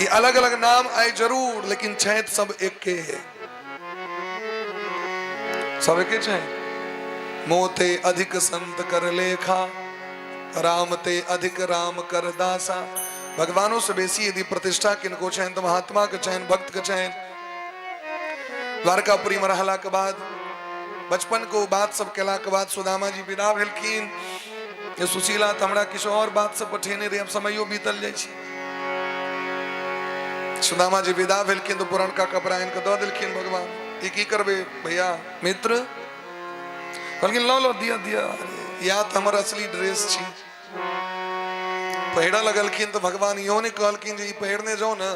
ये अलग अलग नाम आए जरूर, लेकिन छैत सब एके है, सब एके छै। मोते अधिक संत कर लेखा, राम ते अधिक राम कर दासा। भगवानों से बेसी यदि प्रतिष्ठा किनको छनि तऽ महात्मा के छनि, भक्त के छनि। द्वारकापुरी में रहला के बाद, बचपन के बात सब केला के बाद सुदामा जी विदा भेलखिन। ये सुशीला तऽ हमरा किछु और बात सब पठेने रहे, अब समयो बीतल जाइ छै। सुदामा जी विदा भेलखिन तऽ पुरनका कपड़ा आनि कऽ दऽ देलखिन भगवान। ई की करबै भैया मित्र? कहलखिन लऽ लो, दिया दिया, अरे इएह तऽ हमर असली ड्रेस छी। पहिरऽ लगलखिन तऽ भगवान इहो नहि कहलखिन जे ई पहिरने जाउ ने,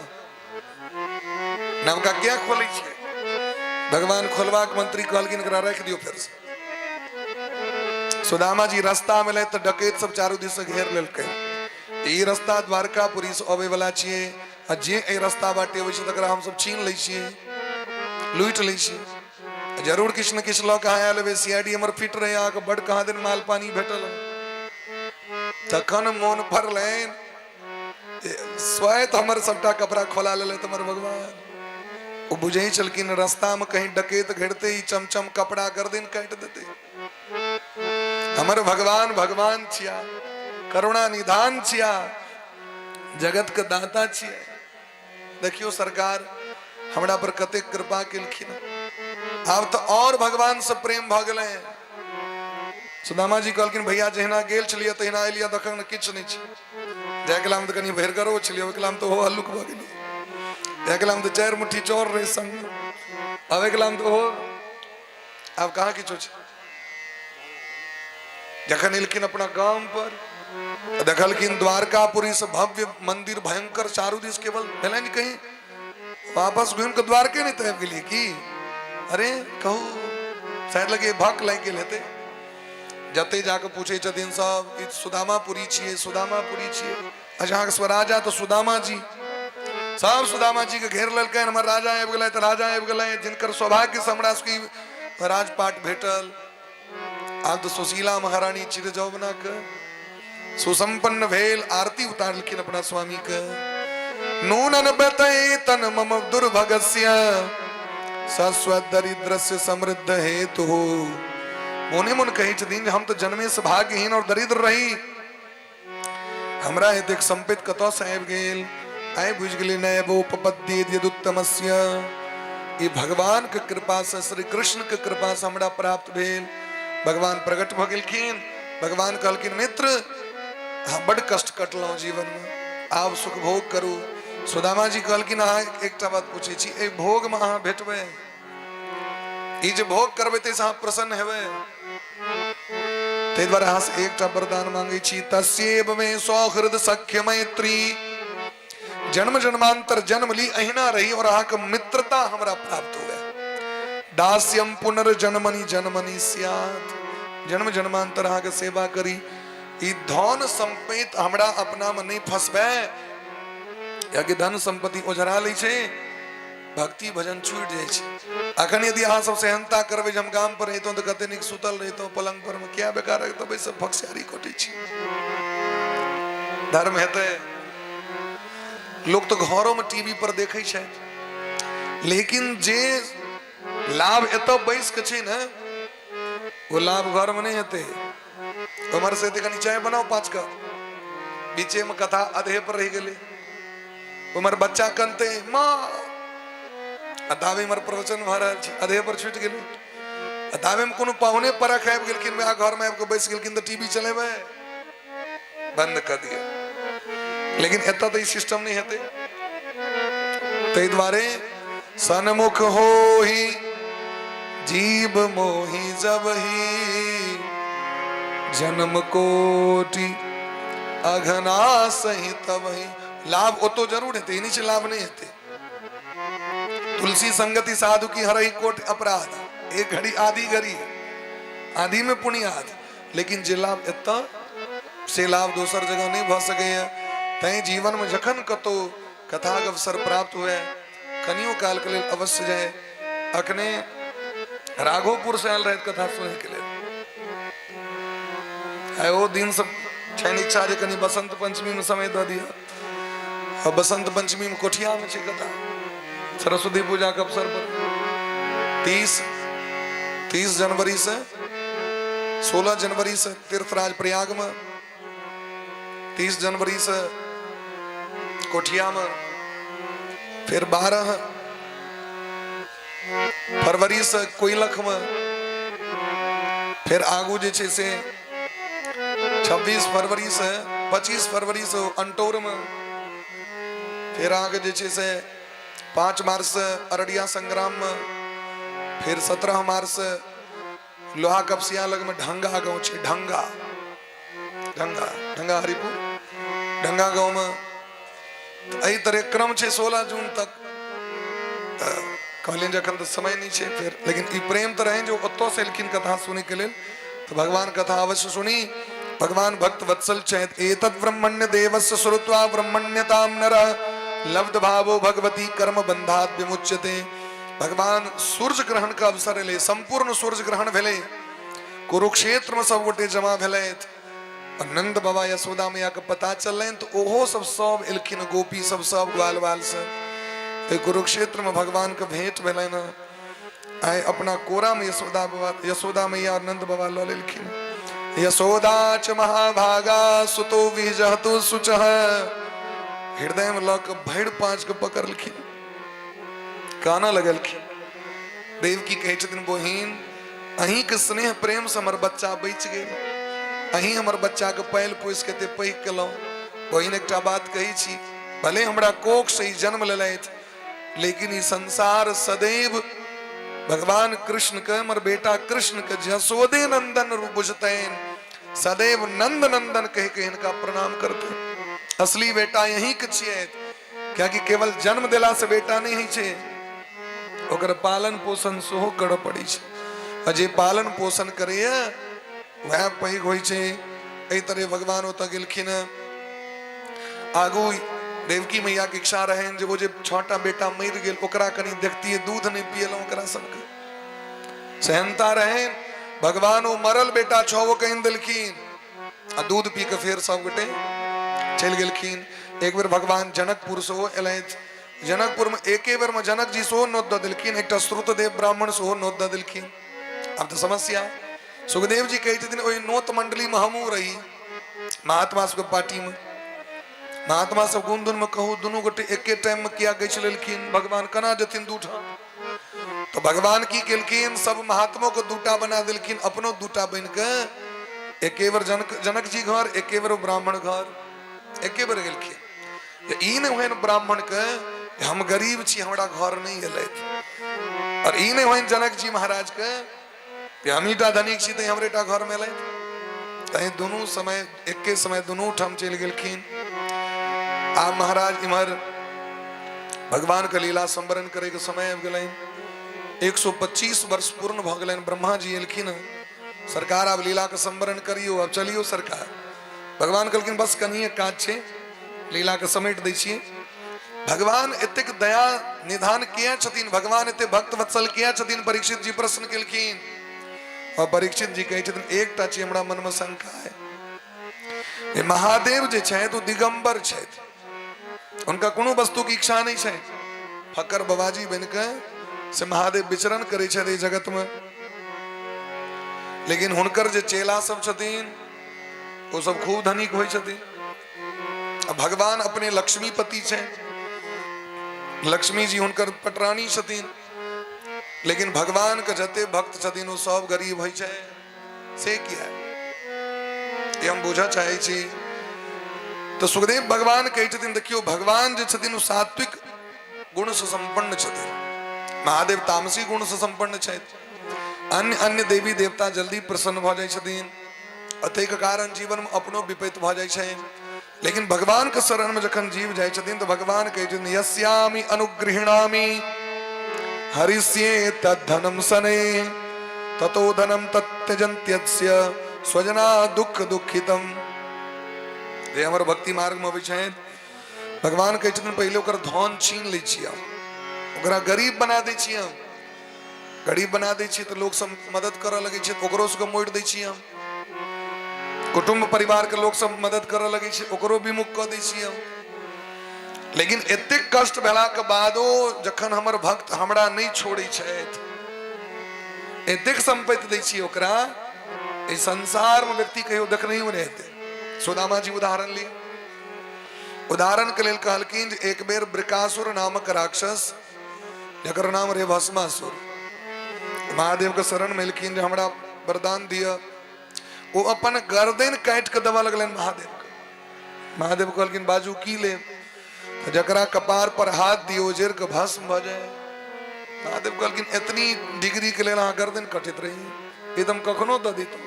नवका किया खोलै छियै? भगवान खोलबाक मंत्री कहलखिन एकरा राखि दियौ फेरसँ। सुदामा जी रास्ता में तऽ डकैत सब चारू दिस से घेर लेलकै। ई रास्ता द्वारकापुरी से अबै वाला छियै आ जे एहि रास्ता बाटे अबै छै तकरा हमसब छीन लै छियै, लूटि लै छियै। जरूर किछु ने किछु लऽ कऽ अहाँ आयल हेबै। सीआईडी हमर फिट रहै, अहाँके बड्ड कहाँ दिन माल पानी भेटल। तखन मोन पड़लनि स्वयं हमर सबटा कपड़ा खोला लेलथि हमर भगवान। ओ बुझै छलखिन रास्ता में कहीं डकैत घेरते ई चमचम कपड़ा गर्दन काटि देते। हमर भगवान भगवान छिया, करुणा निधान छिया, जगत के दाता छिया। देखियो सरकार हमरा पर कतेक कृपा केलखिन। आब तो और भगवान से प्रेम भऽ गेलै। सुदामा जी कहलखिन भैया जहिना गेल छलियै तहिना एलियै, तखन किछु नहि छै। जाय कलाम तऽ कनि भरिगरो छलियै, ओहि कलाम तऽ ओहो हल्लुक भऽ गेलै। जाय कलाम तऽ 4 मुट्ठी चाउर रहै संग, आबै कलाम तऽ ओहो आब कहाँ किछो छै। जखन एलखिन अपना गाम पर देखलखिन द्वारकापुरी से भव्य मंदिर भयंकर चारू दिस केवल भेलनि कहीं वापस घुमि कऽ द्वारके नहि तऽ आबि गेलियै की? अरे कहू शायद लगे भक लागि गेल हेतै। जते जाके पूछै छथिन सब ई सुदामापुरी छियै, सुदामापुरी छियै। अच्छा अहाँके स्वराजा तऽ सुदामा जी, सब सुदामा जी के घेर लेलकनि। हमर राजा आबि गेलै तऽ राजा आबि गेलै, जिनकर सौभाग्य से हमरा सबके राजपाट भेटल। आब तऽ सुशीला महारानी चिर जौवना के सुसंपन्न भेल, आरती उतारलखिन अपना स्वामी के। नूनन बतै तन मम दुर्भगस्य सस्वदरिद्रस्य समृद्ध हेतु। मोने मोन कहै छथिन जे हम तऽ जन्मे से भाग्यहीन और दरिद्र रही, हमरा एतेक संपत्ति कतऽ से आबि गेल? आइ बुझि गेली नैवोपपद्ये यदुत्तमस्य, ई भगवान के कृपा से, श्री कृष्ण के कृपा से हमरा प्राप्त भेल। भगवान प्रकट भऽ गेलखिन। भगवान कहलखिन मित्र अहाँ बड कष्ट कटलहुँ जीवन में, आब सुख भोग करू। सुदामा जी कहलखिन अहाँ एकटा बात पूछै छी, एहि भोग में अहाँ भेटबै? ई जे भोग करबै ताहिसँ अहाँ प्रसन्न हेबै? ताहि दुआरे अहाँसँ एकटा वरदान मांगै छी, तस्यैव मे सौहृद सख्य मैत्री, जन्म जन्मांतर जन्म ली अहिना रही और अहाँके मित्रता हमरा प्राप्त हुए। दास्यम पुनर्जन्मनि जन्मनि स्यात्, जन्म जन्मांतर अहाँके सेवा करी। ई धन संपत्ति हमरा अपना में नहीं फंसबै, कियाकि धन संपत्ति ओझरा लै छै, भक्ति भजन छूटि जाइ छै। अखन यदि अहाँ सब सेहनता करबै जे हम गाम पर रहितहुँ तऽ कते नीक सुतल रहितहुँ पलंग पर मे, किया बेकार तऽ बैस फकसियारी कटै छी। धर्म हेतै? लोक तऽ घरोमे टीवी पर देखै छै, लेकिन जे लाभ एतऽ बैस के छै ने ओ लाभ घरमे नहि हेतै। उम्हर से कनि चाय बनाउ 5 कप, बीचे में कथा अधे पर रहि गेलै। उम्हर बच्चा कनते माँ, आ ताबे इम्हर प्रवचन भऽ रहल छै, अधे पर छूटि गेलै। आ ताबे में कोनो पाहुने परख आबि गेलखिन, वएह घर में आबि कऽ बैस गेलखिन तऽ टीवी चलेबै बंद कऽ दिअ। लेकिन एतऽ तऽ ई सिस्टम नहि हेतै। ताहि दुआरे सन्मुख होही जीव मोही जबही, जन्म कोटि अघना सही तबही। लाभ ओतो जरूर हेतै, ई नहि छै लाभ नहि हेतै। तुलसी संगति साधु की हरही कोट अपराध, एक घड़ी आधी घड़ी आधी में पुण्याद, लेकिन जे लाभ एतऽ से लाभ दोसर जगह नहि भऽ सकैए। तैं जीवन में जखन कतौ कथाक अवसर प्राप्त हुए कनियो काल के लेल अवश्य जाए। अखने राघोपुर से आयल रहथि कथा सुनै के लेल। आइ ओ दिन सब छनि इच्छा जे कनि बसंत पंचमी में समय दऽ दिअ। आ बसंत पंचमी में कोठिया में छै कथा, सरस्वती पूजा के अवसर पर 30 जनवरी से 16 जनवरी से तीर्थराज प्रयाग में, 30 जनवरी से कोठिया में, फिर 12 फरवरी से कोइलख में, फिर आगू जे छै से 26 फरवरी से 25 फरवरी से अंटौर में, फिर आगे जे छै से 5 मार्च से अररिया संग्राम में, फिर 17 मार्च से लोहा कपसिया लग में ढंगा गांव छै, ढंगा ढंगा ढंगा हरिपुर ढंगा गांव में। तऽ एहि तरह क्रम छै 16 जून तक। तऽ कहलियनि जखन तऽ समय नहि छै फेर, लेकिन ई प्रेम तऽ रहनि जे ओतऽसँ एलखिन कथा सुनैके लेल, तऽ भगवान कथा अवश्य सुनी। भगवान भक्त वत्सल छथि। एतत् ब्रह्मण्य देवस्य श्रुत्वा ब्रह्मण्यताम नर लब्ध भावो भगवती कर्म बंधात् विमुच्यते। भगवान सूर्य ग्रहण के अवसर एलै, संपूर्ण सूर्य ग्रहण भेलै, कुरुक्षेत्र में सब गोटे जमा भेलथि। और नंद बाबा यशोदा मैया के पता चललनि तऽ ओहो सब सब एलखिन, गोपी सब सब ग्वाल बाल सब एहि कुरुक्षेत्र में भगवान के भेंट भेलनि। आइ अपना कोरा में यशोदा बाबा यशोदा मैया और नंद बाबा लऽ लेलखिन। यशोदा च महाभागा सुतो विजहतु सुचह, हृदय में लऽ कऽ भरि पाँच के पकड़लखिन, कानऽ लगलखिन। देवकी कहै छथिन, बहिन अहींके स्नेह प्रेम से हमर बच्चा बचि गेल, अहीं हमर बच्चाके पालि पोसि के एते पैघ केलहुँ। बहिन एकटा बात कहै छी, भले हमरा कोख से ई जन्म लेलथि, लेकिन ई संसार सदैव भगवान कृष्ण के, हमर बेटा कृष्ण के जसोदे नंदन रूप बुझतैन, सदैव नंद नंदन कह के हिनका प्रणाम करते। असली बेटा यहीं के छियै, कियाकि केवल जन्म देला से बेटा नहि होइ छै, ओकर पालन पोषण सेहो करऽ पड़ै छै, आ जे पालन पोषण करैया वएह पैघ होइ छै। एहि तरह भगवान ओतऽ गेलखिन। आगू देवकी मैया के इच्छा रहनि जे ओ जे 6टा बेटा मरि गेल ओकरा कनि देखतियै, दूध नहि पियलहुँ ओकरा सबके, सेहनता रहनि। भगवान ओ मरल बेटा 6 के आनि देलखिन आ दूध पी के फेर सब गोटे चलि गेलखिन। एक बेर भगवान जनकपुर सेहो एलथि। जनकपुर में एके बेर में जनक जी सेहो नोत दऽ देलखिन, एकटा श्रुतदेव ब्राह्मण सेहो नोत दऽ देलखिन। आब तऽ समस्या, सुखदेव जी कहै छथिन ओहि नोत मंडली में हमहूँ रही, महात्मा सबके पार्टी में। महात्मा सब गुण धुन में कहू दुनू गोटे एके टाइम में किया गछि लेलखिन, भगवान केना जेथिन दूठा? तो भगवान की केलखिन, सब महात्मो को दूटा बना देलखिन, अपनो दूटा बन के एके बेर जनक जनक जी घर, एके बेर ब्राह्मण घर, एके बेर गेलखिन। जे ई नहि होइन ब्राह्मण के हम गरीब छी हमरा घर नहि एलथि, और ई नहि होइन जनक जी महाराज के जे हमही टा धनिक छी तऽ हमरे टा घर में एलथि। तैं दुनू समय एके समय दुनू ठाम चलि गेलखिन। आ महाराज इम्हर भगवान के लीला संवरण करे के समय आबि गेलनि। 125 वर्ष पूर्ण भऽ गेलनि। ब्रह्मा जी एलखिन, सरकार आब लीला के संवरण करियो, आब चलियो सरकार। भगवान कहलखिन बस कनिए काज छै, लीला के समेट दै छियै। भगवान एतेक दया निधान किया छथिन, भगवान एते भक्त वत्सल किया छथिन? परीक्षित जी प्रश्न केलखिन। और परीक्षित जी कहै छथिन एकटा चीज हमरा मन में शंका है, जे महादेव जे छथि ओ दिगंबर छथि, उनका कोनो वस्तु की इच्छा नहीं छै। फकर बाबाजी बन के से महादेव विचरण करै छथि एहि जगत में, लेकिन हुनकर जे चेला सब छथिन ओ सब खूब धनिक होइ छथिन। आ भगवान अपने लक्ष्मीपति छै, लक्ष्मी जी हुनकर पटरानी छथिन, लेकिन भगवान के जते भक्त छथिन ओ सब गरीब होइ छै, से किया? ये हम बुझऽ चाहै छी। तऽ सुखदेव भगवान कहै छथिन देखियौ भगवान जे छथिन ओ सात्विक गुण से संपन्न छथिन, महादेव तामसी गुण से संपन्न छथि। अन्य अन्य देवी देवता जल्दी प्रसन्न भऽ जाइ छथिन, आ ताहिके कारण जीवन में अपनो विपैत भऽ जाइ छै। लेकिन भगवान के शरण में जखन जीव जाइ छथिन तऽ भगवान कहै छथिन यस्यामि अनुगृहणामि हरिष्ये तद्धनम सने ततो धनम तत्यजन्त्यस्य स्वजना दुख दुखितम। जे हमर भक्ति मार्ग में अबै छथि, भगवान कहै छथिन पहिले ओकर धन छीन लै छियै हम, ओकरा गरीब बना दै छियै हम। गरीब बना दै छियै तऽ लोक सब मदद करऽ लगै छै, ओकरो सबके मोड़ि दै छियै हम। कुटुम्ब परिवार के लोक सब मदद करऽ लगै छै, ओकरो विमुख कऽ दै छियै हम। लेकिन एतेक कष्ट भेलाके बादो जखन हमर भक्त हमरा नहि छोड़ै छथि, एतेक सम्पत्ति दै छियै ओकरा, एहि संसार में व्यक्ति कहियो देखनहियो नहि हेतै। सुदामा जी उदाहरण लिअ। उदाहरण के लेल कहलखिन जे एक बेर वृकासुर नामक राक्षस, जकर नाम रहे भस्मासुर, महादेव के शरण में एलखिन जे हमरा वरदान दिअ। ओ अपन गर्दन काटि के देबऽ लगलनि महादेव के। महादेव कहलखिन बाजू की लेब? तऽ जकरा कपार पर हाथ दियौ जरि के भस्म भऽ जाय। महादेव कहलखिन एतनी डिग्री के लेल अहाँ गर्दन कटैत रही, ई तऽ हम कखनो दऽ दितहुँ,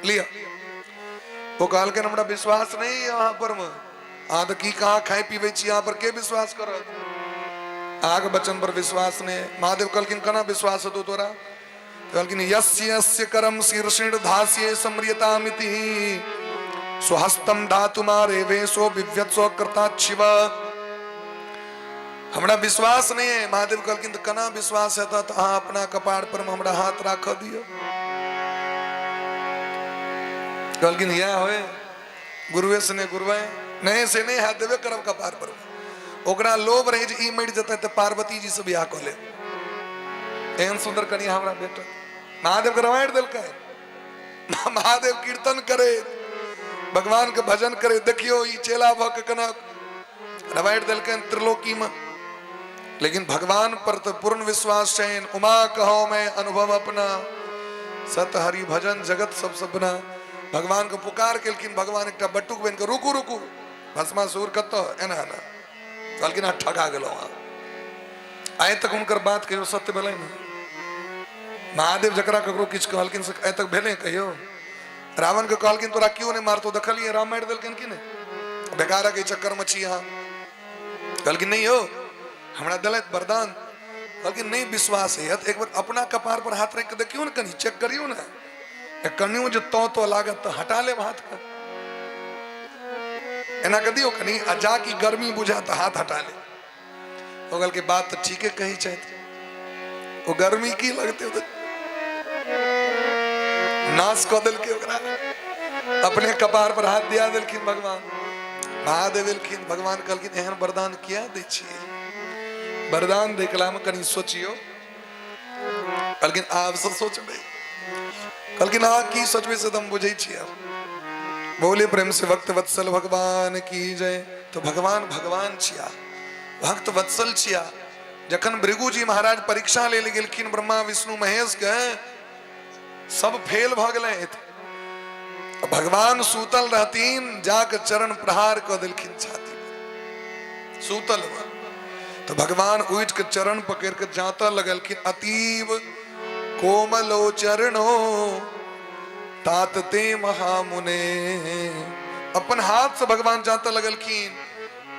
लिअ। ओ कहलखिन हमरा विश्वास नहीं है अहाँ पर में, अहाँ तऽ की कहाँ खाइ पीबै छी, अहाँ पर के विश्वास करत? अहाँके वचन पर विश्वास नहीं है। महादेव कहलखिन केना विश्वास हेतौ तोरा? कहलखिन यस्य यस्य करम शीर्षिण धास्ये समृतामिति स्वहस्तम धातुमारेवे सो विव्यत्सो कृताच्छिव। हमरा विश्वास नहीं है। महादेव कहलखिन तऽ केना विश्वास हेतऽ? तऽ अहाँ अपना कपार पर हमरा हाथ राखऽ दियौ। कहलखिन इएह होय गुरुए से नहि गुरुए नहीं से नहीं हाथ देबे करब कपार पर। ओकरा लोभ रहे जे ई मरि जेतै तऽ पार्वती जी से बियाह कऽ लेब, एहन सुंदर कनिया हमरा भेटत। महादेव के रवाड़ि देलकै। महादेव कीर्तन करे, भगवान के भजन करे, देखियो ई चेला भऽ के केना रवाड़ि देलकै त्रिलोकी में। लेकिन भगवान पर तो पूर्ण विश्वास छनि। उमा कहो मैं अनुभव अपना, सत हरि भजन जगत सब सपना। भगवान के पुकार केलखिन, भगवान एकटा बटुक बनि के रुकू रुकू भस्मासुर कतऽ एना एना कहलखिन अहाँ ठगा गेलहुँ। अहाँ आइ तक हुनकर बात कहियो सत्य भेलै ने? महादेव जकरा ककरो किछु कहलखिन से आइ तक भेलै कहियो? रावण के कहलखिन तोरा क्यों नहीं मारतो, देखलियै राम मारि देलखिन कि नहि? बेकारक एहि चक्कर में छी अहाँ। कहलखिन नहीं यौ हमरा देलथि वरदान। कहलखिन नहीं विश्वास है एक बार अपना कपार पर हाथ रख के देखियौ ने, कनि चेक करियौ ने, कनियो जे तो तो लागत तऽ हटा लेब हाथ के, एना के दियौ कनि, आ जा की गर्मी बुझा तऽ हाथ हटा लेब। ओ कहलकै बात तऽ ठीके कहै छथि, ओ गर्मी की लगतै, ओ तऽ नाश कऽ देलकै ओकरा, अपने कपार पर हाथ दिया देलखिन भगवान। महादेव एलखिन, भगवान कहलखिन एहन वरदान किया दै छियै? वरदान दै कलामे कनि सोचियौ। कहलखिन आब से सोचबै। कहलखिन अहाँ की सोचबै से तऽ हम बुझै छियै। बोले प्रेम से भक्त वत्सल भगवान की जय। तो भगवान भगवान छिया, भक्त वत्सल छिया। जखन भृगु जी महाराज परीक्षा ले गेलखिन ब्रह्मा विष्णु महेश के, सब फेल भऽ गेलै। भगवान सूतल रहतीन, जाके चरण प्रहार कऽ देलखिन छाती पर, सूतल मे। तो भगवान उठि के चरण पकड़ के जाता लगलखिन, अतीव कोमलो चरणो तात ते महामुने। अपन हाथ से भगवान जाता लगलखिन,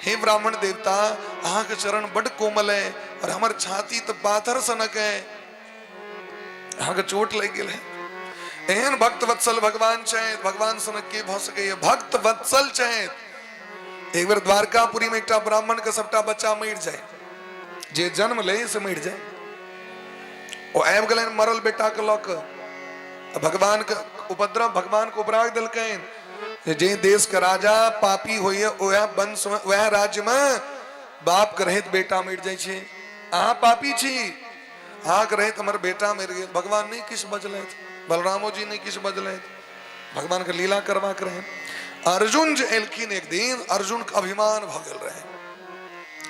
हे ब्राह्मण देवता अहाँके चरण बड कोमल है और हमर छाती तो पाथर सनक है, अहाँके चोट लागि गेल है। एहन भक्त वत्सल भगवान छथि, भगवान सनक के भऽ सकैए? भक्त वत्सल छथि। एक बेर द्वारकापुरी में एकटा ब्राह्मण के सबटा बच्चा मरि जाय, जे जन्म ले से मरि जाय। ओ आबि गेलनि मरल बेटा के लऽ कऽ, भगवान के उपद्रव, भगवान के उपराग देलकनि जे देश के राजा पापी होइए वएह वंश में वएह राज्य में बाप के रहैत बेटा मरि जाइ छै, अहाँ पापी छी, अहाँके रहैत हमर बेटा मरि गेल। भगवान नहि किछु बजलथि, बलरामो जी नहि किछु बजलथि, भगवान के लीला करबाक रहै। अर्जुन जे एलखिन एक दिन, अर्जुन के अभिमान भऽ गेल रहै,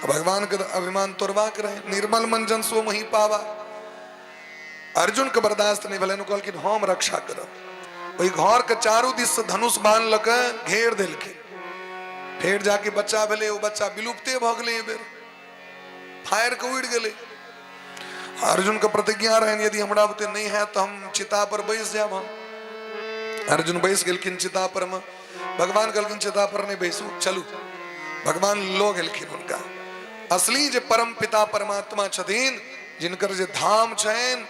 भगवान के अभिमान तोड़बाक रहै। निर्मल मन जन सो मही पावा। अर्जुन के बर्दाश्त नहीं भेलनि, कहलखिन हम रक्षा करब। ओहि घर के चारू दिस से धनुष बाण लऽ के घेर देलखिन। फेर जाके बच्चा भेलै, ओ बच्चा विलुप्ते भऽ गेलै, एहि बेर फायर के उड़ि गेलै। अर्जुन के प्रतिज्ञा रहनि यदि हमरा बुते नहीं है तो हम चिता पर बैस जायब। हम अर्जुन बैस गेलखिन चिता पर में। भगवान कहलखिन चिता पर नहीं बैसू, चलू। भगवान लो गेलखिन हुनका। असली जे परम पिता परमात्मा छथिन, जिनकर जे धाम छनि,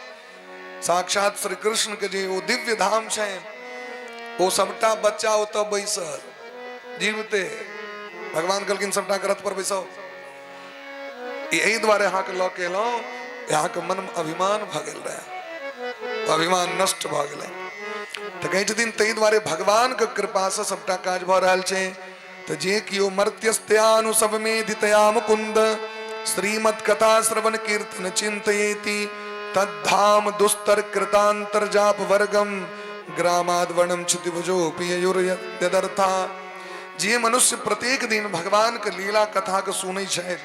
साक्षात श्री कृष्ण के जे ओ दिव्य धाम छनि, ओ सबटा बच्चा ओतऽ बैसल जीवते। भगवान कहलखिन सबटा के रथ पर बैसाउ। एहि दुआरे अहाँके लऽ के एलहुँ, अहाँके मनमे अभिमान भऽ गेल रहै, अभिमान नष्ट भऽ गेलै। तऽ कहै छथिन ताहि दुआरे भगवानके कृपासँ सबटा काज भऽ रहल छै। तऽ जे केओ मर्त्यस्त्यानु सब मेधितया मुकुंद श्रीमद कथा श्रवण कीर्तन चिंतयेति तद्धाम दुस्तर कृतांतर जाप वर्गम ग्रामाद वर्णम क्षितिभुजोपि ययुर्यदर्था। जे मनुष्य प्रत्येक दिन भगवान के लीला कथा के सुनै छथि,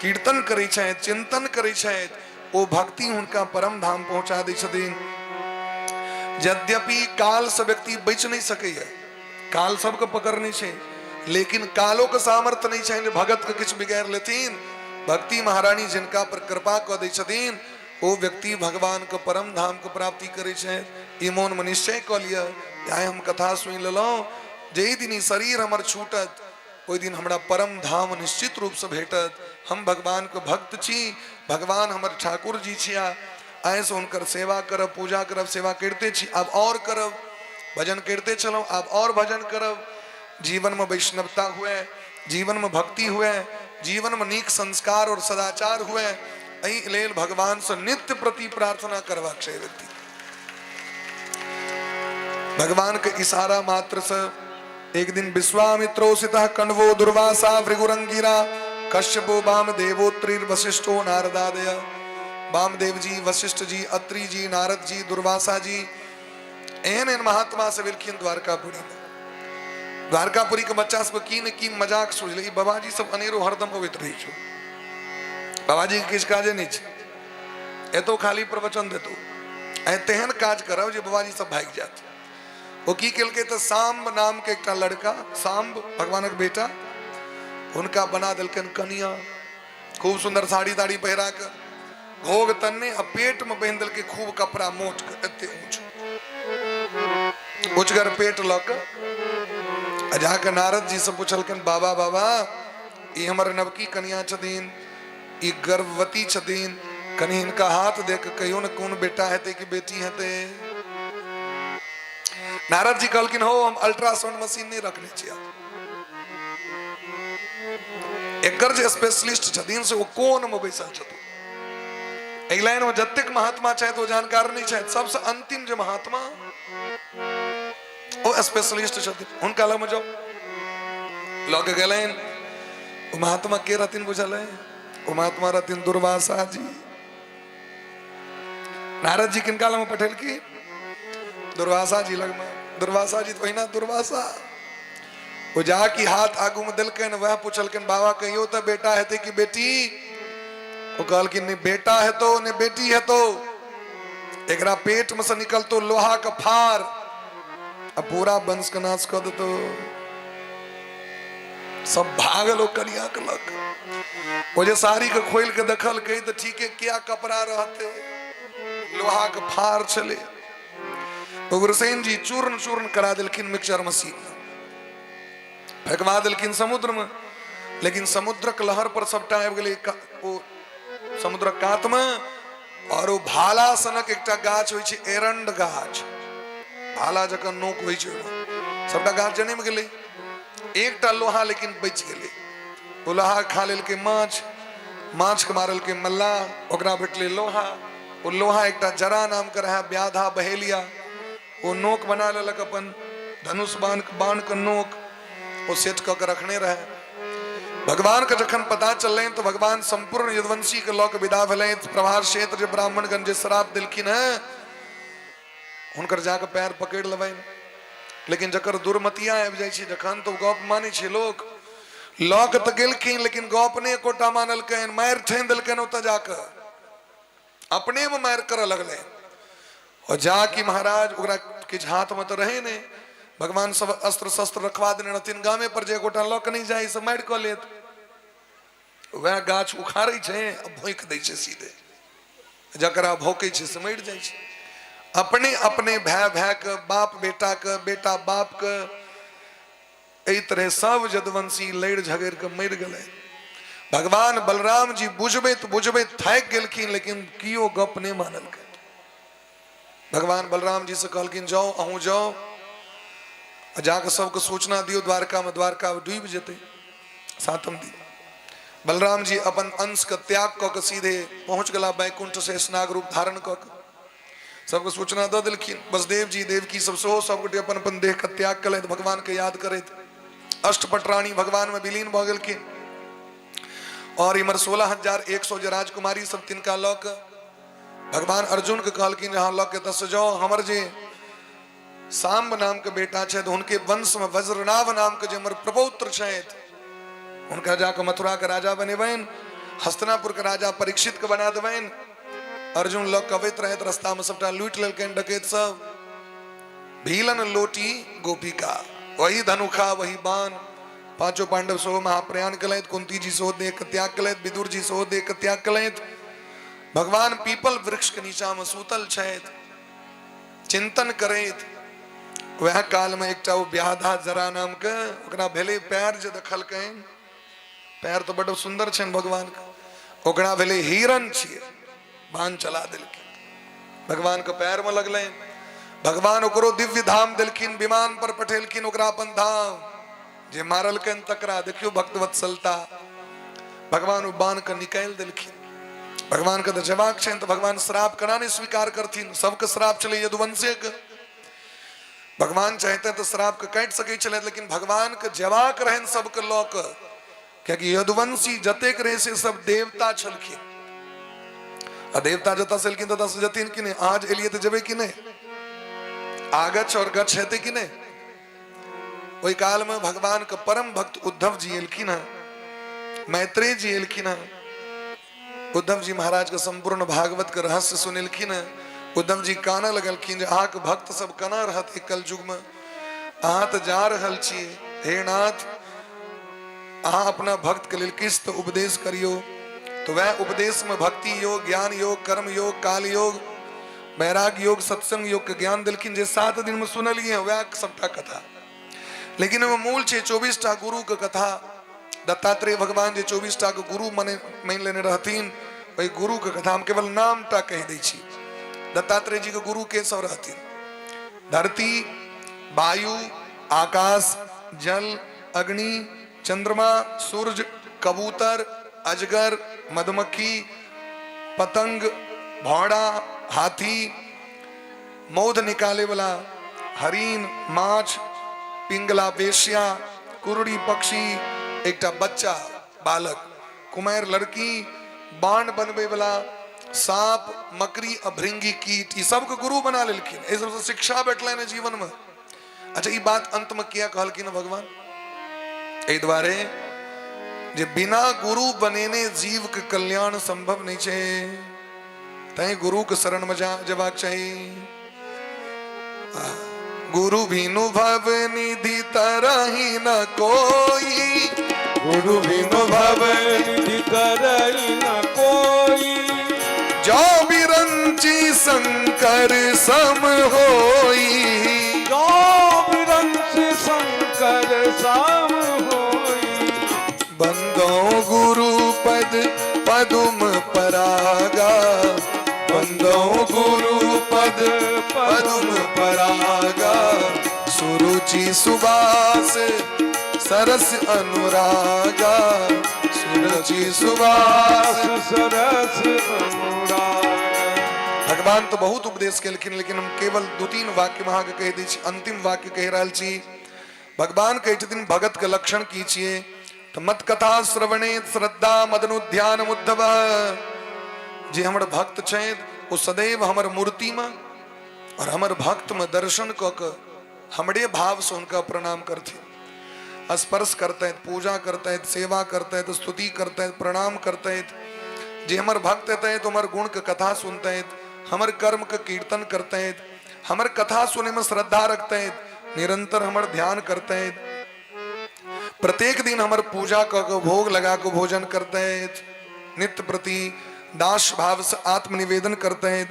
कीर्तन करै छथि, चिंतन करै छथि, ओ भक्ति हुनका परम धाम पहुंचा दै छथिन। यद्यपि काल से व्यक्ति बचि नहीं सकैया, काल सबके पकड़ने छै, लेकिन कालो के सामर्थ्य नहीं छै जे भगत के किछु बिगाड़ लेथिन। भक्ति महारानी जिनका पर कृपा कऽ दै छथिन, ओ व्यक्ति भगवान के परम धाम के प्राप्ति करै छै। ई मोन में निश्चय कऽ लिअ, आइ हम कथा सुनि लेलहुँ, जाहि दिन ई शरीर हमर छूटत ओहि दिन हमरा परम धाम निश्चित रूपसँ भेटत। हम भगवानके भक्त छी, भगवान हमर ठाकुर जी छिया, आइसँ हुनकर सेवा करब, पूजा करब। सेवा करिते छी, आब आओर करब। भजन करिते छलहुँ, आब आओर भजन करब। जीवनमे वैष्णवता हुए, जीवनमे भक्ति हुए, जीवनमे नीक संस्कार और सदाचार हुए, एहि लेल भगवानसँ नित्य प्रति प्रार्थना करबाक छै व्यक्ति। भगवान के इशारा मात्र से एक दिन विश्वामित्रोसितः कण्वो दुर्वासा भृगुरंगिरा कश्यपो वामदेवोत्रिर वशिष्ठो नारदादय। वामदेव जी, वशिष्ठ जी, अत्रि जी, नारद जी, दुर्वासा जी, एहन एहन महात्मा से भेलखिन द्वारकापुरी में। द्वारकापुरी के बच्चा सबके की ने की मजाक सुझलै, ई बाबाजी सब अनेरो हरदम अबैत रहै छौ, बाबाजी के किछु काजे नहि छै, एतो खाली प्रवचन देतो, आइ तेहन काज करब जे बाबाजी सब भागि जायत। ओ की केलकै तऽ साम्ब नाम के एकटा लड़का, साम्ब भगवानक बेटा, हुनका बना देलकनि कनिया, खूब सुंदर साड़ी ताड़ी पहिरा के, घोघ तन्ने आ पेट में बांधि देलकै खूब कपड़ा मोट के, एते ऊंच ऊंचगर पेट लऽ के। आ जाके नारद जी से पुछलखिन, बाबा बाबा, ई हमर नवकी कनिया छथिन, ई गर्भवती छथिन, कनि हिनका हाथ देख के कहियो ने कोन बेटा हेतै कि बेटी हेतै। नारद जी कहलखिन, हो हम अल्ट्रासाउंड मशीन नहि रखने छियै, एकर जे स्पेशलिस्ट छथिन से ओ कोन में बैसल छथिन। एहि लाइन में जतेक महात्मा छथि ओ जानकार नहि छथि, सबसे अंतिम जे महात्मा ओ स्पेशलिस्ट छथिन, हुनका लग में जाउ। लऽ के गेलनि। ओ महात्मा के रहथिन बुझल है? ओ महात्मा रहथिन दुर्वासा जी। नारद जी किनका लग में पठेलखिन? दुर्वासा जी लग में। दुर्वासा जी तो ओहिना दुर्वासा, ओ जा की हाथ आगू में देलकनि, वएह पुछलखिन, बाबा कहियो तऽ बेटा हेतै कि बेटी? ओ कहलखिन, नहि बेटा हेतौ नहि बेटी हेतौ, एकरा पेट में से निकलतो लोहा के फार आ पूरा वंश के नाश कऽ देतो। सब भागल ओ कनिया के लग। ओ जे साड़ी के खोलि के देखलकै तऽ ठीके किया कपड़ा रहते, लोहा के फार छलै। उग्रसेन जी चूर्ण चूर्ण करा देलखिन मिक्सचर मशीन में, फेंकवा देलखिन समुद्र में। लेकिन समुद्रक लहर पर सबटा आबि गेलै ओ समुद्रक कात में। और ओ भाला सनक एकटा गाछ होइ छै, एरंड गाछ, भाला जकाँ नोक होइ छै ओहिमे, सबटा गाछ जनमि गेलै। एकटा लोहा लेकिन बचि गेलै। ओ लोहा खा लेलकै माछ, माछके मारलकै मल्लाह, ओकरा भेटलै लोहा। ओ लोहा एकटा जरा नाम के रहै, व्याधा बहेलिया, ओ नोक बना लेलक अपन धनुष बाण, बाण के नोक ओ सेट कऽ के रखने रहे। भगवान के जखन पता चललनि तऽ भगवान संपूर्ण यदुवंशी के लऽ के विदा भेलनि। प्रभास क्षेत्र जे ब्राह्मणगण जे श्राप देलखिन हेँ, हुनकर जाके पैर पकड़ि लेबनि। लेकिन जकर दुर्मतिया आबि जाइ छै जखन, तऽ ओ गप मानै छै लोक? लऽ के तऽ गेलखिन, लेकिन गप नहि एकोटा मानलकनि, मारि ठानि देलकनि। ओतऽ जाकऽ अपने में मारि करऽ लगलै। और जा कि महाराज ओकरा किछु हाथ में तऽ रहै नहि, भगवान सब अस्त्र शस्त्र रखवा देने रहथिन गामे पर, जे एकोटा लऽ कऽ नहि जाय से मारि कऽ लेत। वएह गाछ उखाड़ै छै आ भोंकि दै छै सीधे, जकरा भोकै छै से मरि जाइ छै। अपने अपने भाय भाय के, बाप बेटा के, बेटा बाप के, एहि तरह सब यदुवंशी लड़ि झगड़ि कऽ मरि गेलै। भगवान बलराम जी बुझबैत बुझबैत थाकि गेलखिन, लेकिन कियो गप नहि मानलकै। भगवान बलराम जी से कहलखिन, जाओ अहूँ जाओ आ जाके सबके सूचना दियौ द्वारका में, द्वारका डूबि जेतै सातम दिन। बलराम जी अपन अंश के त्याग कऽ के सीधे पहुंच गेला बैकुंठ से स्नाग रूप धारण कऽ के सबके सूचना दऽ देलखिन। वसुदेव जी, देवकी सब सेहो सबगोटे अपन अपन देह के त्याग केलथि भगवान के याद करैत। अष्टपटरानी भगवान में विलीन भऽ गेलखिन। और इम्हर 16,100 जे राजकुमारी सब तिनका लऽ के भगवान अर्जुन के कहलखिन, अहाँ लऽ के एतऽ से जाउ, हमर जे साम्ब नाम के बेटा छथि, हुनके वंश में वज्रनाभ नाम के जे हमर प्रपौत्र छथि, हुनका जाके मथुरा के राजा बनेबनि, हस्तिनापुर के राजा परीक्षित के बना देबनि। अर्जुन लग के अबैत रहैत, रास्ता में सबटा लूटि लेलकनि डकैत सब। भीलन लोटी गोपिका, वही धनुखा वही बाण। पांचों पांडव सेहो महाप्रयाण केलथि, कुंती जी सेहो देह के त्याग केलथि, विदुर जी सेहो देह के त्याग केलथि। भगवान पीपल वृक्ष के नीचा में सूतल छथि, चिंतन करैत। वएह काल में एकटा ओ व्याधा जरा नाम के, ओकरा भेलै पैर जे देखलकनि, पैर तऽ बड्ड सुन्दर छनि भगवान के, ओकरा भेलै हिरण छियै, बाण चला देलखिन, भगवान के पैर में लगलनि। भगवान ओकरो दिव्य धाम देलखिन, विमान पर पठेलखिन ओकरा अपन धाम, जे मारलकनि तकरा। देखियौ भक्त वत्सलता, भगवान ओ बाण के निकालि देलखिन। भगवान के तऽ जेबाक छनि, तऽ भगवान श्राप केना नहि स्वीकार करथिन? सबके श्राप छलै यदुवंशे के। भगवान चाहते तऽ श्राप के काटि सकै छलथि, लेकिन भगवान के जेबाक रहनि सबके लऽ कऽ, कियाकि यदुवंशी जतेक रहे से सब देवता छलखिन, आ देवता जतऽ से एलखिन ततऽ से जथिन कि नहि? आज एलियै तऽ जेबै कि नहि? आगछ और गच्छ हेतै कि नहि? ओहि काल में भगवान के परम भक्त उद्धव जी एलखिन हँ, मैत्रेय जी एलखिन हँ। उद्धव जी महाराज के संपूर्ण भागवत के रहस्य सुनेलखिन हँ। उद्धव जी कानऽ लगलखिन जे अहाँके भक्त सब केना रहत ई कलयुग में, अहाँ तऽ जा रहल छी, हे नाथ अहाँ अपना भक्त के लेल किछु तऽ उपदेश करियौ। तो वह उपदेश में भक्ति योग, ज्ञान योग, कर्म योग, काल योग, वैराग्य योग, सत्संग योग के ज्ञान देलखिन, जे 7 दिन में सुनलिए वह सबटा कथा। लेकिन ओहिमे मूल छै 24 टा गुरु के कथा। दत्तात्रेय भगवान जे 24 टा के गुरु मने मानि लेने रहथिन, ओहि गुरु के कथा हम केवल नाम टा कहि दै छी। दत्तात्रेय जी के गुरु के सब रहथिन? धरती, वायु, आकाश, जल, अग्नि, चंद्रमा, सूर्य, कबूतर, अजगर, मधुमक्खी, पतंग, भौड़ा, हाथी, मौध निकाले वाला, हरिण, माछ, पिंगला वेश्या, कुरड़ी पक्षी, एकटा बच्चा बालक, कुमार लड़की, बाण बनबे वाला, सांप, मकड़ी, अभृंगी कीट, ई सबके गुरु बना लेलखिन। एहि सबसँ शिक्षा भेटलनि जीवन में। अच्छा, ई बात अंत में किया कहलखिन भगवान? एहि दुआरे जे बिना गुरु बनेने जीव के कल्याण संभव नहीं छै, तैं गुरु के शरण में जेबाक चाही। गुरु बिनु भव निधि तरही न कोई, गुरु बिनु भव निधि तरही न कोई, जो बिरंची शंकर सम होई, जो बिरंची शंकर सम होई, बंदो गुरु पद पदुम परागा, बंदो गुरु पद पदुम परागा, सुरुचि सुबास सरस अनुरागा, सुरुचि सुबास सरस अनुरागा। भगवान तो बहुत उपदेश केलखिन, लेकिन हम केवल 2-3 वाक्य में अहाँके कहि दै छी। अंतिम वाक्य कहि रहल छी। भगवान कहै छथिन भगत के लक्षण की छियै? तऽ मत कथा श्रवणे श्रद्धा मदनुध्यान उद्धव। जे हमर भक्त छथि ओ सदैव हमर मूर्ति में और हमर भक्त में दर्शन कऽ के हमरे भाव से हुनका प्रणाम करथिन, स्पर्श करतथि, पूजा करतथि, सेवा करतथि, स्तुति करतथि, प्रणाम करतथि। जे हमर भक्त हेतथि हमर गुण के कथा सुनतथि, हमर कर्म के कीर्तन करतथि, हमर कथा सुने में श्रद्धा रखतथि, निरंतर हमर ध्यान करतथि, प्रत्येक दिन हमर पूजा कऽ के भोग लगा के भोजन करतथि, नित्य प्रति दास भाव से आत्मनिवेदन करतथि,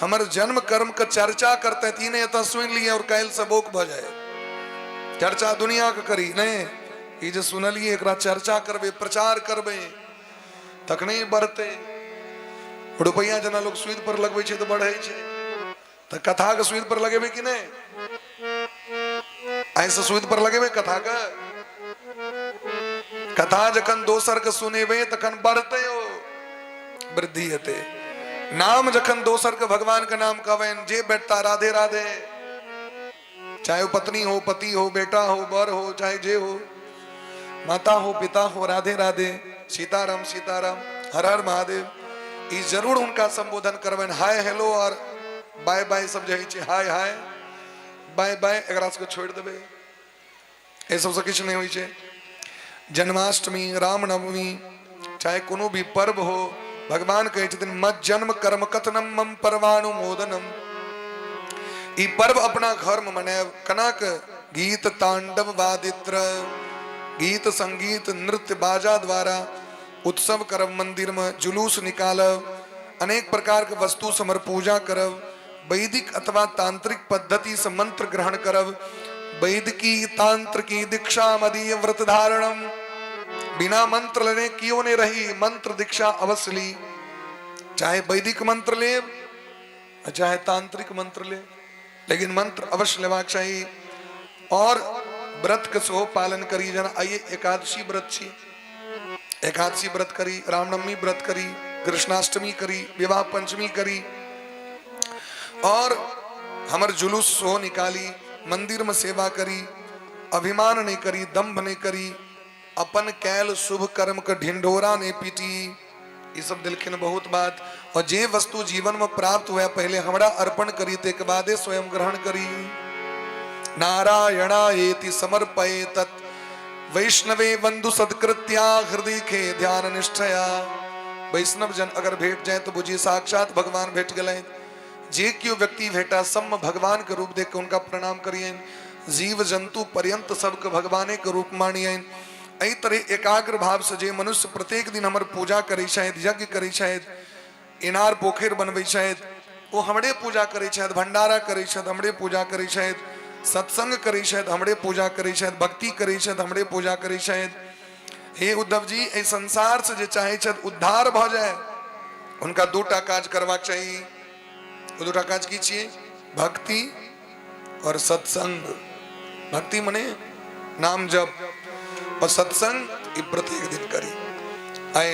हमर जन्म कर्म के चर्चा करतथि। ई नहि एतऽ सुनि लियै और काल्हि से बौक भऽ जाय, चर्चा दुनिया के करी नहि, ई जे सुनलियै एकरा चर्चा करबै, प्रचार करबै, तखने बढ़तै। रुपैआ जेना लोग सूद पर लगबै छै तऽ बढ़ै छै, तऽ कथा के सूद पर लगेबै कि नहि? आइ से सूद पर लगेबै कथा के? कथा जखन दोसर के सुनेबै तखन बढ़तै, ओ वृद्धि हेतै। नाम जखन दोसर के भगवान के नाम कहबनि, जे भेटता राधे राधे, चाहे वो पत्नी हो, पति हो, बेटा हो, बर हो, चाहे जे हो, माता हो, पिता हो, राधे राधे, सीताराम सीताराम, हर हर महादेव, ई जरूर हुनका संबोधन करबनि। हाय हेलो और बाय बाय सब जे होइ छै, हाय हाय बाय बाय, एकरा सबके छोड़ि देबै। एहि सबसँ किछु नहि होइ छै। जन्माष्टमी, रामनवमी, चाहे कोनो भी पर्व हो, भगवान कहै छथिन मत जन्म कर्म कथनम मम पर्वानुमोदनम। ई पर्व अपना घर में मनायब कना के गीत तांडव वादित्र, गीत संगीत नृत्य बाजा द्वारा उत्सव करब, मंदिर में जुलूस निकालब, अनेक प्रकार के वस्तु से हमर पूजा करब, वैदिक अथवा तांत्रिक पद्धति से मंत्र ग्रहण करब, वैदिकी तांत्रिकी दीक्षा मदीय व्रत धारणम। बिना मंत्र लेने क्यों नहीं रही, मंत्र दीक्षा अवश्य ली, चाहे वैदिक मंत्र ले चाहे तांत्रिक मंत्र ले, लेकिन मंत्र अवश्य लेबाक चाही। और व्रत के सेहो पालन करी। जेना आइए एकादशी व्रत छी, एकादशी व्रत करी, रामनवमी व्रत करी, कृष्णाष्टमी करी, विवाह पंचमी करी, और हमर जुलूस सेहो निकाली, मंदिर में सेवा करी, अभिमान नहीं करी, दंभ नहीं करी, अपन कैल शुभ कर्म के ढिंढोरा नहीं पीटी। ई सब दिलखिन बहुत बात। और जे वस्तु जीवन में प्राप्त हुआ पहले हमरा अर्पण करी, ते बादे स्वयं ग्रहण करी। नारायणायेति समर्पये तत् वैष्णवे बंधु सत्कृत्या हृदय खे ध्यान निष्ठया। वैष्णव जन अगर भेट जाए तो बुझी साक्षात भगवान भेट गए। जे क्यों व्यक्ति भेटा सब भगवान के रूप देख के उनका प्रणाम करियन, जीव जंतु पर्यंत सबके भगवाने के रूप मानियन। एहि तरह एकाग्र भाव से जे मनुष्य प्रत्येक दिन हमर पूजा करै छथि, यज्ञ करै छथि, इनार पोखरि बनबै छथि, ओ हमरे पूजा करै छथि, भंडारा करै छथि, हमरे पूजा करै छथि, सत्संग करै छथि, हमरे पूजा करै छथि, भक्ति करै छथि, हमरे पूजा करै छथि। हे उद्धव जी, एहि संसार से जे चाहै छथि उद्धार भऽ जाय, हुनका दूटा काज करबाक चाही। ओ दूटा काज की छियै? भक्ति और सत्संग। भक्ति मने नाम जप और सत्संग ई प्रत्येक दिन करी। आइ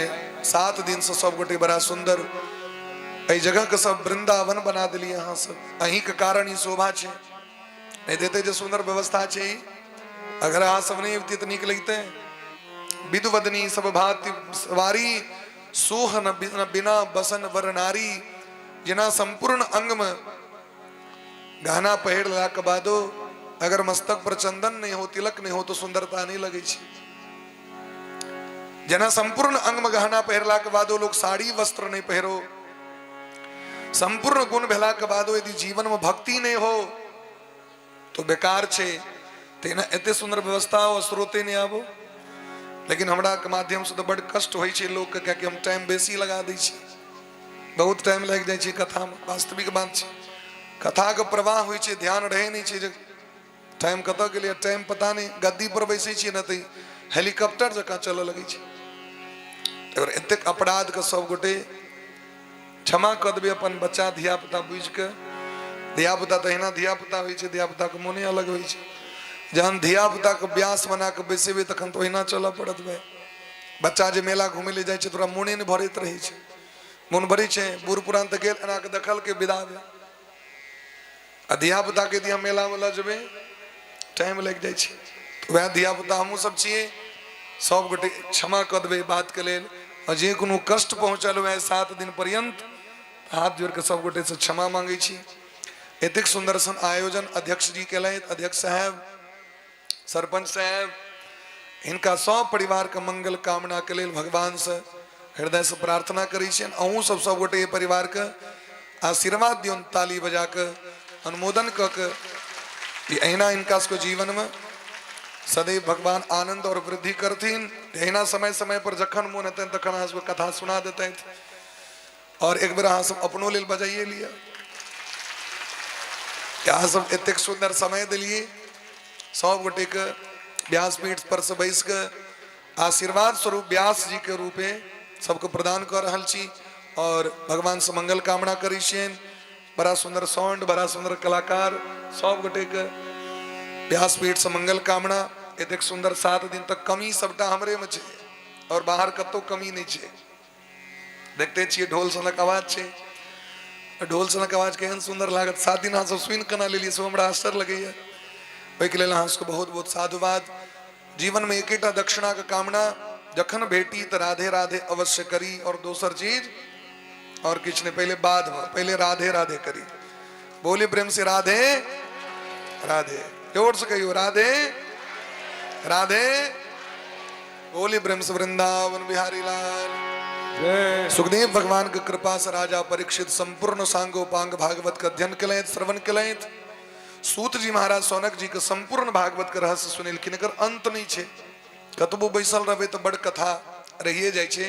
7 दिन से सब गोटे बड़ा सुंदर एहि जगह के सब वृंदावन बना दिलियै अहाँ सब। अहीं के कारण ई शोभा छै, नहीं देते जे सुंदर व्यवस्था छै। अगर अहाँ सब नहीं अबती तऽ नीक लगते। विदुवदनी सब भांति सवारी, सोह न बिना बसन वर नारी। जेना संपूर्ण अंग में गहना पहिर लेला के बादो अगर मस्तक पर चंदन नहीं हो, तिलक नहीं हो, तो सुंदरता नहीं लगे छै। जेना संपूर्ण अंग में गहना पहिरला के बादो लोग साड़ी वस्त्र नहीं पहिरो, संपूर्ण गुण भेला के बादो यदि जीवन में भक्ति नहीं हो तो बेकार छै। तेना एते सुंदर व्यवस्था हो, स्रोते नहीं आबो। लेकिन हमरा के माध्यम से तो बड़ कष्ट होइ छै लोग के, कियाकि हम टाइम बेसी लगा दै छी, बहुत टाइम लागि जाइ छै कथा में। वास्तविक बात छै, कथा के प्रवाह होइ छै, ध्यान रहै नहि छै जे टाइम कतऽ गेलै, टाइम पता नहि। गद्दी पर बैसै छियै ने तऽ हेलीकॉप्टर जकाँ चलऽ लगै छै। अगर एतेक अपराध के सब गोटे क्षमा कऽ देबै अपन बच्चा धिया पुता बुझि कऽ। धिया पुता तऽ अहिना धिया पुता होइ छै, धिया पुताके मोने अलग होइ छै। जहन धिया पुताके व्यास बना कऽ बैसेबै तखन तऽ ओहिना चलऽ पड़त भाय। बच्चा जे मेला घुमै लए जाइ छै तऽ ओकरा मोने नहि भरैत रहै छै, मोन भरै छै बूढ़ पुरान तऽ गेल एना कऽ देखलकै विदा भेल। आ धिया पुताके यदि हम मेलामे लऽ जेबै टाइम लागि जाइ छै। वएह धिया पुता हमहूँ सब छियै, सब गोटे क्षमा कऽ देबै बातके लेल। आ जे कोनो कष्ट पहुँचल हुए 7 दिन पर्यंत, हाथ जोड़ कऽ सब गोटे से क्षमा मांगै छी। एतेक सुन्दर सन आयोजन अध्यक्ष जी केलथि, अध्यक्ष साहेब, सरपंच साहेब, हिनका सब परिवार के मंगल कामना के लेल भगवान से हृदय से प्रार्थना करै छियनि। अहूँ सब सब गोटे एहि परिवार के आशीर्वाद दियौन, ताली बजा के अनुमोदन कऽ के कि अहिना हिनका सबके जीवन में सदैव भगवान आनंद और वृद्धि करथिन। अहिना समय समय पर जखन मोन हेतनि तखन अहाँ सबके कथा सुना देतथि। और एक बेर अहाँ सब अपनो लेल बजाइए लिअ। अहाँ सब एतेक सुंदर समय दिलिए, सब गोटे के व्यासपीठ पर से बैस के आशीर्वाद स्वरूप व्यास जी के रूपे सबके प्रदान कर रहल छी और भगवान से मंगल कामना करै छियनि। बड़ा सुंदर साउंड, बड़ा सुंदर कलाकार, सब गोटे के व्यासपीठ से मंगल कामना। एतेक सुंदर 7 दिन तक कमी सबटा हमरे में छै और बाहर कतौ कमी नहीं छै। देखते छियै ढोल सनक आवाज छै, ढोल सनक आवाज केहन सुंदर लागत। 7 दिन अहाँ सब सुनि केना लेलियै से हमरा आश्चर्य लगैया। ओहिके लेल अहाँ सबके बहुत बहुत साधुवाद। जीवन में एकेटा दक्षिणा के कामना, जखन भेटी तऽ राधे राधे अवश्य करी, और दोसर चीज और किछु नहीं, पहले बाद में, पहले राधे राधे करी। बोले प्रेम से राधे राधे। जोर से कहियो राधे राधे। बोली ब्रह्म वृंदावन बिहारी लाल। सुखदेव भगवान के कृपा से राजा परीक्षित संपूर्ण सांगोपांग भागवत के अध्ययन कलैत, श्रवण कलैत। सूत जी महाराज सौनक जी के संपूर्ण भागवत के रहस्य सुनेलखिन। एकर अंत नहीं छै, कतबो बैसल रहबै तऽ बड़ कथा रहिए जाइ छै,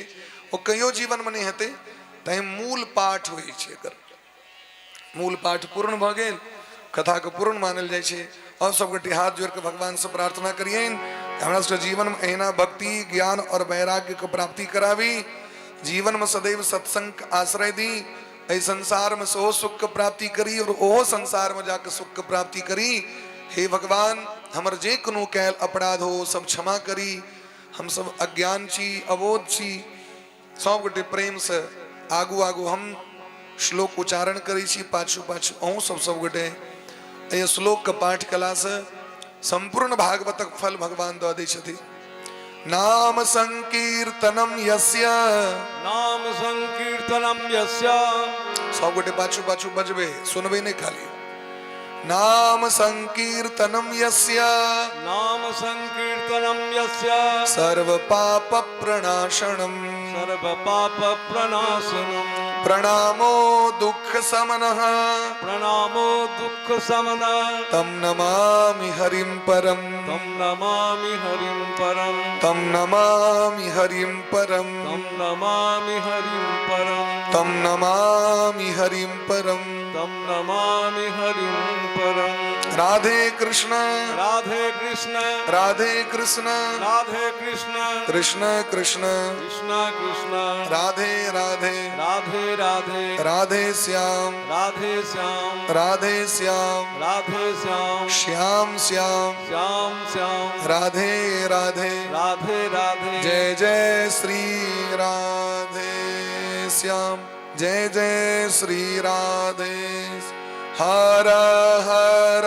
ओ कहियो जीवन में नहीं हेतै। तैं मूल पाठ होइ छै, एकर मूल पाठ पूर्ण भऽ गेल, कथा के पूर्ण मानल जाइ छै। और सब गोटे हाथ जोड़ के भगवान से प्रार्थना करियनि हमरा सबके जीवन में एहिना भक्ति ज्ञान और वैराग्य के प्राप्ति कराबी, जीवन में सदैव सत्संग के आश्रय दी, एहि संसार में सेहो सुख के प्राप्ति करी और ओहो संसार में जाके सुख के प्राप्ति करी। हे भगवान, हमर जे कोनो कैल अपराध हो सब क्षमा करी। हम सब अज्ञान छी, अबोध छी। सब गोटे प्रेम से आगू आगू हम श्लोक उच्चारण करै छी, पाछू पाछू अहूँ सब सब गोटे एहि श्लोक के पाठ कला से संपूर्ण भागवतक फल भगवान दऽ दै छथिन। नाम संकीर्तनम यस्य, नाम संकीर्तनम यस्य। सब गोटे पाछू पाछू बजबे, सुनबे नहीं खाली। नाम संकीर्तनम यस्य, नाम संकीर्तनम यस्य, सर्व पाप प्रणाशनम, सर्व पाप प्रणाशनम, प्रणामो दुख समनः, प्रणामो दुख समनः, तम नमामि हरिं परम, तम नमामि हरिं परम, तम नमामि हरिं परम, तम नमामि हरिं परम, तम नमामि हरिं परम, तम नमामि हरिं परम। राधे कृष्ण राधे कृष्ण राधे कृष्ण राधे कृष्ण कृष्ण कृष्ण कृष्ण कृष्ण राधे राधे राधे राधे राधे श्याम राधे श्याम राधे श्याम राधे श्याम श्याम श्याम श्याम श्याम राधे राधे राधे राधे। जय जय श्री राधे श्याम, जय जय श्री राधे। हर हर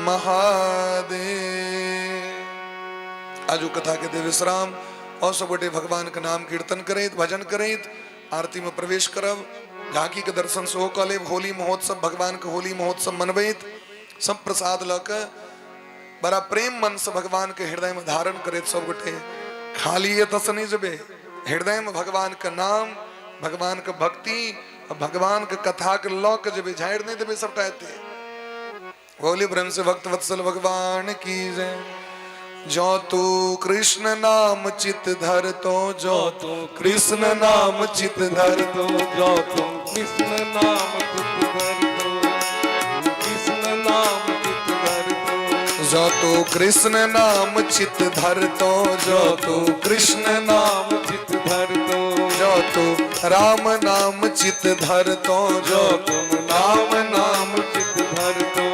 महादेव। आजू कथा के देव विश्राम और सब गोटे भगवान के नाम कीर्तन करैत भजन करैत आरती में प्रवेश करब। झांकी के दर्शन सेहो कऽ लेब। होली महोत्सव, भगवान के होली महोत्सव मनबैत सब प्रसाद लऽ के बड़ा प्रेम मन से भगवान के हृदय में धारण करैत सब गोटे खाली एतऽ से नहीं जेबै, हृदय में भगवान के नाम, भगवान के भक्ति, भगवान के कथा के लऽ के जेबै, झाड़ि नहीं देबै सबटा एते। बोली ब्रह्म से भक्त वत्सल भगवान की जय। जो तू कृष्ण नाम चित धर तो, जो तू कृष्ण नाम चित धर तो, जो तू कृष्ण नाम चित धर तो, कृष्ण नाम चित धर तो, जो तू कृष्ण नाम चित धर तो, जो तू कृष्ण नाम चित धर तो, जो तू राम नाम चित धर तो, जो तुम राम नाम चित धर तो।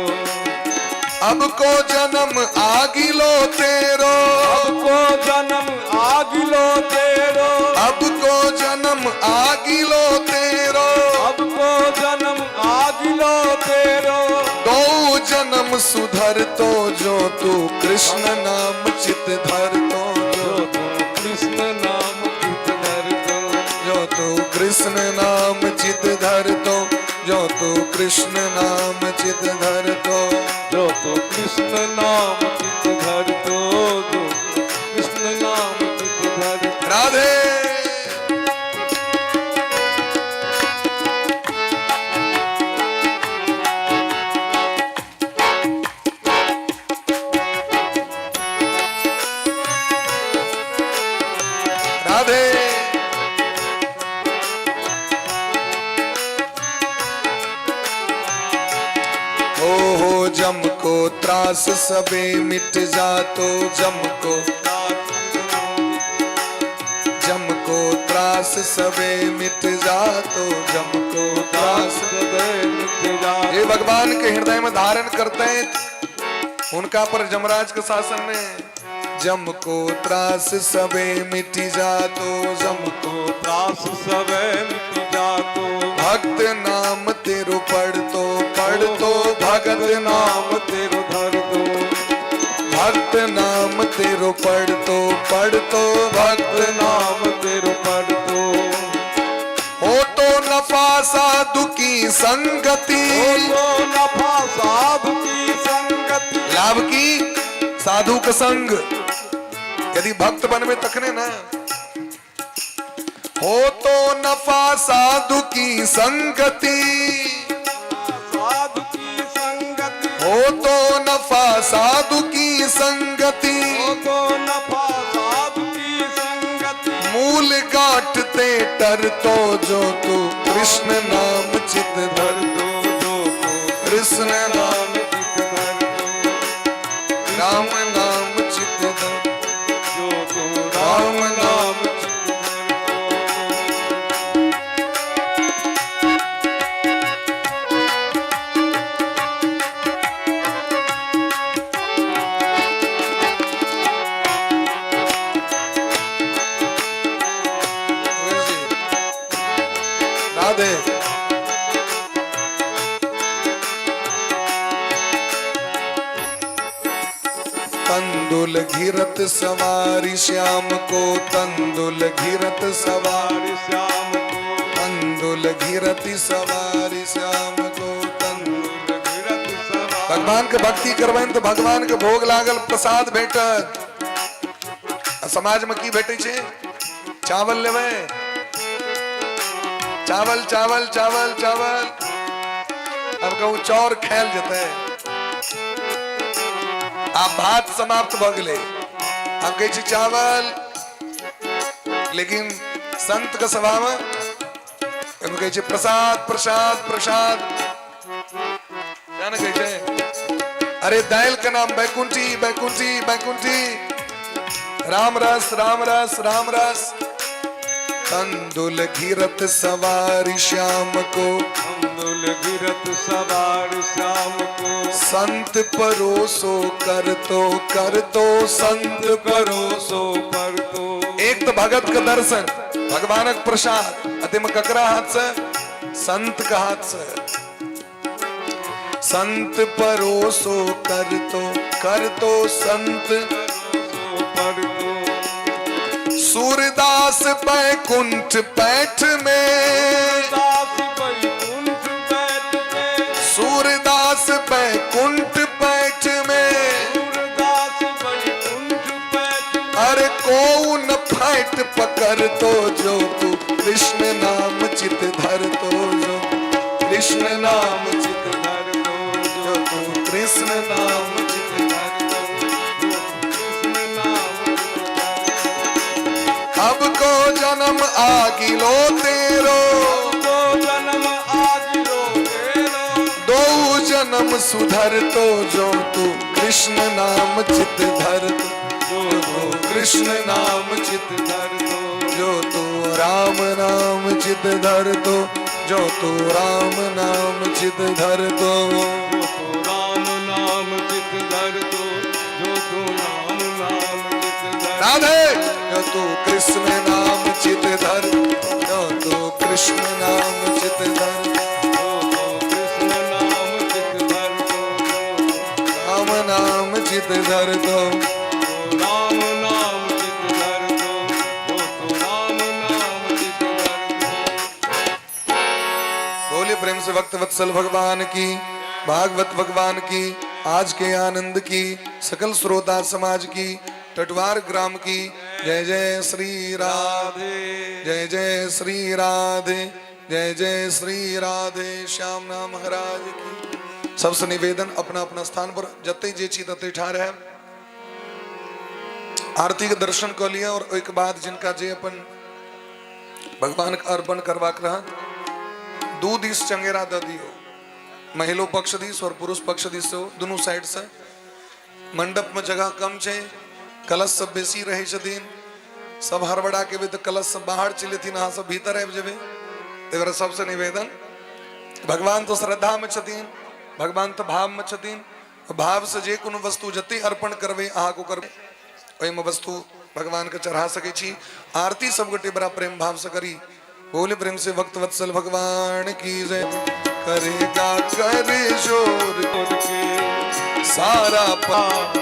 अब को जन्म आगिलो तेरो, अब को जन्म आगिलो तेरो, अब को जन्म आगिलो तेरो, अब को जन्म आगिलो तेरो, दो जन्म सुधर तो, जो तू कृष्ण नाम चित धर तो, जो तू कृष्ण नाम चित धर तो, जो तू कृष्ण नाम चित धर तो, जो तू कृष्ण नाम चित धर तो, जो तू कृष्ण नाम चित धर तो, जो कृष्ण नाम चित धर। राधे। राधे। हो हो जम को त्रास सबे मिट जातो, जम को जम को त्रास सबे मिट जातो, जम को त्रास सबे मिट जातो। ये भगवान के हृदय में धारण करते हैं, उनका पर जमराज के शासन में जम को त्रास सबे मिट जातो, जम को त्रास सबे मिट जातो, भक्त नाम तेरो पढ़तो पढ़तो, भगत नाम तेरो धरतो, भक्त नाम तेरो पढ़तो पढ़तो, भक्त नाम तेरो पढ़तो। हो तो नफा साधु की संगति, हो तो नफा साधु की साधु के संग। यदि भक्त बनबे तखने ने हो तो नफा साधु की संगति, साधु की संगति, हो तो नफा साधु की संगति, हो तो नफा साधु की संगति, मूल गांठते टर तो जो तू कृष्ण नाम चित धर, दो जो तू कृष्ण नाम नाम चित धर दो, राम नाम चित धर, जो तू राम राम नाम नाम चित धर दो। राधे। तंदुल घिरत सवारी श्याम को, तंदुल घिरत सवारी हरि श्याम को, तंदुल घिरत सवारी श्याम को, तंदुल घिरत सवारी। भगवान के भक्ति करबनि तऽ भगवान के भोग लागल, प्रसाद भेटत। आ समाज में की भेटै छै? चावल लेबै, चावल चावल चावल चावल। अब कहू चाउर खायल जेतै? आब भात समाप्त भऽ गेलै, हम कहै छी चावल। लेकिन संत के सभा में हम कहै छी प्रसाद प्रसाद प्रसाद। क्या ने कहै छै? अरे दालि के नाम बैकुंठी बैकुंठी बैकुंठी, राम रस राम रस राम रस। तंदुल घिरत सवारी श्याम को, तंदुल घिरत सवार श्याम को, संत परोसो कर तो कर तो संत परोसो पर तो। एक तो भगत के दर्शन, भगवानक प्रसाद, अति में ककरा हाथ से? संत के हाथ से। संत परोसो कर तो कर तो संत परोसो पर तो। सूरदास बैकुंठ पैठ में, दास बैकुंठ बैठ में, सूरदास बैकुंठ पैठ में, सूरदास बैकुंठ बैठ में, अरे कौन फैट पकड़ तो जो तू कृष्ण नाम चित धर तो जो, कृष्ण नाम चित धर तो जो तू कृष्ण नाम चित धर तो जो कृष्ण नाम चित धर तो। अब को जन्म आगिलो तेरो, को जन्म आगिलो तेरो, दो जन्म सुधर तो जो तू कृष्ण नाम चित धर तो, जो तू कृष्ण नाम चित धर तो, जो तू राम नाम चित धर तो, जो तू राम नाम चित धर तो, जो तू राम नाम चित धर तो, जो तू राम नाम चित धर, राधे। जो तू कृष्ण नाम चित धर, जो तू कृष्ण नाम चित धर, जो तू कृष्ण नाम चित धर तो, राम नाम चित धर तो, जो राम नाम चित धर तो, जो तू राम नाम चित धर तो। बोले प्रेम से भक्त वत्सल भगवान की, भागवत भगवान की, आज के आनंद की, सकल श्रोता समाज की, टटवार ग्राम की जय जय श्री राधे, जय जय श्री राधे, जय जय श्री राधे श्याम नाम महाराज की। सबसे निवेदन, अपना अपना स्थान पर जते जे छी तते ठार है, आरती के दर्शन कऽ लिअ और ओहिके बाद जिनका जे अपन भगवान के अर्पण करबाक रहत, दू दिस चंगेरा दऽ दियौ, महिलो पक्ष दिस और पुरुष पक्ष दिस सेहो, दुनू साइड से। मंडप में जगह कम छै, कलश सब बेसी रहै छथिन, सब हड़बड़ा के तऽ कलश सब बाहर चलि जेथिन, अहाँ सब भीतर आबि जेबै। ताहि दुआरे सबसे निवेदन, भगवान तऽ श्रद्धा में छथिन, भगवान तऽ भाव में छथिन, भाव से जे कोनो वस्तु जते अर्पण करबै अहाँके ओकर ओहिमे वस्तु भगवान के चढ़ा सकै छी। आरती सब गोटे बड़ा प्रेम भाव से करी। बोले प्रेम से भक्त वत्सल भगवान की जय। करेगा कर जोर के सारा पाप।